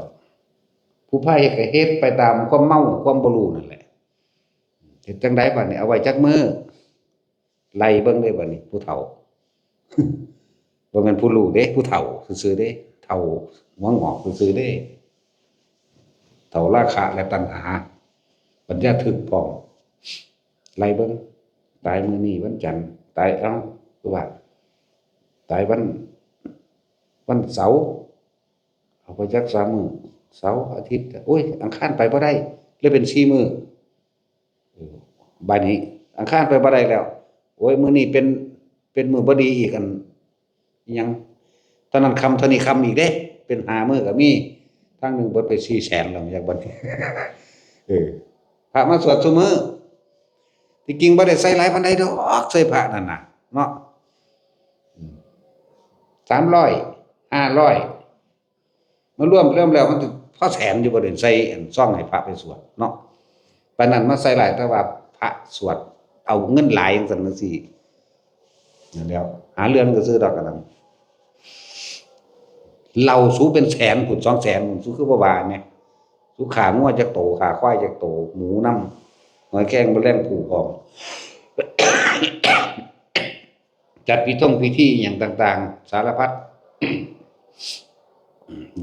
ຜູ້ພາເຮັດກໍເຮັດໄປຕາມຄວາມເມົາ ຄວາມບໍ່ຮູ້ນັ້ນແຫຼະ. ເຮັດຈັ່ງໃດບາດນີ້ ເອົາໄວ້ຈັກມື້? ໄລ່ເບິ່ງເດ້ບາດນີ້ ຜູ້ເຖົ້າ ບໍ່ແມ່ນຜູ້ຮູ້ເດ້ ຜູ້ເຖົ້າຊື່ໆເດ້ ເຖົ້າຫົວງອກຊື່ໆເດ້ ເຖົ້າລາຄະ ແລະ ຕັນຫາ ປັນຍາທຶກພ້ອມ. ໄລ່ເບິ່ງ ຕາຍມື້ນີ້ວັນຈັນ ຕາຍ ເອົ້າ ຄືວ່າຕາຍວັນ ວັນເສົາ ເອົາໄປຈັກສາມມື້ ເສົາ ອາທິດ ໂອ້ຍ ອັງຄານໄປບໍ່ໄດ້ ເລີຍເປັນສີ່ມື້. ເອີ ບາດນີ້ອັງຄານໄປບໍ່ໄດ້ແລ້ວ ໂອ້ຍ ມື້ນີ້ເປັນ ເປັນມື້ບໍ່ດີອີກ ອັນ ອີຫຍັງ ເທົ່ານັ້ນຄ່ຳເທົ່ານີ້ຄ່ຳອີກເດ້ ເປັນຫ້າມື້ກໍມີ. ທາງໜຶ່ງເບິດໄປສີ່ແສນແລ້ວ ຢາກບັດນີ້ ເອີ ພະມາສວດຊຸມື້ ທີ່ຈິງບໍ່ໄດ້ໃສ່ຫຼາຍປານໃດດອກ ໃສ່ພະນັ້ນນະເນາະ ອືມ ສາມຮ້ອຍ ຫ້າຮ້ອຍ ມາລວມ ລວມແລ້ວມັນຊິພໍແສນຢູ່ບໍ່ ເດີນໃສ່ອັນຊອງໃຫ້ພະໄປສວດເນາະ. ປານນັ້ນມາໃສ່ຫຼາຍ ແຕ່ວ່າພະສວດເອົາເງິນຫຼາຍຈັ່ງຊັ້ນຈັ່ງຊີ້ ນັ້ນແຫຼ້ວ ຫາເລື່ອງຊື່ໆດອກ ອັນນັ້ນ ເຫຼົ້າສູເປັນແສນພຸ້ນ ສອງແສນພຸ້ນ ສູຄືບໍ່ວ່າແດ່? ສູຂ້າງົວຈັກໂຕ ຂ້າຄວາຍຈັກໂຕ ໝູນຳ ຫອຍແຄງບໍ່ແລງຜູ້ພ້ອມ ຈັດພິທົງພິທີອີ່ຫຍັງຕ່າງໆ ສາລະພັດ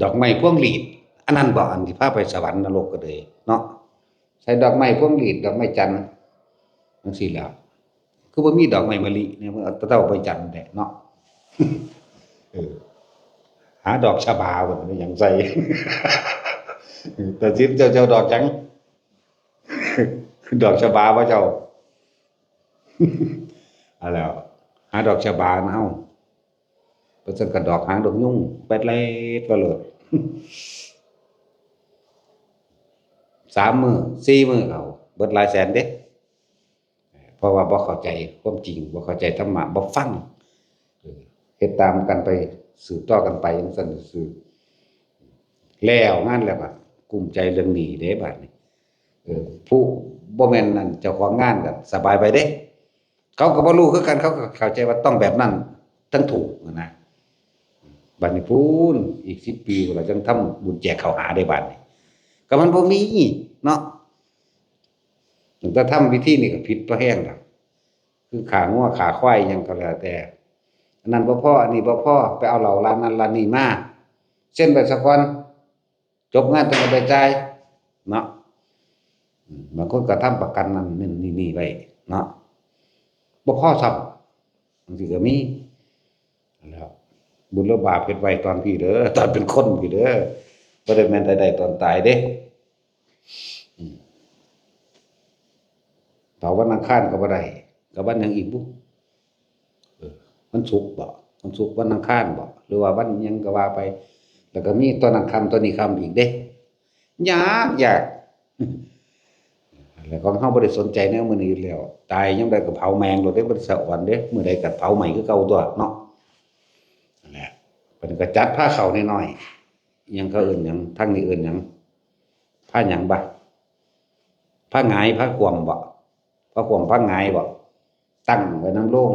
ດອກໄມ້ພວງຫຼີດ ອັນນັ້ນບໍ ອັນທີ່ພາໄປສະຫວັນນະລົກກໍເລີຍເນາະ ໃສ່ດອກໄມ້ພວງຫຼີດ ດອກໄມ້ຈັນ ຈັ່ງຊີ້ແຫຼ້ວ ຄືບໍ່ມີດອກໄມ້ມະລິແດ່ ເອົາແຕ່ດອກໄມ້ຈັນແຫຼະເນາະ ເອີ ຫາດອກຊະບາເພິ່ນ ແມ່ນຫຍັງໃສ່ ຕາຊິດ ເຈົ້າ ເຈົ້າດອກຫຍັງ? ດອກຊະບາບໍ່ເຈົ້າ? ເອົາແລ້ວ ຫາດອກຊະບານຳເຮົາ ບໍ່ຊັ້ນກໍດອກຫາງດອກຍຸງ ແປດແລດວ່າໂລດ ສາມມື້ ສີ່ມື້ເຂົາ ເບິດຫຼາຍແສນເດ້ ເພາະວ່າບໍ່ເຂົ້າໃຈຄວາມຈິງ ບໍ່ເຂົ້າໃຈທຳມະ ບໍ່ຟັງ ເອີ ເຮັດຕາມກັນໄປ ສືບຕໍ່ກັນໄປຈັ່ງຊັ້ນຊື່ໆ ແລ້ວງານແລ້ວບາດ ກຸ້ມໃຈເລື່ອງໜີ້ເດ້ບາດນີ້ ເອີ ຜູ້ບໍ່ແມ່ນອັນເຈົ້າຂອງງານກໍສະບາຍໄປເດ້ ເຂົາກໍບໍ່ຮູ້ຄືກັນ ເຂົາກໍເຂົ້າໃຈວ່າຕ້ອງແບບນັ້ນ ຈັ່ງຖືກຫັ້ນນະ ບາດນີ້ພຸ້ນ ອີກສິບປີພຸ້ນລະ ຈັ່ງທຳບຸນແຈກເຂົ້າຫາເດ້ບາດນີ້ ກໍມັນບໍ່ມີເນາະ ຕັ້ງແຕ່ທຳພິທີນີ້ກໍຜິດພໍແຮງແລ້ວ ຄືຂ້າງົວຂ້າຄວາຍຫຍັງກໍແລ້ວແຕ່ ອັນນັ້ນບໍ່ພໍ ອັນນີ້ບໍ່ພໍ ໄປເອົາເຫຼົ້າຮ້ານນັ້ນຮ້ານນີ້ມາ ເຊັນໄປສາກ່ອນ ຈົບງານຈັ່ງເອົາໄປຈ່າຍເນາະ ອືມ ບາງຄົນກໍທຳປະກັນນັ້ນນີ້ນີ້ໄວ້ເນາະ ບໍ່ພໍຊ້ຳ ຈັ່ງຊີ້ກໍມີ ແລ້ວບຸນຫຼືບາບເຮັດໄວ້ຕອນພີ້ເດີ ຕອນເປັນຄົນພີ້ເດີ ບໍ່ໄດ້ແມ່ນໄດ້ໄດ້ຕອນຕາຍເດ້ ອືມ ເຜົາວັນອັງຄານກໍບໍ່ໄດ້ ກໍວັນຫຍັງອີກບຸ? ເອີ ວັນສຸກບໍ? ວັນສຸກ ວັນອັງຄານບໍ? ຫຼືວ່າວັນຫຍັງກໍວ່າໄປ ແລ້ວກໍມີຕອນນັ້ນຄ່ຳ ຕອນນີ້ຄ່ຳອີກເດ້ ຍາກ ຍາກ ແລ້ວຂອງເຮົາບໍ່ໄດ້ສົນໃຈແນວມື້ນີ້ຢູ່ແລ້ວ ຕາຍຍາມໃດກໍເຜົາແມ່ງໂລດເດ້ ບໍ່ໄດ້ສະອອນເດ້ ມື້ໃດກໍເຜົາໃໝ່ຄືເກົ່າຕົວະເນາະ ນັ້ນແຫຼະ ໄປ ເພິ່ນກໍຈັດພາເຂົ້ານ້ອຍໆ ອີ່ຫຍັງເຂົາເອີ້ນຫຍັງ ທາງນີ້ເອີ້ນຫຍັງ ພາຫຍັງບະ ພາຫງາຍ ພາຂວ້ຳບໍ ພາຂວ້ຳ ພາຫງາຍບໍ ຕັ້ງໄວ້ນຳໂລງ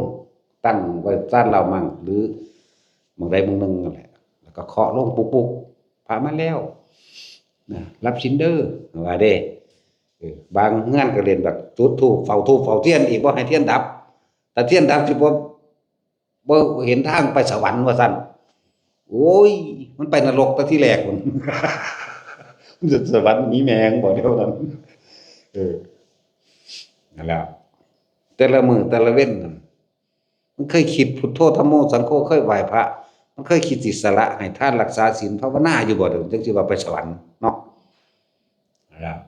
ຕັ້ງໄວ້ຊານເຫຼົ້າມັ່ງ ຫຼື ໝ່ອງໃດໝ່ອງໜຶ່ງນັ້ນແຫຼະ ແລ້ວກໍເຄາະໂລງປຸກໆ ພະມາແລ້ວນະ ຮັບສິນເດີ ວ່າເດ້. ເອີ ບາງເຮືອນກໍເຮັດແບບຈຸດທູບ ເຝົ້າທູບເຝົ້າທຽນອີກ ບໍ່ໃຫ້ທຽນດັບ ຖ້າທຽນດັບຊິບໍ່ ບໍ່ເຫັນທາງໄປສະຫວັນວ່າຊັ້ນ. ໂອ້ຍ ມັນໄປນະລົກແຕ່ທີແລກພຸ້ນ ມັນຈະສະຫວັນມີແມ່ງບໍ່ແນວນັ້ນ. ເອີ ນັ້ນແຫຼະ ແຕ່ລະມື້ແຕ່ລະເວັນນັ້ນ ມັນເຄີຍຄິດພຸດໂທທຳໂມສັງໂຄ ເຄີຍໄຫວ້ພະ ມັນເຄີຍຄິດສິສະຫຼະໃຫ້ທານ ລັກສາສິນ ພາວະນາຢູ່ບໍ່ ຈັ່ງຊິວ່າໄປສະຫວັນເນາະ. ແລ້ວ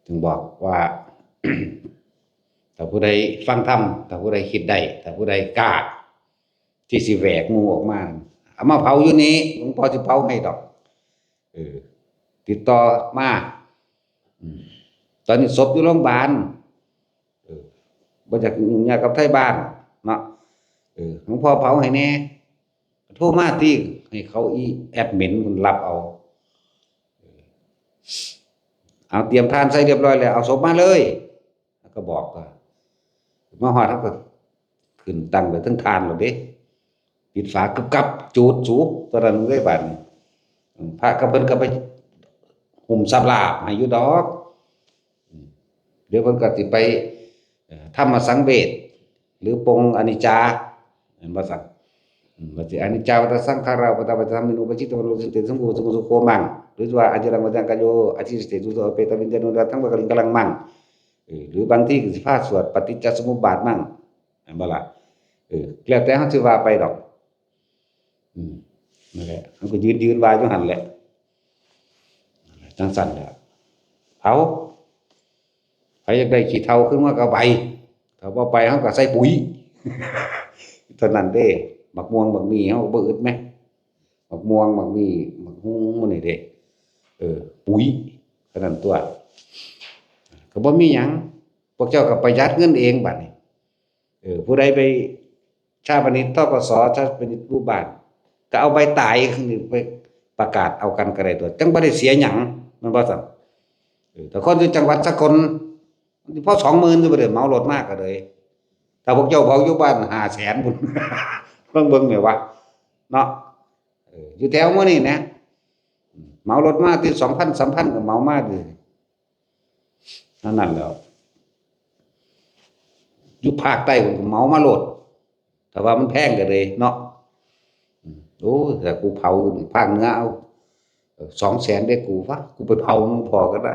ຈຶ່ງບອກວ່າ ຖ້າຜູ້ໃດຟັງທຳ ຖ້າຜູ້ໃດຄິດໄດ້ ຖ້າຜູ້ໃດກ້າທີ່ຊິແຫວກໝູ່ອອກມາ ເອົາມາເຜົາຢູ່ນີ້ ຫຼວງພໍ່ຊິເຜົາໃຫ້ດອກ. ເອີ ຕິດຕໍ່ມາ ອືມ ຕອນນີ້ສົບຢູ່ໂຮງບານ ເອີ ບໍ່ຢາກຫຍຸ້ງຍາກກັບໄທບ້ານເນາະ ເອີ ຫຼວງພໍ່ເຜົາໃຫ້ແດ່ ໂທມາຕິ ໃຫ້ເຂົາອີແອັດມິນເພິ່ນຮັບເອົາ ເອົາຕຽມຖ່ານໃສ່ຮຽບຮ້ອຍແລ້ວ ເອົາສົບມາເລີຍ ເຮົາກໍບອກວ່າ ມາຮອດເຮົາກໍຂຶ້ນຕັ້ງໄວ້ເທິງຖ່ານໂລດເດ້ ປິດຝາກຶບກັບ ຈູດສູ ຕອນນັ້ນເລີຍບາດນີ້ ພະກັບເພິ່ນກໍໄປຫຸ້ມສາບລາບໃຫ້ຢູ່ດອກ ດຽວເພິ່ນກໍຊິໄປ ເອີ ທຳມະສັງເວດ ຫຼື ປົງອະນິດຈາ ແມ່ນບໍ່ຊັ້ນ? ອືມ ວ່າຊິ ອະນິດຈາວັດຕະສັງຂາຣາ ປະຕາປະຈາທຳເມໂນ ປະຈິດຕະວັນໂນ ສິເຕ ສັງໂຄ ສຸໂມ ສຸໂຄມັງ ຫຼືວ່າ ອາຈິລັງ ວັດຍັງ ກາໂຍ ອາທິສະເຕ ສຸໂສ ອະເປຕະວິນຍາໂນ ດາທັງ ວະກະລິງ ກະລັງມັງ ເອີ ຫຼື ບາງທີກໍຊິພາສວດ ປະຕິດຈະສະມຸບບາດມັງ ແມ່ນບໍ່ລະ? ເອີ ແລ້ວແຕ່ເຮົາຊິວ່າໄປດອກ ອືມ ນັ້ນແຫຼະ ເຮົາກໍຢືນໆວ່າຢູ່ຫັ້ນແຫຼະ ຈັ່ງຊັ້ນແຫຼະ ເອົາ ໃຜຢາກໄດ້ຂີ້ເຖົ້າຂຶ້ນມາກໍໄປ ຖ້າບໍ່ໄປເຮົາກໍໃສ່ປຸ໋ຍ ເທົ່ານັ້ນເດ້. ໝາກມ່ວງໝາກໝີ່ເຮົາກໍບໍ່ອຶດແມ ໝາກມ່ວງໝາກໝີ່ໝາກຫຸ່ງໝູ່ນີ້ເດ້ ເອີ ປຸ໋ຍ ເທົ່ານັ້ນຕົວະ ກໍບໍ່ມີຫຍັງ ພວກເຈົ້າກໍປະຢັດເງິນເອງບາດນີ້ ເອີ ຜູ້ໃດໄປ ຊາປະນິດ ທກສ ຊາປະນິດລູກບ້ານ ກໍເອົາໃບຕາຍໄປປະກາດເອົາກັນກໍໄດ້ຕົວະ ຈັ່ງບໍ່ໄດ້ເສຍຫຍັງ ແມ່ນບໍ່ຊັ້ນ? ເອີ ຖ້າຄົນຢູ່ຈັງຫວັດສະກົນ ມັນຊິພໍສອງໝື່ນຢູ່ບໍ່ເດ້ ເໝົາລົດມາກໍເລີຍ ຖ້າພວກເຈົ້າເຜົາຢູ່ບ້ານຫ້າແສນພຸ້ນ ລອງເບິ່ງແມ່ນວ່າເນາະ ເອີ ຢູ່ແຖວໝູ່ນີ້ນະ ເໝົາລົດມາຕິ ສອງພັນ ສາມພັນ ກໍເໝົາມາຕິ ເທົ່ານັ້ນແຫຼ້ວ ຢູ່ພາກໃຕ້ພຸ້ນກໍເໝົາມາໂລດ ຖ້າວ່າມັນແພງກໍເລີຍເນາະ ໂອ້ຍ ແຕ່ກູເຜົາຢູ່ພາກເໜືອເອົາ ເອີ ສອງແສນເດ້ກູ ວະ ກູໄປເຜົານຳພໍ່ກໍໄດ້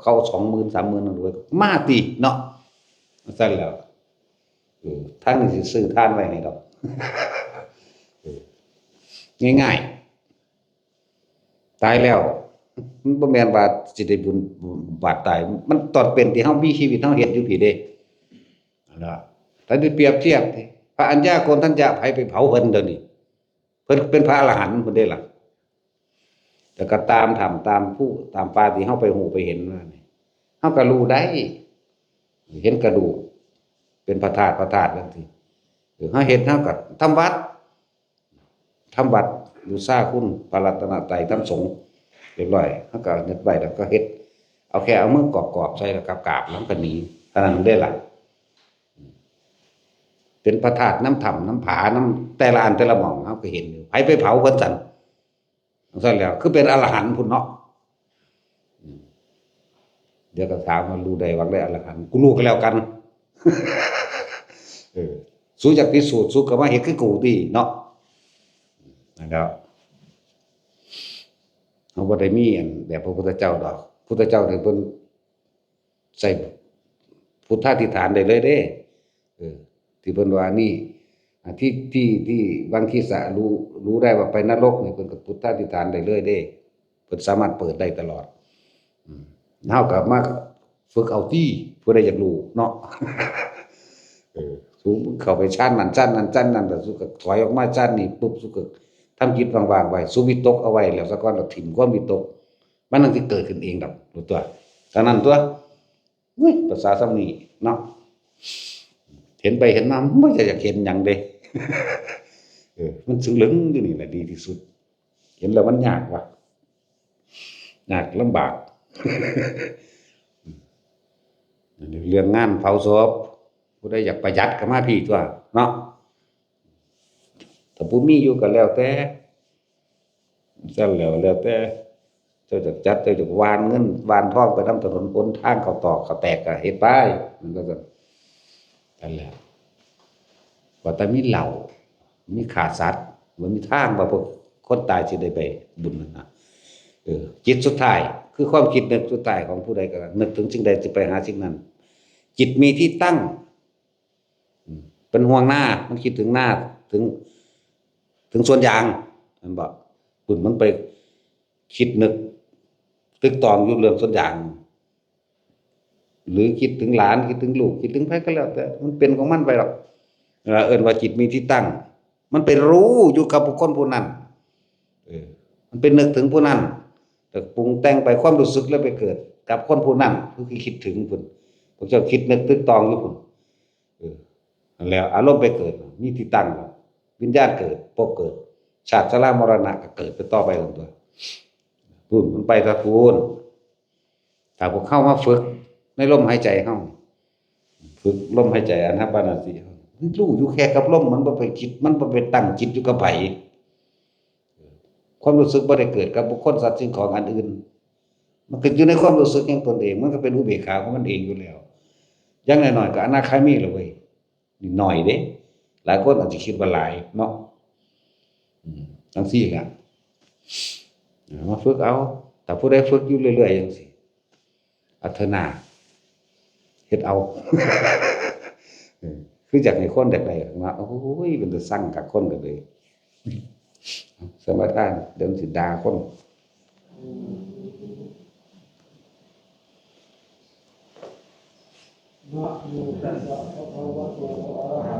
ເຂົາເອົາສອງໝື່ນ ສາມໝື່ນນັ້ນໂດຍ ມາຕິເນາະ ຊັ້ນແຫຼ້ວ ເອີ ທາງນີ້ຊິຊື້ທານໄວ້ໃຫ້ດອກ ເອີ ງ່າຍໆ ຕາຍແລ້ວ ມັນບໍ່ແມ່ນວ່າຊິໄດ້ບຸນບາດຕາຍ ມັນຕອນເປັນທີ່ເຮົາມີຊີວິດເຮົາເຮັດຢູ່ພີ້ເດ້ ອັນນັ້ນລະ ຖ້າໄດ້ປຽບທຽບ ພະອັນຍາໂກນທັນຍະ ໃຜໄປເຜົາເພິ່ນດຽວນີ້ ເພິ່ນເປັນພະອະລະຫັນພຸ້ນເດ້ລະ ແລ້ວກໍຕາມຖ້ຳຕາມພູຕາມປ່າທີ່ເຮົາໄປຮູ້ໄປເຫັນມານີ້ ເຮົາກໍຮູ້ໄດ້ ເຫັນກະດູກເປັນພະທາດ ພະທາດຈັ່ງຊີ້ ເອີ ເຮົາເຮັດ ເຮົາກໍທຳວັດ ທຳວັດບູຊາຄຸນພະລັດຕະນະໄຕ ທຳສົງຮຽບຮ້ອຍ ເຮົາກໍນຶກໄວ້ ແລ້ວກໍເຮັດ ເອົາແຄ່ເອົາມືກອບໆໃສ່ ແລ້ວກໍກາບ ແລ້ວກໍໜີ ເທົ່ານັ້ນເດ້ລະ ເປັນພະທາດນຳຖ້ຳນຳຜາ ນຳແຕ່ລະອັນແຕ່ລະໝ່ອງ ເຮົາກໍເຫັນຢູ່ ໃຜໄປເຜົາເພິ່ນຊັ້ນ ຈັ່ງຊັ້ນແຫຼ້ວ ຄືເປັນອະລະຫັນພຸ້ນເນາະ ດຽວກໍຖາມວ່າຮູ້ໄດ້ວ່າໄດ້ອະລະຫັນ ກູຮູ້ກໍແລ້ວກັນ ເອີ ສູຢາກພິສູດ ສູກໍມາເຮັດຄືກູຕິເນາະ ນັ້ນແຫຼ້ວ ເຮົາບໍ່ໄດ້ມີອັນແບບພະພຸດທະເຈົ້າດອກ ພຸດທະເຈົ້ານີ້ເພິ່ນ ໃສ່ພຸດທາທິຖານໄດ້ເລີຍເດ້ ເອີ ທີ່ເພິ່ນວ່ານີ້ ອາ ທີ່ ທີ່ ທີ່ວັງຄີສະຮູ້ ຮູ້ໄດ້ວ່າໄປນະລົກນີ້ ເພິ່ນກໍພຸດທາທິຖານໄດ້ເລີຍເດ້ ເພິ່ນສາມາດເປີດໄດ້ຕະຫຼອດ ອືມ ເຮົາກໍມາຝຶກເອົາຕິ ຜູ້ໃດຢາກຮູ້ເນາະ ເອີ ສູເຂົ້າໄປຊັ້ນນັ້ນ ຊັ້ນນັ້ນ ຊັ້ນນັ້ນ ແລ້ວສູກໍຖອຍອອກມາຊັ້ນນີ້ປຸບ ສູກໍທຳຈິດວ່າງໆໄວ້ ສູວິຕົກເອົາໄວ້ແລ້ວສາກ່ອນ ແລ້ວຖິ້ມຄວາມວິຕົກ ມັນຈັ່ງຊິເກີດຂຶ້ນເອງດອກ ຮູ້ຕົວະ ເທົ່ານັ້ນຕົວະ. ໂອ້ຍ ພາສາສ່ຳນີ້ເນາະ ເຫັນໄປເຫັນມາ ມັນບໍ່ຢາກເຫັນຫຍັງເດ້ ເອີ ມັນເຊິ່ງເລິງຢູ່ນີ້ແຫຼະດີທີ່ສຸດ. ເຫັນແລ້ວມັນຍາກວະ ຍາກລຳບາກ. ເລື່ອງງານເຜົາສົບ ຜູ້ໃດຢາກປະຢັດກໍມາພີ້ຕົວະເນາະ. ຖ້າຜູ້ມີຢູ່ກໍແລ້ວແຕ່ ຊັ້ນແລ້ວ ແລ້ວແຕ່ເຈົ້າຈະຈັດ ເຈົ້າຈະຫວ່ານເງິນຫວ່ານທອງໄປນຳຖະໜົນຫົນທາງ ເຂົ້າຕອກເຂົ້າແຕກກໍເຮັດໄປ ມັນກໍຊັ້ນ ນັ້ນແຫຼະ. ວ່າແຕ່ມີເຫຼົ້າ ມີຂ້າສັດ ບໍ່ມີທາງວ່າພວກຄົນຕາຍຊິໄດ້ໄປບຸນນັ້ນນະ. ເອີ ຈິດສຸດທ້າຍ ຄືຄວາມຄິດນຶກສຸດທ້າຍຂອງຜູ້ໃດກໍ ນຶກເຖິງສິ່ງໃດຊິໄປຫາສິ່ງນັ້ນ. ຈິດມີທີ່ຕັ້ງ ອືມ ເປັນຫ່ວງນາ ມັນຄິດເຖິງນາ ເຖິງ ເຖິງສວນຢາງ ແມ່ນບໍ່? ປຸ້ນມັນໄປຄິດນຶກຕຶກຕອງຢູ່ເລື່ອງສວນຢາງ ຫຼືຄິດເຖິງຫຼານ ຄິດເຖິງລູກ ຄິດເຖິງໃຜກໍແລ້ວແຕ່ ມັນເປັນຂອງມັນໄປດອກ. ເອີ ເອີ້ນວ່າຈິດມີທີ່ຕັ້ງ ມັນໄປຮູ້ຢູ່ກັບບຸກຄົນຜູ້ນັ້ນ ເອີ ມັນໄປນຶກເຖິງຜູ້ນັ້ນ ແລ້ວປຸງແຕ່ງໄປ ຄວາມຮູ້ສຶກແລ້ວໄປເກີດກັບຄົນຜູ້ນັ້ນ ຄືຄິດເຖິງພຸ້ນ ພວກເຈົ້າຄິດນຶກຕຶກຕອງຢູ່ພຸ້ນ. ເອີ ນັ້ນແຫຼະ ອາລົມໄປເກີດ ມີທີ່ຕັ້ງແລ້ວ ວິນຍານເກີດ ພົບເກີດ ຊາດຊະລາມໍລະນະກໍເກີດໄປຕໍ່ໄປນັ້ນຕົວະ ພຸ້ນມັນໄປທາງພຸ້ນ. ຖ້າພວກເຮົາມາຝຶກໃນລົມຫາຍໃຈເຮົາ ຝຶກລົມຫາຍໃຈອານາປານສະຕິເຮົາ ມັນຮູ້ຢູ່ແຄ່ກັບລົມ ມັນບໍ່ໄປຄິດ ມັນບໍ່ໄປຕັ້ງຈິດຢູ່ກັບໃຜ. ຄວາມຮູ້ສຶກບໍ່ໄດ້ເກີດກັບບຸກຄົນ ສັດ ສິ່ງຂອງ ອັນອື່ນ ມັນກໍຢູ່ໃນຄວາມຮູ້ສຶກຂອງຕົນເອງ ມັນກໍເປັນອຸເບກຂາຂອງມັນເອງຢູ່ແລ້ວ. ຢ່າງໜ້ອຍໆກໍອະນາຄາມີແລ້ວເວີຍ. ນີ້ໜ້ອຍເດ້ ຫຼາຍຄົນອາດຈະຄິດວ່າຫຼາຍເນາະ. ອືມ ຈັ່ງຊີ້ແຫຼະ ເອົາມາຝຶກເອົາ ຖ້າຜູ້ໃດຝຶກຢູ່ເລື້ອຍໆຈັ່ງຊີ້ ອາເທີໜ້າເຮັດເອົາ ເອີ ຄືຢາກໃຫ້ຄົນຢາກໄດ້ເນາະ. ໂອ້ຍ ເປັນຕາຊັງຄັກ ຄົນກໍເລີຍ ສະມາທານ ດຽວມັນຊິດ່າຄົນ. ນະໂມຕັດສະ ພະຄະວະໂຕ ອະລະຫະ